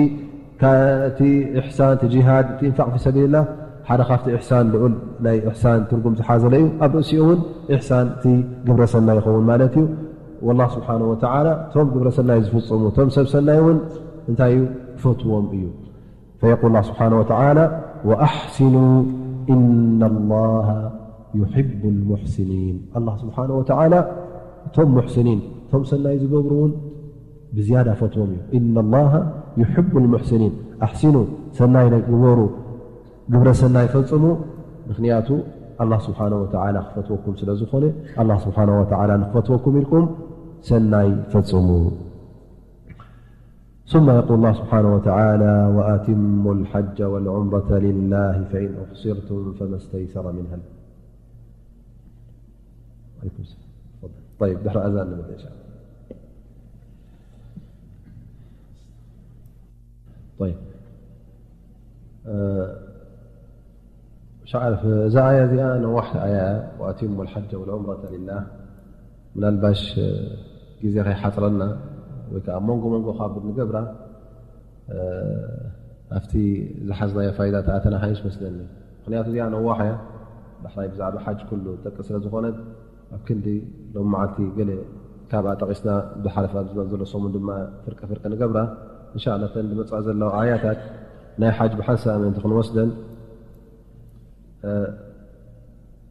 ካ-፣ እቲ ኢሕሳን፣ እቲ ጂሃድ፣ እቲ ኢንፋቕ ፊ ሰቢልላህ ሓደ ካብቲ ኢሕሳን ልዑል ናይ ኢሕሳን ትርጉም ዝሓዘለ እዩ። ኣብ ርእሲኡ እውን ኢሕሳን እቲ ግብረ ሰናይ ይኸውን ማለት እዩ። ወላህ ስብሓን ወተዓላ እቶም ግብረ ሰናይ ዝፍጽሙ፣ እቶም ሰብ ሰናይ እውን እንታይ እዩ? ክፈትዎም እዩ። فيقول الله سبحانه وتعالى: وأحسنوا إن الله يحب المحسنين። ኣላህ ስብሓነ ወተዓላ እቶም ሙሕስኒን፣ እቶም ሰናይ ዝገብሩ እውን ብዝያዳ ፈትዎም እዩ። إن الله يحب المحسنين። ኣሕሲኑ፣ ሰናይ ግበሩ፣ ግብረ ሰናይ ፈጽሙ። ምኽንያቱ ኣላህ ስብሓነ ወተዓላ ክፈትወኩም ስለ ዝኾነ፣ ኣላህ ስብሓነ ወተዓላ ንክፈትወኩም ኢልኩም ሰናይ ፈጽሙ። ثم يقول الله سبحانه وتعالى: وأتموا الحج والعمرة لله فإن أحصرتم فما استيسر من الهدي. عليكم السلام. تفضل. طيب، دحر أذان نبدأ إن شاء الله. طيب. أه، شعر في زايا زي أنا واحد آية: وأتموا الحج والعمرة لله. ምናልባሽ፣ እ፣ ግዜ ከይሓጽረና ወይ ከዓ ኣብ መንጎ መንጎ ካብ ንገብራ፣ እ፣ ኣብቲ ዝሓዝናዮ ፋይዳ ተኣተና ሓይሽ መስለኒ። ምኽንያቱ እዚኣ ነዋሕ እያ። ዳሕራይ ብዛዕባ ሓጅ ኩሉ ትጠቅስ ስለ ዝኾነት፣ ኣብ ክንዲ ሎም መዓልቲ ገለ ካብኣ ጠቂስና፣ ብሓለፍ ኣብ ዝበል ዘሎ ሰሙን ድማ ፍርቂ ፍርቂ ንገብራ። እንሻላ እተን ዝመፅኣ ዘለዋ ኣያታት ናይ ሓጅ ብሓንሳእ ምእንቲ ክንወስደን፣ እ፣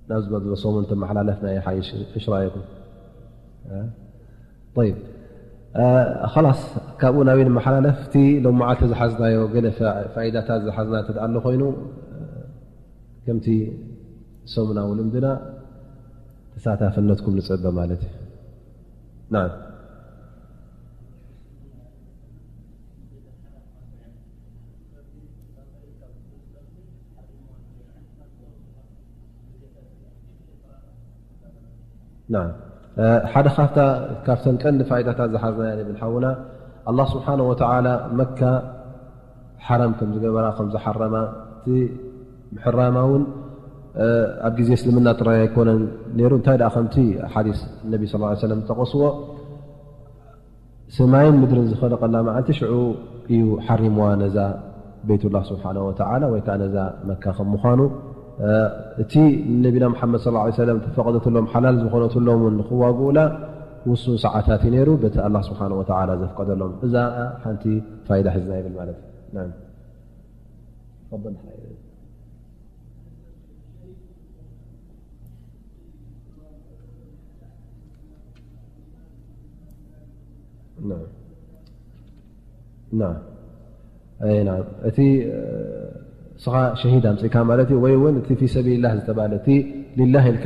ናብ ዝበል ዘሎ ሰሙን ተመሓላለፍና ይሓይሽ። እሽ ረኣየኩም? እ? ጠይብ። እ፣ ኸላስ፣ ካብኡ ናበይ ንመሓላለፍ? እቲ ሎም መዓልቲ ዝሓዝናዮ ገለ ፋ-፣ ፋይዳታት ዝሓዝና እንተ ደኣ ኣሎ ኮይኑ፣ እ፣ ከምቲ ሰሙናዊ ልምድና ተሳታፍነትኩም ንጸበ ማለት እዩ። ናም። ናም። እ፣ ሓደ ካብታ፣ ካብተን ቀንዲ ፋይዳታት ዝሓዝናያ ንብል ሓውና፣ ኣላህ ስብሓነ ወተዓላ መካ ሓራም ከም ዝገበራ፣ ከም ዝሓረማ፣ እቲ ምሕራማ እውን፣ እ፣ ኣብ ግዜ እስልምና ጥራይ ኣይኮነን ነይሩ። እንታይ ደኣ ከምቲ ሓዲስ ነቢ ሰለላሁ ዐለይሂ ወሰለም ዝጠቐስዎ፣ ሰማይን ምድርን ዝኸለቐላ መዓልቲ ሽዑ እዩ ሓሪምዋ ነዛ ቤቱላህ ስብሓነ ወተዓላ ወይ ከዓ ነዛ መካ ከም ምዃኑ፣ እ፣ እቲ ንነቢና መሓመድ ሰለላሁ ዐለይሂ ወሰለም ተፈቐደትሎም ሓላል ዝኾነትሎም እውን ንኽዋግኡላ ውሱን ሰዓታት እዩ ነይሩ፣ በቲ ኣላህ ስብሓነ ወተዓላ ዘፍቀደሎም። እዛ ሓንቲ ፋይዳ ሒዝና ይብል ማለት እዩ። ናም። ተፈضል። ናም። ናም። ኣይ፣ ናም። እቲ፣ እ፣ ስኻ ሸሂድ ኣምጺእካ ማለት እዩ፣ ወይ እውን እቲ ፊ ሰቢልላህ ዝተባለ፣ እቲ ሊላህ ኢልካ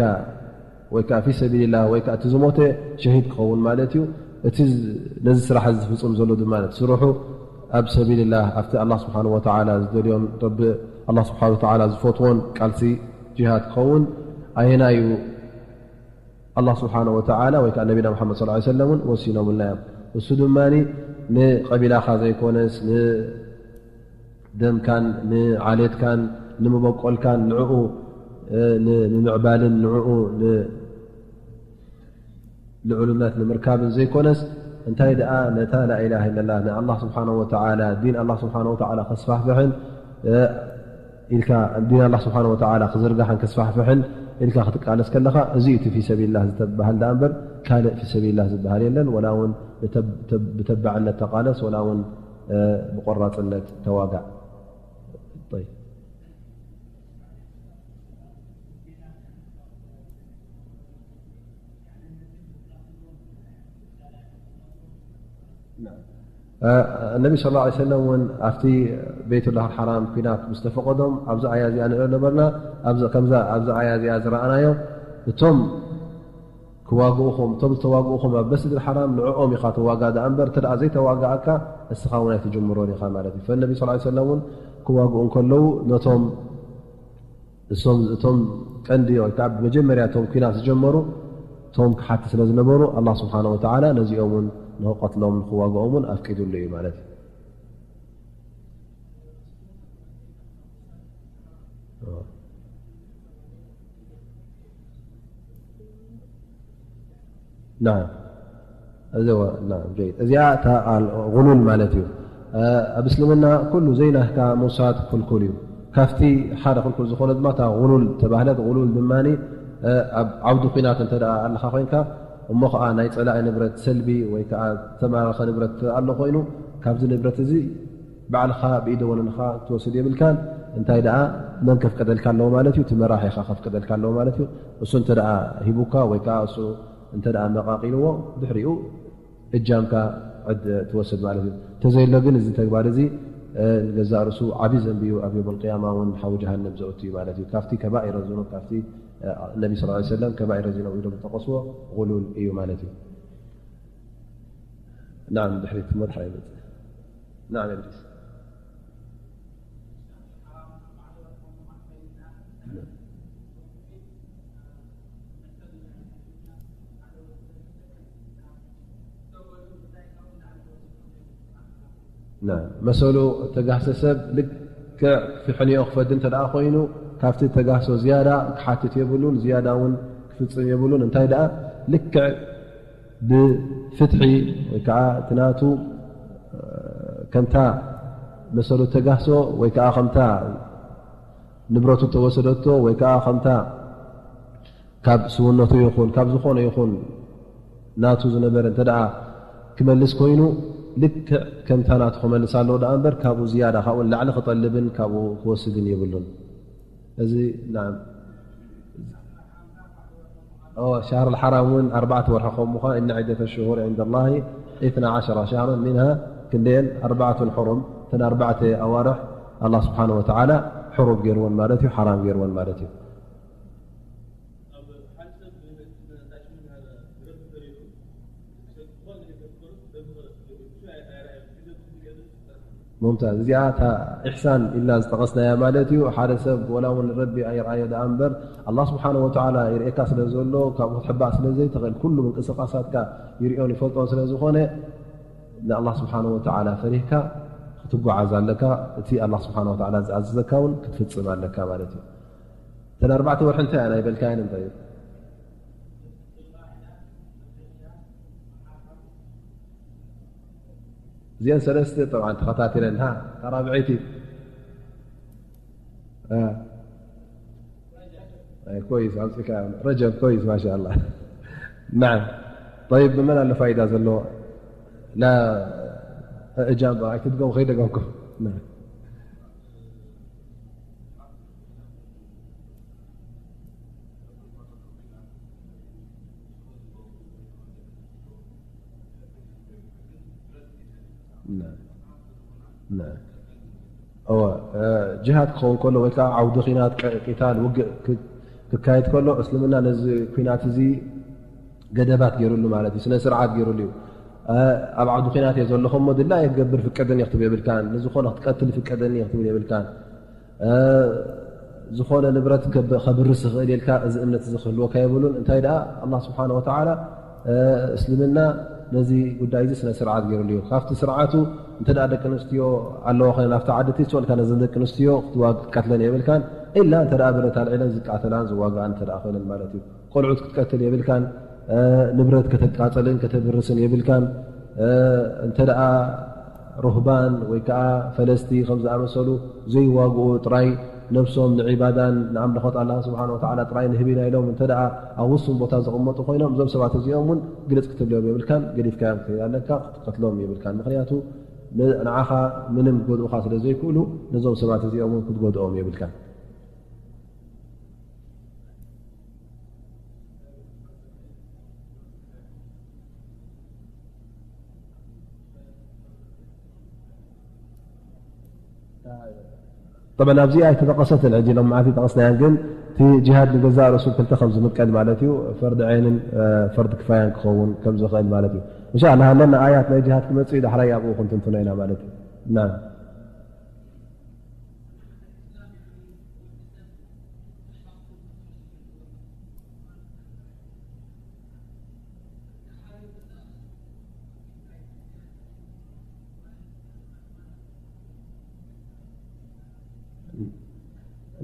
ወይ ከዓ ፊ ሰቢልላህ ወይ ከዓ እቲ ዝሞተ ሸሂድ ክኸውን ማለት እዩ። እቲ ዝ-፣ ነዚ ስራሕ እዚ ዝፍጽም ዘሎ ድማ ነቲ ስርሑ ኣብ ሰቢልላህ፣ ኣብቲ ኣላህ ስብሓን ወተዓላ ዝደልዮን ረቢ ኣላህ ስብሓን ወተዓላ ዝፈትዎን ቃልሲ ጂሃድ ክኸውን ኣየናይ እዩ? ኣላህ ስብሓነ ወተዓላ ወይ ከዓ ነቢና መሓመድ ሰለላሁ ዐለይሂ ወሰለም እውን ወሲኖምልና እዮም። እሱ ድማ ንቀቢላኻ ዘይኮነስ፣ ንደምካን፣ ንዓሌትካን፣ ንመበቆልካን፣ ንዕኡ፣ እ፣ ን-፣ ንምዕባልን ንዕኡ ን-፣ ልዑልነት ንምርካብን ዘይኮነስ፣ እንታይ ደኣ ነታ ላኢላሃ ኢለላህ ንኣላህ ስብሓነ ወተዓላ፣ ዲን ኣላህ ስብሓነ ወተዓላ ከስፋሕፍሕን፣ እ፣ ኢልካ ዲን ኣላህ ስብሓነ ወተዓላ ክዝርጋሕን ከስፋሕፍሕን ኢልካ ክትቃለስ ከለኻ፣ እዚ እዩ እቲ ፊ ሰቢልላህ ዝተበሃል ደኣ እምበር፣ ካልእ ፊ ሰቢልላህ ዝበሃል የለን። ወላ እውን ብተብ-፣ ተብ-፣ ብተባዕነት ተቃለስ፣ ወላ እውን፣ እ፣ ብቆራጽነት ተዋጋእ። ጠይብ። እ፣ ነቢ ሰለላሁ ዐለይሂ ወሰለም እውን ኣብቲ ቤቱላህ ሓራም ኲናት ምስ ተፈቐዶም፣ ኣብዚ ኣያ እዚኣ ንሪኦ ነበርና። ኣብዚ፣ ከምዛ ኣብዚ ኣያ እዚኣ ዝረኣናዮ፣ እቶም ክዋግኡኹም፣ እቶም ዝተዋግኡኹም ኣብ መስጅድ ሓራም ንዕኦም ኢኻ ትዋጋእ ደኣ እምበር፣ እንተ ደኣ ዘይተዋጋእካ፣ እስኻ እውን ኣይትጅምሮን ኢኻ ማለት እዩ። ፈነቢ ሰለላሁ ዐለይሂ ወሰለም እውን ክዋግኡ እንከለዉ፣ ነቶም እሶም፣ እቶም ቀንዲ ወይ ከዓ ብመጀመርያ እቶም ኲናት ዝጀመሩ እቶም ክሓቲ ስለ ዝነበሩ፣ ኣላህ ስብሓነ ወተዓላ ነዚኦም እውን ንክቐትሎም ንክዋግኦም እውን ኣፍቂዱሉ እዩ ማለት እዩ። ናም። እዚ ወ-፣ ናም፣ ጀይድ። እዚኣ እታ ቃል ጉሉል ማለት እዩ። እ፣ ኣብ እስልምና ኩሉ ዘይናትካ ምውሳድ ክልኩል እዩ። ካብቲ ሓደ ክልኩል ዝኾነ ድማ እታ ጉሉል ተባህለት። ጉሉል ድማ፣ እ፣ ኣብ ዓውዲ ኲናት እንተ ደኣ ኣለኻ ኮይንካ፣ እሞ ኸዓ ናይ ጸላኢ ንብረት ሰልቢ ወይ ከኣ ዝተማረኸ ንብረት ኣሎ ኮይኑ፣ ካብዚ ንብረት እዚ ባዕልኻ ብኢደ ወነንኻ ክትወስድ የብልካን። እንታይ ደኣ መን ከፍቀደልካ ኣለዎ ማለት እዩ? እቲ መራሒኻ ከፍቀደልካ ኣለዎ ማለት እዩ። እሱ እንተ ደኣ ሂቡካ ወይ ከኣ እሱ እንተ ደኣ መቓቒልዎ፣ ድሕሪኡ እጃምካ ዕድ ትወስድ ማለት እዩ። እንተዘየሎ ግን እዚ ተግባር እዚ፣ እ፣ ንገዛእ ርእሱ ዓቢ ዘንቢ እዩ። ኣብ የውመል ቅያማ እውን ሓዊ ጀሃነም ዘእቱ እዩ ማለት እዩ። ካብቲ ከባኢረ ዝኑብ፣ ካብቲ፣ እ፣ ነቢ ሰለላሁ ዐለይሂ ወሰለም ከባኢረ ዝኑብ ኢሎም ዝጠቐስዎ ጉሉል እዩ ማለት እዩ። ናም፣ ድሕሪት እሞ ድሓር ይመጽእ። ናም፣ እድሪስ። ና፣ መሰሉ ተጋህሰ ሰብ ልክዕ ፍሕንዮ ክፈዲ እንተ ደኣ ኮይኑ፣ ካብቲ ተጋህሶ ዝያዳ ክሓትት የብሉን፣ ዝያዳ እውን ክፍጽም የብሉን። እንታይ ደኣ ልክዕ ብፍትሒ ወይ ከዓ እቲ ናቱ፣ እ፣ ከምታ መሰሉ ተጋህሶ ወይ ከዓ ከምታ ንብረቱ ተወሰደቶ ወይ ከዓ ከምታ ካብ ስውነቱ ይኹን ካብ ዝኾነ ይኹን ናቱ ዝነበረ እንተ ደኣ ክመልስ ኮይኑ፣ ልክዕ ከምታ ናቱ ክመልስ ኣለዎ ደኣ እምበር፣ ካብኡ ዝያዳ፣ ካብኡ ንላዕሊ ክጠልብን ካብኡ ክወስድን የብሉን። እዚ፣ ናም። ኦ፣ ሸህር ኣልሓራም እውን ኣርባዕተ ወርሒ ከም ምዃን፣ إن عدة الشهور عند الله اثنا عشر شهرا منها ክንደየን ኣርባዕቱን ሕሩም፣ እተን ኣርባዕተ ኣዋርሕ ኣላህ ስብሓነ ወተዓላ ሕሩም ገይርወን ማለት እዩ፣ ሓራም ገይርወን ማለት እዩ። ሙምታዝ። እዚኣ እታ ኢሕሳን ኢልና ዝጠቐስናያ ማለት እዩ። ሓደ ሰብ ወላ እውን ንረቢ ኣይረኣዮ ደኣ እምበር፣ ኣላህ ስብሓነ ወተዓላ ይርእየካ ስለ ዘሎ፣ ካብኡ ክትሕባእ ስለ ዘይትኽእል፣ ኩሉ ምንቅስቓሳትካ ይርእዮን ይፈልጦን ስለ ዝኾነ፣ ንኣላህ ስብሓነ ወተዓላ ፈሪህካ ክትጓዓዝ ኣለካ። እቲ ኣላህ ስብሓነ ወተዓላ ዝኣዘዘካ እውን ክትፍጽም ኣለካ ማለት እዩ። እተን ኣርባዕተ ወርሒ እንታይ እየን ኣይበልካየንን? ጠይብ፣ እዚአን ሰለስተ ጠብዓን ተኸታቲለን፣ ሃ፣ እታ ራብዐይቲ። አ፣ ኣይ፣ ኮይስ፣ ኣምጺእካ። ረጀብ፣ ኮይስ፣ ማሻኣላ። ናዓም። ጠይብ፣ ብመን ኣሎ ፋይዳ ዘለዎ? ላ፣ እጃባ፣ ኣይትድገሙ፣ ከይደገምኩም። ናዓም። ና-፣ ና-፣ እወ፣ እ፣ ጅሃድ ክኸውን ከሎ ወይ ከዓ ዓውዲ ኺናት፣ ቀ-፣ ቂታል፣ ውግእ ክ-፣ ክካየድ ከሎ፣ እስልምና ነዚ ኲናት እዚ ገደባት ገይሩሉ ማለት እዩ፣ ስነ ስርዓት ገይሩሉ እዩ። እ፣ ኣብ ዓውዲ ኲናት እየ ዘለኹ እሞ ድላየ ክገብር ፍቀደኒ ክትብል የብልካን፣ ንዝኾነ ክትቀትል ፍቀደኒ ክትብል የብልካን። እ፣ ዝኾነ ንብረት ከብ-፣ ከብርስ ይኽእል ኢልካ እዚ እምነት እዚ ክህልወካ የብሉን። እንታይ ደኣ ኣላህ ስብሓነ ወተዓላ፣ እ፣ እስልምና ነዚ ጉዳይ እዚ ስነ ስርዓት ገይሩሉ እዩ። ካብቲ ስርዓቱ እንተ ደኣ ደቂ ኣንስትዮ ኣለዋ ኮይነን ኣብቲ ዓዲ፣ ትስወልካ ነዘን ደቂ ኣንስትዮ ክትዋግ-፣ ክትቀትለን የብልካን። ኢላ እንተ ደኣ ብረት ኣልዒለን ዝቃተላን ዝዋግኣን እንተ ደኣ ኮይነን ማለት እዩ። ቆልዑት ክትቀትል የብልካን። እ፣ ንብረት ከተቃጽልን ከተብርስን የብልካን። እ፣ እንተ ደኣ ሩህባን ወይ ከኣ ፈለስቲ ከም ዝኣመሰሉ ዘይዋግኡ፣ ጥራይ ነብሶም ንዒባዳን ንኣምልኾት ኣላህ ስብሓነ ወተዓላ ጥራይ ንህብ ኢና ኢሎም እንተ ደኣ ኣብ ውሱን ቦታ ዝቕመጡ ኮይኖም፣ እዞም ሰባት እዚኦም እውን ግልጽ ክትብሎም የብልካን፣ ገዲፍካዮም ክትከይድ ኣለካ፣ ክትቀትሎም የብልካን። ምኽንያቱ ን-፣ ንዓኻ ምንም ክጎድኡኻ ስለ ዘይክእሉ፣ ነዞም ሰባት እዚኦም እውን ክትጎድኦም የብልካን። ጠብዓን ኣብዚኣ ኣይተጠቐሰትን፣ ሕጂ ሎም መዓልቲ ጠቐስናያን፣ ግን እቲ ጅሃድ ንገዛእ ርእሱ ክልተ ከም ዝምቀል ማለት እዩ፣ ፈርዲ ዓይንን፣ እ፣ ፈርዲ ክፋያን ክኸውን ከም ዝኽእል ማለት እዩ። እንሻ ኣላህ ኣለና ኣያት ናይ ጅሃድ ክመጽእ እዩ፣ ዳሕራይ ኣብኡ ክንትንትኖ ኢና ማለት እዩ። ናም።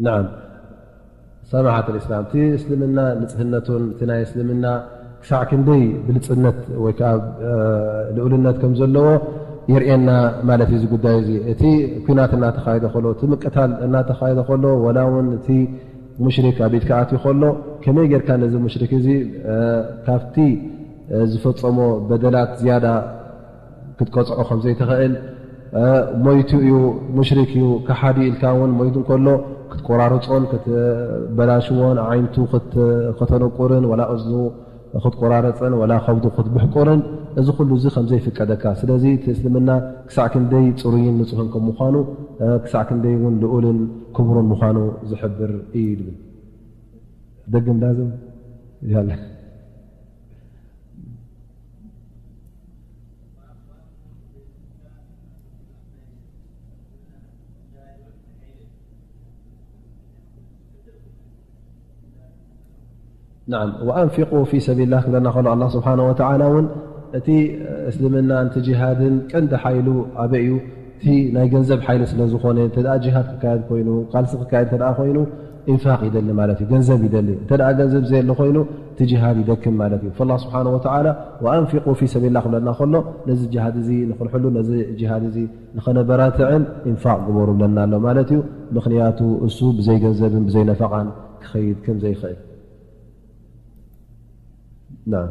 ናዓም፣ ሰማሓት ልእስላም፣ እቲ እስልምና ንጽህነቱን እቲ ናይ እስልምና ክሳዕ ክንደይ ብልጽነት ወይ ከዓ ልኡልነት ከም ዘለዎ የርእየና ማለት እዩ። እዚ ጉዳይ እዚ፣ እቲ ኲናት እናተኻየደ ከሎ፣ እቲ ምቅታል እናተኻየደ ከሎ፣ ወላ እውን እቲ ሙሽሪክ ኣብ ኢድካ ኣትዩ ከሎ፣ ከመይ ጌርካ ነዚ ሙሽሪክ እዚ ካብቲ ዝፈጸሞ በደላት ዝያዳ ክትቀጽዖ ከም ዘይትኽእል፣ ሞይቱ እዩ፣ ሙሽሪክ እዩ፣ ከሓዲ ኢልካ እውን ሞይቱ እንከሎ ክትቆራርጾን ክትበላሽዎን፣ ዓይንቱ ክት-፣ ከተነቁርን፣ ወላ እዝኑ ክትቆራረጽን፣ ወላ ከብዱ ክትብሕቁርን፣ እዚ ኩሉ እዚ ከም ዘይፍቀደካ። ስለዚ እቲ እስልምና ክሳዕ ክንደይ ጽሩይን ንጹህን ከም ምዃኑ፣ ክሳዕ ክንደይ እውን ልኡልን ክቡርን ምዃኑ ዝሕብር እዩ ይብል። ደግም ዳዝም ይሃለ። ናዓም፣ ወኣንፊቁ ፊ ሰቢልላህ ክብለና ከሎ፣ ኣላህ ስብሓነ ወተዓላ እውን እቲ እስልምናን እቲ ጅሃድን ቀንዲ ሓይሉ ኣበይ እዩ? እቲ ናይ ገንዘብ ሓይሊ ስለ ዝኾነ፣ እንተ ደኣ ጅሃድ ክካየድ ኮይኑ፣ ቃልሲ ክካየድ እንተ ደኣ ኮይኑ፣ ኢንፋቅ ይደሊ ማለት እዩ፣ ገንዘብ ይደሊ። እንተ ደኣ ገንዘብ ዘየለ ኮይኑ፣ እቲ ጅሃድ ይደክም ማለት እዩ። ፈላህ ስብሓነ ወተዓላ፣ ወኣንፊቁ ፊ ሰቢልላህ ክብለና ከሎ፣ ነዚ ጅሃድ እዚ ንኽልሕሉ፣ ነዚ ጅሃድ እዚ ንኸነበራትዕን ኢንፋቅ ግበሩ ብለና ኣሎ ማለት እዩ። ምኽንያቱ እሱ ብዘይ ገንዘብን ብዘይ ነፈቃን ክኸይድ ከም ዘይኽእል። ናም።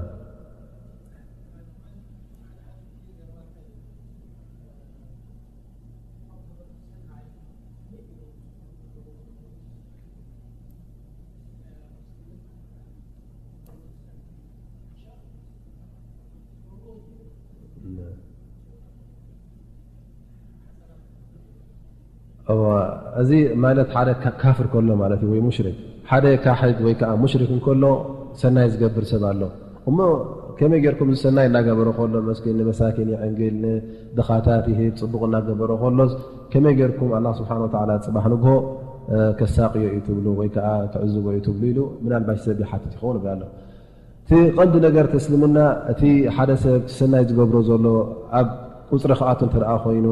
እዋ፣ እዚ ማለት ሓደ ካ-፣ ካፍር ከሎ ማለት እዩ፣ ወይ ሙሽሪክ። ሓደ ካሕድ ወይ ከዓ ሙሽሪክ እንከሎ ሰናይ ዝገብር ሰብ ኣሎ። እሞ ከመይ ጌርኩም እዚ ሰናይ እናገበረ ከሎ መስኪን ንመሳኪን ይዕንግል፣ ንድኻታት ይህብ፣ ጽቡቕ እናገበረ ከሎስ ከመይ ጌርኩም ኣላህ ስብሓን ወተዓላ ጽባሕ ንግሆ፣ እ፣ ከሳቕዮ እዩ ትብሉ ወይ ከዓ ክዕዝቦ እዩ ትብሉ ኢሉ ምናልባሽ ሰብ ይሓትት ይኸውን ይብል ኣሎ። እቲ ቀንዲ ነገር እቲ እስልምና፣ እቲ ሓደ ሰብ እቲ ሰናይ ዝገብሮ ዘሎ ኣብ ቁጽሪ ክኣቱ እንተ ደኣ ኮይኑ፣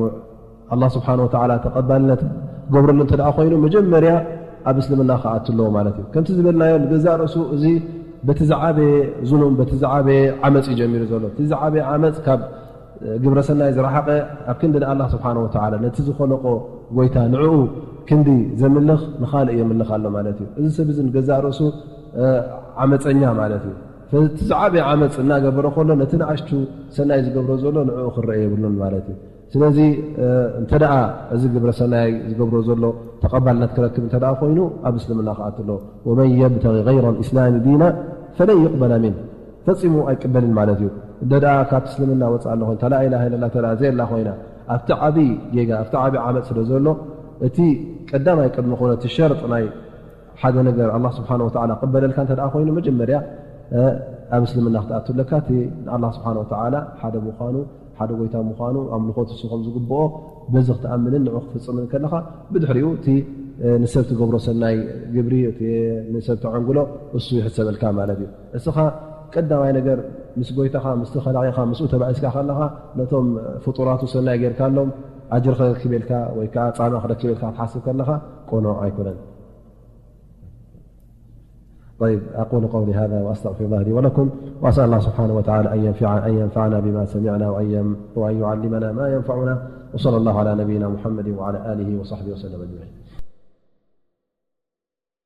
ኣላህ ስብሓን ወተዓላ ተቐባልነት ክገብረሉ እንተ ደኣ ኮይኑ፣ መጀመርያ ኣብ እስልምና ክኣቱ ኣለዎ ማለት እዩ። ከምቲ ዝበልናዮ፣ ንገዛእ ርእሱ እዚ በቲ ዝዓበየ ዙኑም፣ በቲ ዝዓበየ ዓመፅ እዩ ጀሚሩ ዘሎ። እቲ ዝዓበየ ዓመፅ ካብ ግብረ ሰናይ ዝረሓቐ፣ ኣብ ክንዲ ንኣላህ ስብሓን ወተዓላ፣ ነቲ ዝኸለቆ ጎይታ፣ ንዕኡ ክንዲ ዘምልኽ፣ ንኻልእ የምልኽ ኣሎ ማለት እዩ። እዚ ሰብ እዚ ንገዛእ ርእሱ፣ እ፣ ዓመፀኛ ማለት እዩ። እቲ ዝዓበየ ዓመፅ እናገበረ ከሎ፣ ነቲ ንኣሽቱ ሰናይ ዝገብሮ ዘሎ ንዕኡ ክረአ የብሉን ማለት እዩ። ስለዚ፣ እ፣ እንተ ደኣ እዚ ግብረ ሰናይ ዝገብሮ ዘሎ ተቐባልነት ክረክብ እንተ ደኣ ኮይኑ፣ ኣብ እስልምና ክኣቱ ኣለዎ። "ወመን የብተጊ ገይረ ልእስላሚ ዲና ፈለን ዩቅበለ ሚን"፣ ፈጺሙ ኣይቅበልን ማለት እዩ። እንተ ደኣ ካብ እስልምና ወፅኣ ኣሎ ኮይኑ፣ እታ ላኢላሃ ኢለላህ እንተ ደኣ ዘየላ ኮይና፣ ኣብቲ ዓብዪ ጌጋ፣ ኣብቲ ዓብዪ ዓመፅ ስለ ዘሎ፣ እቲ ቀዳማይ ቅድሚ ኩሉ፣ እቲ ሸርጥ ናይ ሓደ ነገር ኣላህ ስብሓን ወተዓላ ክበለልካ እንተ ደኣ ኮይኑ፣ መጀመርያ፣ እ፣ ኣብ እስልምና ክትኣቱ ኣለካ። እቲ ንኣላህ ስብሓን ወተዓላ ሓደ ምዃኑ፣ ሓደ ጎይታ ምዃኑ፣ ኣምልኾት እሱ ከም ዝግብኦ በዚ ክትኣምንን ንዑ ክትፍጽምን ከለኻ፣ ብድሕሪኡ እቲ፣ እ፣ ንሰብ ትገብሮ ሰናይ ግብሪ፣ እቲ ንሰብ ተዐንግሎ እሱ ይሕሰበልካ ማለት እዩ። እስኻ ቀዳማይ ነገር ምስ ጎይታኻ፣ ምስቲ ኸላቒኻ፣ ምስኡ ተባኢስካ ከለኻ፣ ነቶም ፍጡራቱ ሰናይ ጌርካሎም ኣጅሪ ክረክበልካ ወይ ከዓ ጻማ ክረክበልካ ክትሓስብ ከለኻ፣ ቆኖዕ ኣይኮነን። طيب، أقول قولي هذا وأستغفر الله لي ولكم، وأسأل الله سبحانه وتعالى أن ينفع-، أن ينفعنا بما سمعنا، وأن يم-، وأن يعلمنا ما ينفعنا، وصلى الله على نبينا محمد وعلى آله وصحبه وسلم أجمعين.